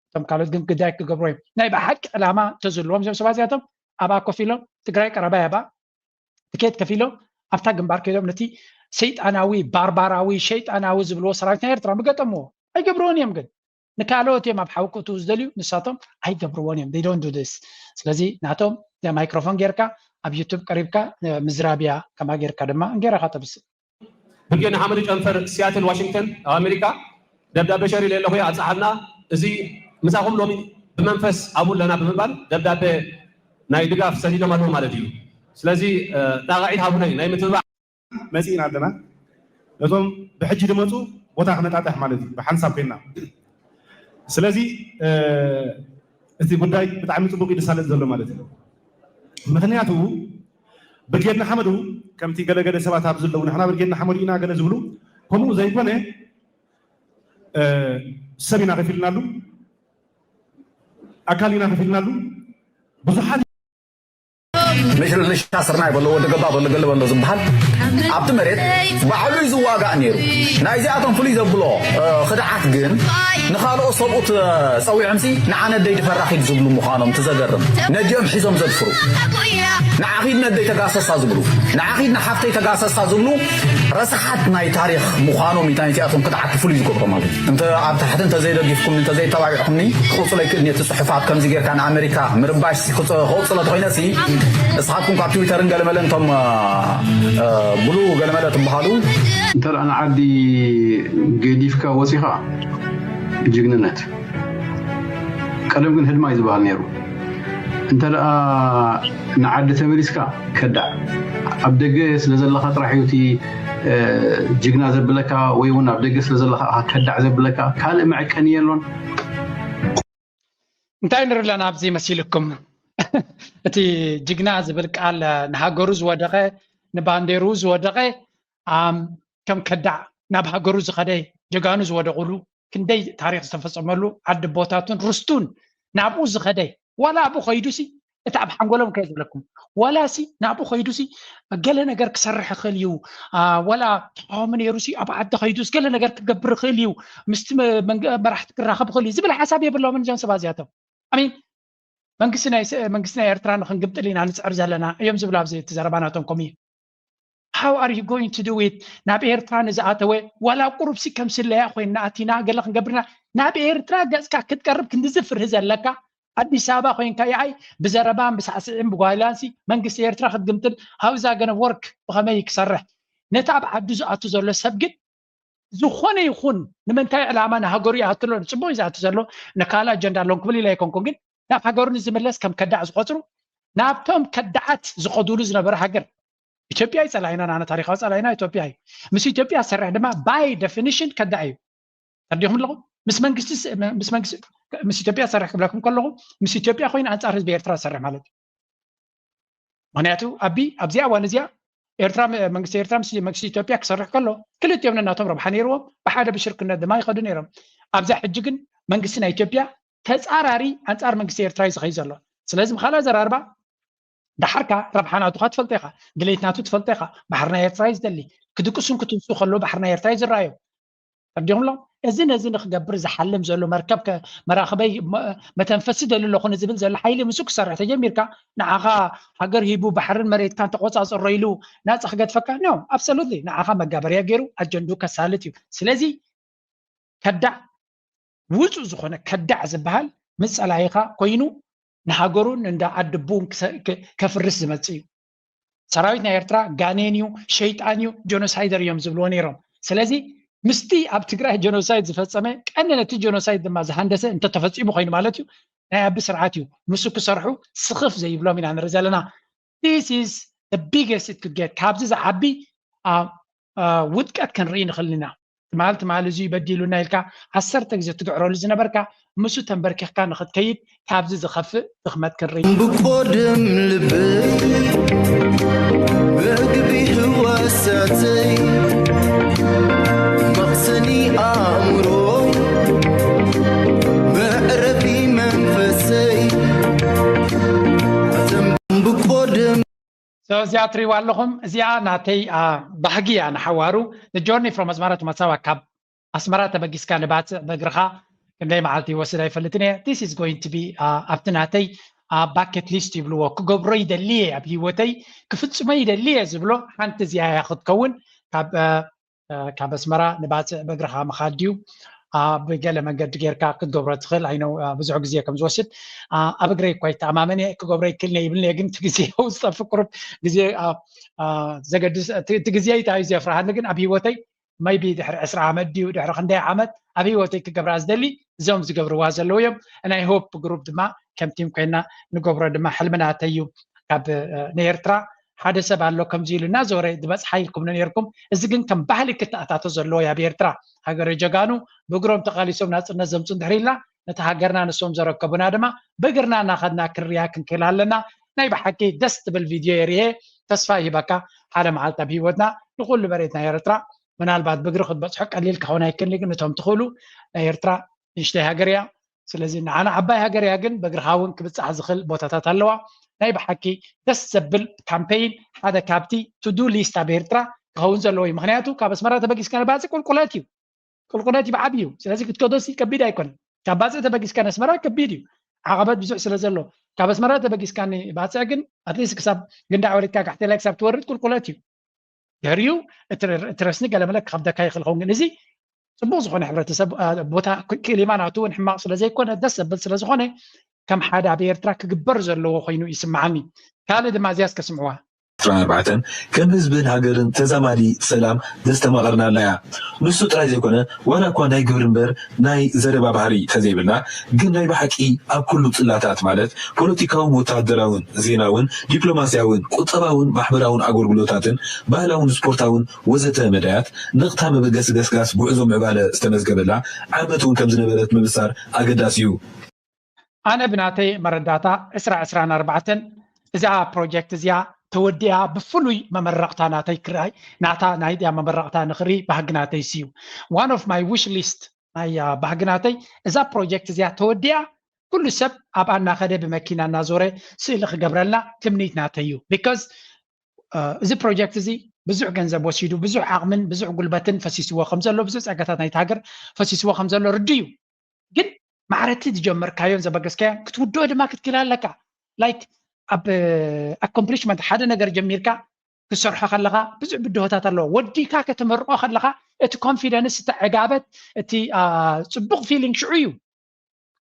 እቶም ካልኦት ግን ግዳይ ክገብሩ እዮም። ናይ ብሓቂ ዕላማ ተዝህልዎም እዞም ሰባት እዚኣቶም ኣብኣ ኮፍ ኢሎም ትግራይ ቀረባ ያባ ትኬት ከፊሎም ኣብታ ግንባር ከይዶም ነቲ ሰይጣናዊ ባርባራዊ ሸይጣናዊ ዝብልዎ ሰራዊት ናይ ኤርትራ ምገጠምዎ ኣይገብርዎን እዮም። ግን ንካልኦት እዮም ኣብ ሓዊ ክእትዉ ዝደልዩ ንሳቶም ኣይገብርዎን እዮም። They don't do this። ስለዚ ናቶም ማይክሮፎን ጌርካ ኣብ ዩቱብ ቀሪብካ ምዝራብ እያ። ከማ ጌርካ ድማ እንጌራኻ ተብስል። ብርጌድ ንሓመዱ ጨንፈር ሲያትል ዋሽንግተን ኣብ ኣሜሪካ ደብዳቤ ሸር ኢለ ኣለኹ ኣብፀሓልና። እዚ ምሳኹም ሎሚ ብመንፈስ ኣብኡ ኣለና ብምባል ደብዳቤ ናይ ድጋፍ ሰዲዶም ኣለዉ ማለት እዩ። ስለዚ ጣቕዒት ሃቡና እዩ ናይ ምትብባዕ መፂእና ኣለና። ነቶም ብሕጂ ዝመፁ ቦታ ክነጣጥሕ ማለት እዩ ብሓንሳብ ኮይና። ስለዚ እቲ ጉዳይ ብጣዕሚ ፅቡቅ እዩ ዝሳለጥ ዘሎ ማለት እዩ። ምክንያቱ ብርጌድ ንሓመዱ ከምቲ ገለገለ ሰባት ኣብ ዘለዉ ንሕና ብርጌድ ንሓመዱ ኢና ገለ ዝብሉ ከምኡ ዘይኮነ ሰብ ኢና ከፊልናሉ ኣካል ኢና ከፊልናሉ ብዙሓት ምሽልሻ ስርናይ በሎ ወዲ ገባ በሎ ገለ በሎ ዝበሃል ኣብቲ መሬት ባዕሉ እዩ ዝዋጋእ ነይሩ። ናይዚኣቶም ፍሉይ ዘብሎ ክድዓት ግን ንኻልኦ ሰብኡት ፀዊዖምሲ ንዓ ነደይ ድፈራ ኺድ ዝብሉ ምዃኖም ትዘገርም። ነዲኦም ሒዞም ዘድፍሩ ንዓ ኺድ ነደይ ተጋሰሳ ዝብሉ ንዓ ኺድ ንሓፍተይ ተጋሰሳ ዝብሉ ረስሓት ናይ ታሪኽ ምዃኖም እዩ። ናይዚኣቶም ክድዓት ፍሉይ ዝገብሮ ማለት እዩ። እንተ ኣብ ታሕቲ እንተዘይደጊፍኩምኒ እንተዘይተባቢዕኩምኒ ክቕፅሎ ኣይክእልን እየ። እቲ ፅሑፋት ከምዚ ጌርካ ንኣመሪካ ምርባሽ ክቕፅሎ ተኾይነሲ እስኻትኩም ካብ ትዊተርን ገለመለ እንቶም ብሉ ገለመለ ትበሃሉ እንተ ንዓዲ ገዲፍካ ወፂኻ ጅግንነት ቀደም ግን ህድማ እዩ ዝበሃል ነይሩ። እንተ ንዓዲ ተመሊስካ ከዳዕ ኣብ ደገ ስለ ዘለኻ ጥራሕ እዩ እቲ ጅግና ዘብለካ ወይ እውን ኣብ ደገ ስለ ዘለኻ ከዳዕ ዘብለካ ካልእ መዐቀኒ የሎን። እንታይ ንርኢ ኣለና ኣብዚ መሲልኩም? እቲ ጅግና ዝብል ቃል ንሃገሩ ዝወደቐ ንባንዴርኡ ዝወደቐ ከም ከዳዕ ናብ ሃገሩ ዝኸደ ጀጋኑ ዝወደቑሉ ክንደይ ታሪክ ዝተፈፀመሉ ዓዲ ቦታቱን ርስቱን ናብኡ ዝኸደ ዋላ ኣብኡ ከይዱ ሲ እቲ ኣብ ሓንጎሎም ከየ ዝብለኩም ዋላ ሲ ናብኡ ከይዱ ሲ ገለ ነገር ክሰርሕ ይኽእል እዩ። ዋላ ተቃዋሚ ነይሩ ሲ ኣብ ዓዲ ከይዱስ ገለ ነገር ክገብር ይኽእል እዩ፣ ምስቲ መራሕቲ ክራኸብ ይኽእል እዩ ዝብል ሓሳብ የብሎምን እዚኦም ሰባት እዚኣቶም። ኣሚን መንግስቲ ናይ ኤርትራ ንክንግምጥል ኢና ንፅዕር ዘለና እዮም ዝብሉ ኣብዚ እቲ ዘረባ ናቶም ከምኡ እዩ። How are you going to do it? ናብ ኤርትራ ንዝኣተወ ዋላ ቁሩብሲ ከም ስለያ ኮይንና ኣቲና ገለ ክንገብርና ናብ ኤርትራ ገፅካ ክትቀርብ ክንድዚ ፍርሂ ዘለካ ኣዲስ ኣበባ ኮይንካ ይኣይ ብዘረባን ብሳዕስዕን ብጓይላንሲ መንግስቲ ኤርትራ ክትግምጥል how is that gonna work? ብኸመይ ክሰርሕ? ነቲ ኣብ ዓዱ ዝኣቱ ዘሎ ሰብ ግን ዝኾነ ይኹን ንምንታይ ዕላማ ንሃገሩ ይኣቱ ኣሎ ንፅቡቅ እዩ ዝኣቱ ዘሎ ንካልእ ኣጀንዳ ኣለዎም ክብል ኢለ ኣይኮንኩን ግን ናብ ሃገሩ ንዝምለስ ከም ከዳዕ ዝቆፅሩ ናብቶም ከዳዓት ዝኸዱሉ ዝነበረ ሃገር ኢትዮጵያ እዩ ፀላኢና ናና ታሪካዊ ፀላኢና ኢትዮጵያ እዩ ምስ ኢትዮጵያ ዝሰርሕ ድማ by definition ከዳዕ እዩ ተረዲኹም ኣለኹም ምስ መንግስቲ ምስ መንግስቲ ምስ ኢትዮጵያ ዝሰርሕ ክብለኩም ከለኹ ምስ ኢትዮጵያ ኮይኑ ኣንፃር ህዝቢ ኤርትራ ዝሰርሕ ማለት እዩ ምክንያቱ ኣቢ ኣብዚኣ እዋን እዚኣ ኤርትራ መንግስቲ ኤርትራ ምስ መንግስቲ ኢትዮጵያ ክሰርሕ ከሎ ክልቲኦም ነናቶም ረብሓ ነይርዎም ብሓደ ብሽርክነት ድማ ይኸዱ ነይሮም ኣብዛ ሕጂ ግን መንግስቲ ናይ ኢትዮጵያ ተፃራሪ ኣንፃር መንግስቲ ኤርትራ እዩ ዝኸይ ዘሎ ስለዚ ምኻላ ዘራርባ ዳሓርካ ረብሓ ናቱካ ትፈልጦ ኢካ ድሌት ናቱ ትፈልጦ ኢካ ባሕሪ ናይ ኤርትራ እዩ ዝደሊ ክድቅሱን ክትንሱ ከለዉ ባሕሪ ናይ ኤርትራ እዩ ዝረኣዮም ተርዲኹምሎም እዚ ነዚ ንክገብር ዝሓልም ዘሎ መርከብ መራክበይ መተንፈሲ ደሊ ኣለኹ ንዝብል ዘሎ ሓይሊ ምስ ክሰርሕ ተጀሚርካ ንዓኻ ሃገር ሂቡ ባሕርን መሬትካን ተቆፃፀሮ ኢሉ ናፃ ክገድፈካ ኖ absolutely ንዓኻ መጋበርያ ገይሩ ኣጀንድኡ ከሳልጥ እዩ ስለዚ ከዳዕ ውፁእ ዝኾነ ከዳዕ ዝበሃል ምስ ፀላኢኻ ኮይኑ ንሃገሩን እንዳ ዓዲ ኣቦኡን ከፍርስ ዝመፅእ እዩ ሰራዊት ናይ ኤርትራ ጋኔን እዩ ሸይጣን እዩ ጀኖሳይደር እዮም ዝብልዎ ነይሮም ስለዚ ምስቲ ኣብ ትግራይ ጀኖሳይድ ዝፈፀመ ቀንዲ ነቲ ጀኖሳይድ ድማ ዝሃንደሰ እንተተፈፂሙ ኮይኑ ማለት እዩ ናይ ኣቢ ስርዓት እዩ ምስ ክሰርሑ ስኽፍ ዘይብሎም ኢና ንርኢ ዘለና this is the biggest it could get ካብዚ ዝዓቢ ውድቀት ክንርኢ ንኽእል ኢና ትማል ትማል እዚ በዲሉና ኢልካ ዓሰርተ ግዜ ትግዕረሉ ዝነበርካ ምስኡ ተንበርኪኽካ ንኽትከይድ ካብዚ ዝኸፍእ ድኽመት ክንርኢ ብቆድም ልብ ምግቢ ህዋሳተይ መኽሰኒ ኣእምሮ መዕረፊ መንፈሰይ ብቆድም እዚኣ ትሪዋ ኣለኹም እዚኣ ናተይ ባህጊ እያ ንሓዋሩ journey from ኣስመራ to ማሳዋ ካብ ኣስመራ ተበጊስካ ንባፅዕ በእግርኻ ክንደይ መዓልቲ ይወስድ ኣይፈልጥን እየ this is going to be ኣብቲ ናተይ bucket list ይብልዎ ክገብሮ ይደሊ እየ ኣብ ሂወተይ ክፍፅሞ ይደሊ እየ ዝብሎ ሓንቲ እዚኣ እያ ክትከውን ካብ ካብ ኣስመራ ንባፅዕ በእግርኻ ምኻድ ድዩ ብገለ መንገዲ ጌርካ ክትገብሮ ትኽእል ኣይነው ብዙሕ ግዜ ከም ዝወስድ ኣብ እግረይ እኳ ይተኣማመን እየ ክገብሮ ይክእል እየ ይብልኒ ግን እቲ ግዜ ዝጠፍእ ቁሩብ ግዜ ዘገድስ እቲ ግዜ እዩ ዘፍርሃኒ ግን ኣብ ሂወተይ maybe ድሕሪ ዕስራ ዓመት ድዩ ድሕሪ ክንደይ ዓመት ኣብ ሂወተይ ክገብራ ዝደሊ እዞም ዝገብርዋ ዘለዉ እዮም ናይ hope group ድማ ከም team ኮይና ንገብሮ ድማ ሕልምናተይ እዩ ካብ ንኤርትራ ሓደ ሰብ ኣሎ ከምዚ ኢሉ እናዞረ ዝበፅሓ ኢልኩም ነርኩም እዚ ግን ከም ባህሊ ክተኣታቶ ዘለዎ ኣብ ኤርትራ ሃገረ ጀጋኑ ብእግሮም ተቃሊሶም ናፅነት ዘምፁ እንድሕር ኢልና ነቲ ሃገርና ንሶም ዘረከቡና ድማ ብእግርና እናኸድና ክንሪያ ክንክእል ኣለና ናይ ብሓቂ ደስ ትብል ቪድዮ የርኤ ተስፋ ይህበካ ሓደ መዓልቲ ኣብ ሂወትና ንኩሉ መሬት ናይ ኤርትራ ምናልባት ብእግሪ ክትበፅሖ ቀሊል ክኸውን ኣይክእል ግን እቶም ትኽእሉ ናይ ኤርትራ ንእሽተይ ሃገር እያ ስለዚ ንዓና ዓባይ ሃገር እያ ግን በእግርኻ እውን ክብፃሕ ዝኽእል ቦታታት ኣለዋ ናይ ብሓቂ ደስ ዘብል ካምፔይን ሓደ ካብቲ to do list ኣብ ኤርትራ ክኸውን ዘለዎ እዩ ምክንያቱ ካብ ኣስመራ ተበጊስካ ንባፂ ቁልቁለት እዩ ቁልቁለት እዩ ብዓብዩ ስለዚ ክትከዶሲ ከቢድ ኣይኮነን ካብ ባፅዕ ተበጊስካ ንኣስመራ ከቢድ እዩ ዓቐበት ብዙሕ ስለ ዘሎ ካብ ኣስመራ ተበጊስካ ንባፅዕ ግን ኣትሊስት ክሳብ ግንዳዕ ወሪድካ ጋሕቴላይ ክሳብ ትወርድ ቁልቁለት እዩ ድሕሪኡ እቲ ረስኒ ገለመለ ክከብደካ ይኽእል ኸውን ግን እዚ ፅቡቅ ዝኾነ ሕብረተሰብ ቦታ ክሊማ ናቱ እውን ሕማቅ ስለዘይኮነ ደስ ዘብል ስለዝኾነ ከም ሓደ ኣብ ኤርትራ ክግበር ዘለዎ ኮይኑ ይስምዓኒ ካልእ ድማ እዚያስ ከስምዕዋ ዕስራን ኣርባዕተን ከም ህዝብን ሃገርን ተዛማዲ ሰላም ዘስተማቐርናላ እያ። ንሱ ጥራይ ዘይኮነ ዋላ እኳ ናይ ግብሪ እምበር ናይ ዘረባ ባህሪ ተዘይብልና ግን ናይ ብሓቂ ኣብ ኩሉ ጽላታት ማለት ፖለቲካውን ወተሃደራውን ዜናውን ዲፕሎማስያውን ቁጠባውን ማሕበራውን ኣገልግሎታትን ባህላውን ስፖርታውን ወዘተ መዳያት ንቕታ መበገሲ ገስጋስ ጉዕዞ ምዕባለ ዝተመዝገበላ ዓመት እውን ከምዝነበረት ምብሳር ኣገዳሲ እዩ። ኣነ ብናተይ መረዳእታ ዕስራ ዕስራን ኣርባዕተን እዚኣ ፕሮጀክት እዚኣ ተወዲኣ ብፍሉይ መመረቕታ ናተይ ክርኣይ ናታ ናይ ድያ መመረቕታ ንኽርኢ ባህጊ ናተይ ስዩ one of my wish list ናይ ባህግናተይ እዛ ፕሮጀክት እዚኣ ተወዲኣ ኩሉ ሰብ ኣብ ኣናኸደ ብመኪና እናዞረ ስእሊ ክገብረልና ትምኒት ናተይ እዩ። Because እዚ ፕሮጀክት እዚ ብዙሕ ገንዘብ ወሲዱ፣ ብዙሕ ዓቕምን ብዙሕ ጉልበትን ፈሲስዎ ከም ዘሎ፣ ብዙሕ ጸጋታት ናይቲ ሃገር ፈሲስዎ ከም ዘሎ ርዱ እዩ። ግን ማዕረቲ ዝጀመርካዮን ዘበገስካዮን ክትውድኦ ድማ ክትክእል ኣለካ። Like ኣብ ኣኮምፕሊሽመንት ሓደ ነገር ጀሚርካ ክትሰርሖ ከለኻ ብዙሕ ብድሆታት ኣለዎ። ወዲካ ከተመርቆ ከለኻ እቲ ኮንፊደንስ፣ እቲ ዕጋበት፣ እቲ ጽቡቕ ፊሊንግ ሽዑ እዩ።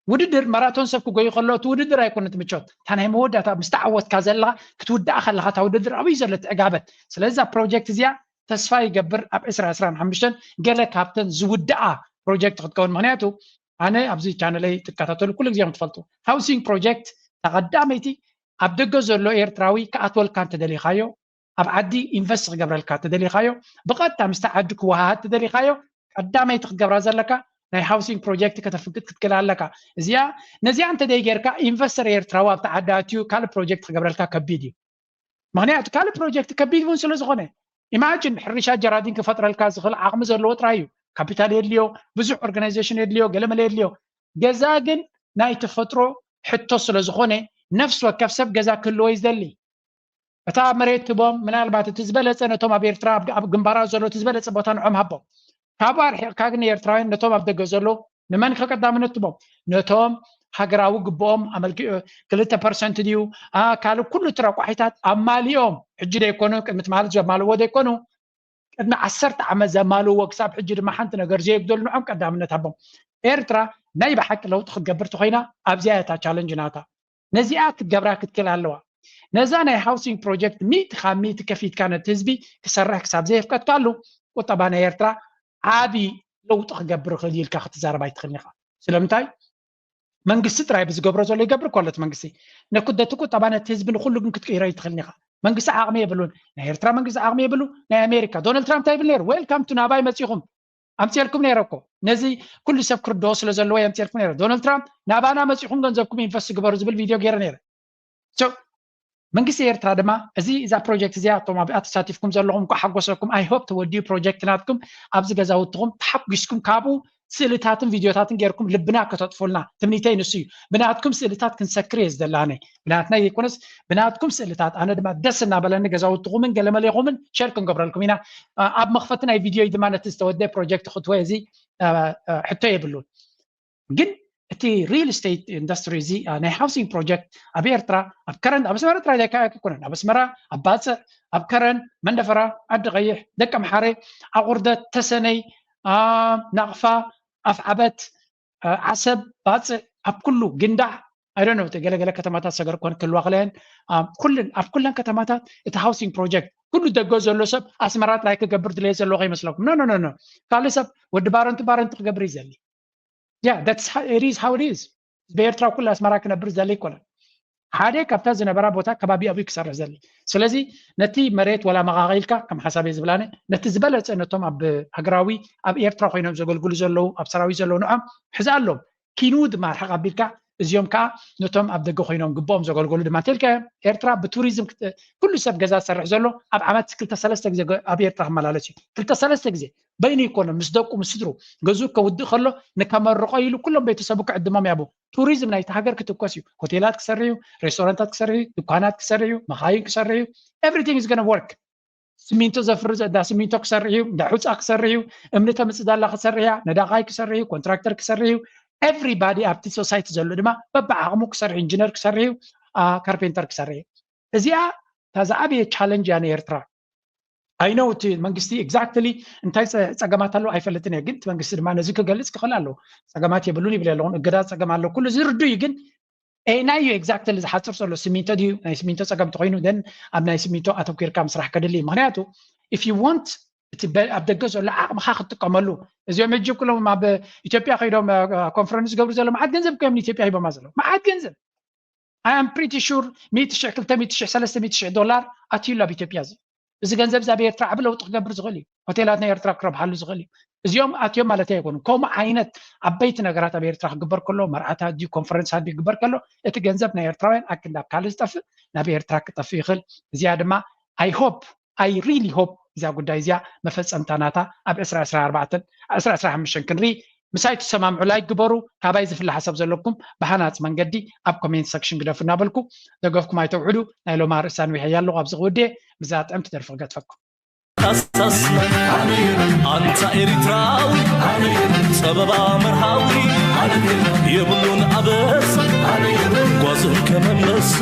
ውድድር ማራቶን ሰብ ክጎዩ ከሎ እቲ ውድድር ኣይኮነ እቲ ምቾት፣ እታ ናይ መወዳእታ ምስ ተዓወትካ ዘለኻ ክትውዳእ ከለኻ እታ ውድድር ኣብዩ ዘሎ እቲ ዕጋበት። ስለዚ እዛ ፕሮጀክት እዚኣ ተስፋ ይገብር ኣብ ዕስራ ዕስራን ሓሙሽተን ገለ ካብተን ዝውድኣ ፕሮጀክት ክትከውን። ምክንያቱ ኣነ ኣብዚ ቻነለይ ትከታተሉ ኩሉ ግዜ ትፈልጡ ሃውሲንግ ፕሮጀክት ተቐዳመይቲ ኣብ ደገ ዘሎ ኤርትራዊ ክኣትወልካ እንተደሊኻዮ ኣብ ዓዲ ኢንቨስት ክገብረልካ ተደሊኻዮ ብቐጥታ ምስቲ ዓዲ ክወሃሃድ ተደሊኻዮ ቀዳመይቲ ክትገብራ ዘለካ ናይ ሃውሲንግ ፕሮጀክት ከተፍቅድ ክትክእል ኣለካ። እዚኣ ነዚኣ እንተደይ ጌርካ ኢንቨስተር ኤርትራዊ ኣብቲ ዓዲ ኣትዩ ካልእ ፕሮጀክት ክገብረልካ ከቢድ እዩ። ምክንያቱ ካልእ ፕሮጀክት ከቢድ እውን ስለ ዝኾነ ኢማጅን ሕርሻ ጀራዲን ክፈጥረልካ ዝኽእል ዓቕሚ ዘለዎ ጥራይ እዩ። ካፒታል የድልዮ፣ ብዙሕ ኦርጋናይዜሽን የድልዮ፣ ገለመለ የድልዮ። ገዛ ግን ናይ ተፈጥሮ ሕቶ ስለ ዝኾነ ነፍሲ ወከፍ ሰብ ገዛ ክህልዎ እዩ ዝደሊ። እታ መሬት ትቦም ምናልባት እቲ ዝበለፀ ነቶም ኣብ ኤርትራ ኣብ ግንባራት ዘሎ እቲ ዝበለፀ ቦታ ንዖም ሃቦም። ካብኡ ኣርሒቕካ ግን ንኤርትራውያን ነቶም ኣብ ደገ ዘለዉ ንመን ከቀዳምነት ትቦም? ነቶም ሃገራዊ ግብኦም ኣመልኪ ክልተ ፐርሰንት ድዩ ካልእ ኩሉ ትረቋሒታት ኣማሊኦም ሕጂ ደይኮኑ ቅድሚ ትማሊ ዘማልዎ ደይኮኑ ቅድሚ ዓሰርተ ዓመት ዘማልዎ ክሳብ ሕጂ ድማ ሓንቲ ነገር ዘየጉደሉ ንዖም ቀዳምነት ሃቦም። ኤርትራ ናይ ብሓቂ ለውጢ ክትገብር ተኮይና ኣብዚኣ እታ ቻለንጅ ናታ። ነዚኣ ክትገብራ ክትክእል ኣለዋ። ነዛ ናይ ሃውሲንግ ፕሮጀክት ሚእቲ ካብ ሚእቲ ከፊትካ ነቲ ህዝቢ ክሰርሕ ክሳብ ዘየፍቀድካሉ ቁጠባ ናይ ኤርትራ ዓቢ ለውጢ ክገብር ይኽእል ኢልካ ክትዛረብ ኣይትኽእልን ኢኻ። ስለምንታይ? መንግስቲ ጥራይ ብዝገብሮ ዘሎ ይገብር እኮ ኣሎ እቲ መንግስቲ። ነቲ ቁጠባ ነቲ ህዝቢ ንኩሉ ግን ክትቅይሮ ኣይትኽእልን ኢኻ። መንግስቲ ዓቕሚ የብሉን። ናይ ኤርትራ መንግስቲ ዓቕሚ የብሉ። ናይ ኣሜሪካ ዶናልድ ትራምፕ እንታይ ይብል ነይሩ? ዌልካም ቱ ናባይ መጺኹም ኣምፅኤልኩም ነይረ እኮ ነዚ ኩሉ ሰብ ክርድኦ ስለ ዘለዎ እየ ኣምፅኤልኩም ነይረ። ዶናልድ ትራምፕ ናባና መፂኹም ገንዘብኩም ኢንቨስት ግበሩ ዝብል ቪድዮ ገይረ ነይረ። መንግስቲ ኤርትራ ድማ እዚ እዛ ፕሮጀክት እዚኣ እቶም ኣብኣ ተሳቲፍኩም ዘለኹም እንኳ ሓጎሰኩም። ኣይ ሆፕ ተወዲኡ ፕሮጀክት ናትኩም ኣብዚ ገዛውትኹም ተሓጒስኩም ካብኡ ስእልታትን ቪድዮታትን ጌርኩም ልብና ከተጥፉልና ትምኒተይ ንሱ እዩ። ብናትኩም ስእልታት ክንሰክር እየ ዝደሊ ኣነ ብናትና ዘይኮነስ ብናትኩም ስእልታት ኣነ ድማ ደስ እናበለኒ ገዛውትኹምን ገለመሌኹምን ሸር ክንገብረልኩም ኢና። ኣብ መኽፈቲ ናይ ቪድዮ ድማ ነቲ ዝተወደ ፕሮጀክት ክትወ እዚ ሕቶ የብሉን። ግን እቲ ሪል ስቴት ኢንዱስትሪ እዚ ናይ ሃውሲንግ ፕሮጀክት ኣብ ኤርትራ ኣብ ከረን ኣብ ኣስመራ ጥራይ ዘይከኣየክ ኣይኮነን ኣብ ኣስመራ ኣብ ባፅዕ ኣብ ከረን መንደፈራ ዓዲ ቀይሕ ደቂ ኣምሓረ ኣቑርደት ተሰነይ ናቕፋ ኣፍዓበት ዓሰብ ባፅዕ ኣብ ኩሉ ግንዳዕ ኣይደነ ገለገለ ከተማታት ሰገር ኮን ክህልዋ ክለየን ኩልን ኣብ ኩለን ከተማታት እቲ ሃውሲንግ ፕሮጀክት ኩሉ ደገ ዘሎ ሰብ ኣስመራ ጥራይ ክገብር ድለየ ዘለዎ ከይመስለኩም ኖ ኖ ካልእ ሰብ ወዲ ባረንቱ ባረንቱ ክገብር እዩ ዘሊ ያ that's how it is how it is በኤርትራ ኩሉ ኣስመራ ክነብር ዘለ ይኮነን ሓደ ካብታ ዝነበራ ቦታ ከባቢ ኣብዩ ክሰርሕ ዘለ ስለዚ ነቲ መሬት ወላ መቃቂልካ ከም ሓሳብ ዝብላነ ነቲ ዝበለፀ ነቶም ኣብ ሃገራዊ ኣብ ኤርትራ ኮይኖም ዘገልግሉ ዘለዉ ኣብ ሰራዊት ዘለዉ ንዖም ሕዚ ኣሎም ኪኑ ድማ ርሕቅ ኣቢልካ እዚኦም ከዓ ነቶም ኣብ ደገ ኮይኖም ግብኦም ዘገልገሉ ድማ እንተልካ ኤርትራ ብቱሪዝም ኩሉ ሰብ ገዛ ዝሰርሕ ዘሎ ኣብ ዓመት ክልተ ሰለስተ ግዜ ኣብ ኤርትራ ክመላለስ እዩ ክልተ ሰለስተ ግዜ በይኑ ይኮነ ምስ ደቁ ምስ ስድሩ ገዝኡ ከውድእ ከሎ ንከመርቆ ኢሉ ኩሎም ቤተሰቡ ክዕድሞም ያቡ ቱሪዝም ናይቲ ሃገር ክትኮስ እዩ ሆቴላት ክሰርሕ እዩ ሬስቶራንታት ክሰርሕ እዩ ድኳናት ክሰርሕ እዩ መኻይን ክሰርሕ እዩ everything is gonna work ስሚንቶ ዘፍሪ ዘዳ ስሚንቶ ክሰርሕ እዩ እንዳ ሑፃ ክሰርሕ እዩ እምኒ ተምፅዳላ ክሰርሕ እያ ነዳቃይ ክሰርሕ እዩ ኮንትራክተር ክሰርሕ እዩ everybody ኣብቲ ሶሳይቲ ዘሎ ድማ በብዓቕሙ ክሰርሕ ኢንጂነር ክሰርሕ እዩ ካርፔንተር ክሰርሕ እዩ እዚኣ እታ ዝዓበየ ቻለንጅ እያ ንኤርትራ ኣይነው እቲ መንግስቲ exactly እንታይ ፀገማት ኣለዎ ኣይፈልጥን እየ ግን እቲ መንግስቲ ድማ ነዚ ክገልፅ ክኽእል ኣለዎ ፀገማት የብሉን ይብል ኣለኹን እገዳ ፀገም ኣሎ ኩሉ ዝርዱ እዩ ግን ኤናዩ exactly ዝሓፅር ዘሎ ስሚንቶ ድዩ ናይ ስሚንቶ ፀገም ተኮይኑ then ኣብ ናይ ስሚንቶ ኣተኪርካ ምስራሕ ከድሊ እዩ ምክንያቱ if you want እቲ ኣብ ደገ ዘሎ ዓቕምካ ክትጥቀመሉ እዚኦም ሕጂ ኩሎም ኣብ ኢትዮጵያ ከይዶም ኮንፈረንስ ዝገብሩ ዘሎ መዓት ገንዘብ እዮም ንኢትዮጵያ ሂቦማ ዘለዉ መዓት ገንዘብ I am pretty sure ሚእቲ ሽሕ ክልተ ሚእቲ ሽሕ ሰለስተ ሚእቲ ሽሕ ዶላር ኣትዩሉ ኣብ ኢትዮጵያ እዚ እዚ ገንዘብ እዚ ኣብ ኤርትራ ዓቢ ለውጢ ክገብር ዝኽእል እዩ ሆቴላት ናይ ኤርትራ ክረብሓሉ ዝኽእል እዩ እዚኦም ኣትዮም ማለት ኣይኮኑ ከምኡ ዓይነት ዓበይቲ ነገራት ኣብ ኤርትራ ክግበር ከሎ መርዓታት ድዩ ኮንፈረንስ ድዩ ክግበር ከሎ እቲ ገንዘብ ናይ ኤርትራውያን ኣክንዳብ ካልእ ዝጠፍእ ናብ ኤርትራ ክጠፍእ ይኽእል እዚኣ ድማ I hope I really hope እዚኣ ጉዳይ እዚኣ መፈፀምታ ናታ ኣብ ዕስራ ዕስራ ኣርባዕተን ዕስራ ዕስራ ሓሙሽተን ክንርኢ ምሳይ ትሰማምዑ ላይክ ግበሩ። ካባይ ዝፍለ ሓሳብ ዘለኩም ብሃናፂ መንገዲ ኣብ ኮሜንት ሰክሽን ግደፉ እናበልኩ ደገፍኩም ኣይተውዕዱ። ናይ ሎማ ርእሳ ንዊሐያ ኣለኹ ኣብዚ ክውድየ። ብዛ ጥዕምቲ ደርፊ ክገድፈኩም። ኣንታ ኤሪትራዊ ጸበባ መርሃዊ የብሉን ኣበሳ ጓዝን ከመንበሳ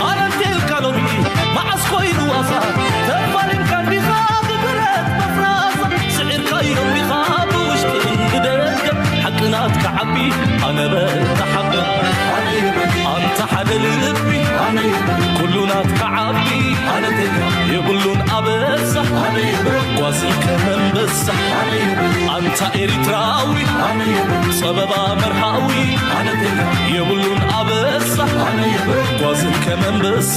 ኣረንቴልካ ሎሚ መዓስ ኮይኑ ዋሳ ተፋሊምካ እንዲኻ ብብረት መፍራሳ ስዒርካዮ እንዲኻ ብውሽጥን ብደገ ሓቂ ናትካ ዓቢ ኣነ በታ ሓቂ ኣንታ ሓደ ልቢ ኩሉ ናትካ ዓቢ የብሉን ኣበሳ ጓዝን ከመንበሳ ኣንታ ኤሪትራዊ ጸበባ መርሃዊ የብሉን ኣበሳ ጓዝን ከመንበሳ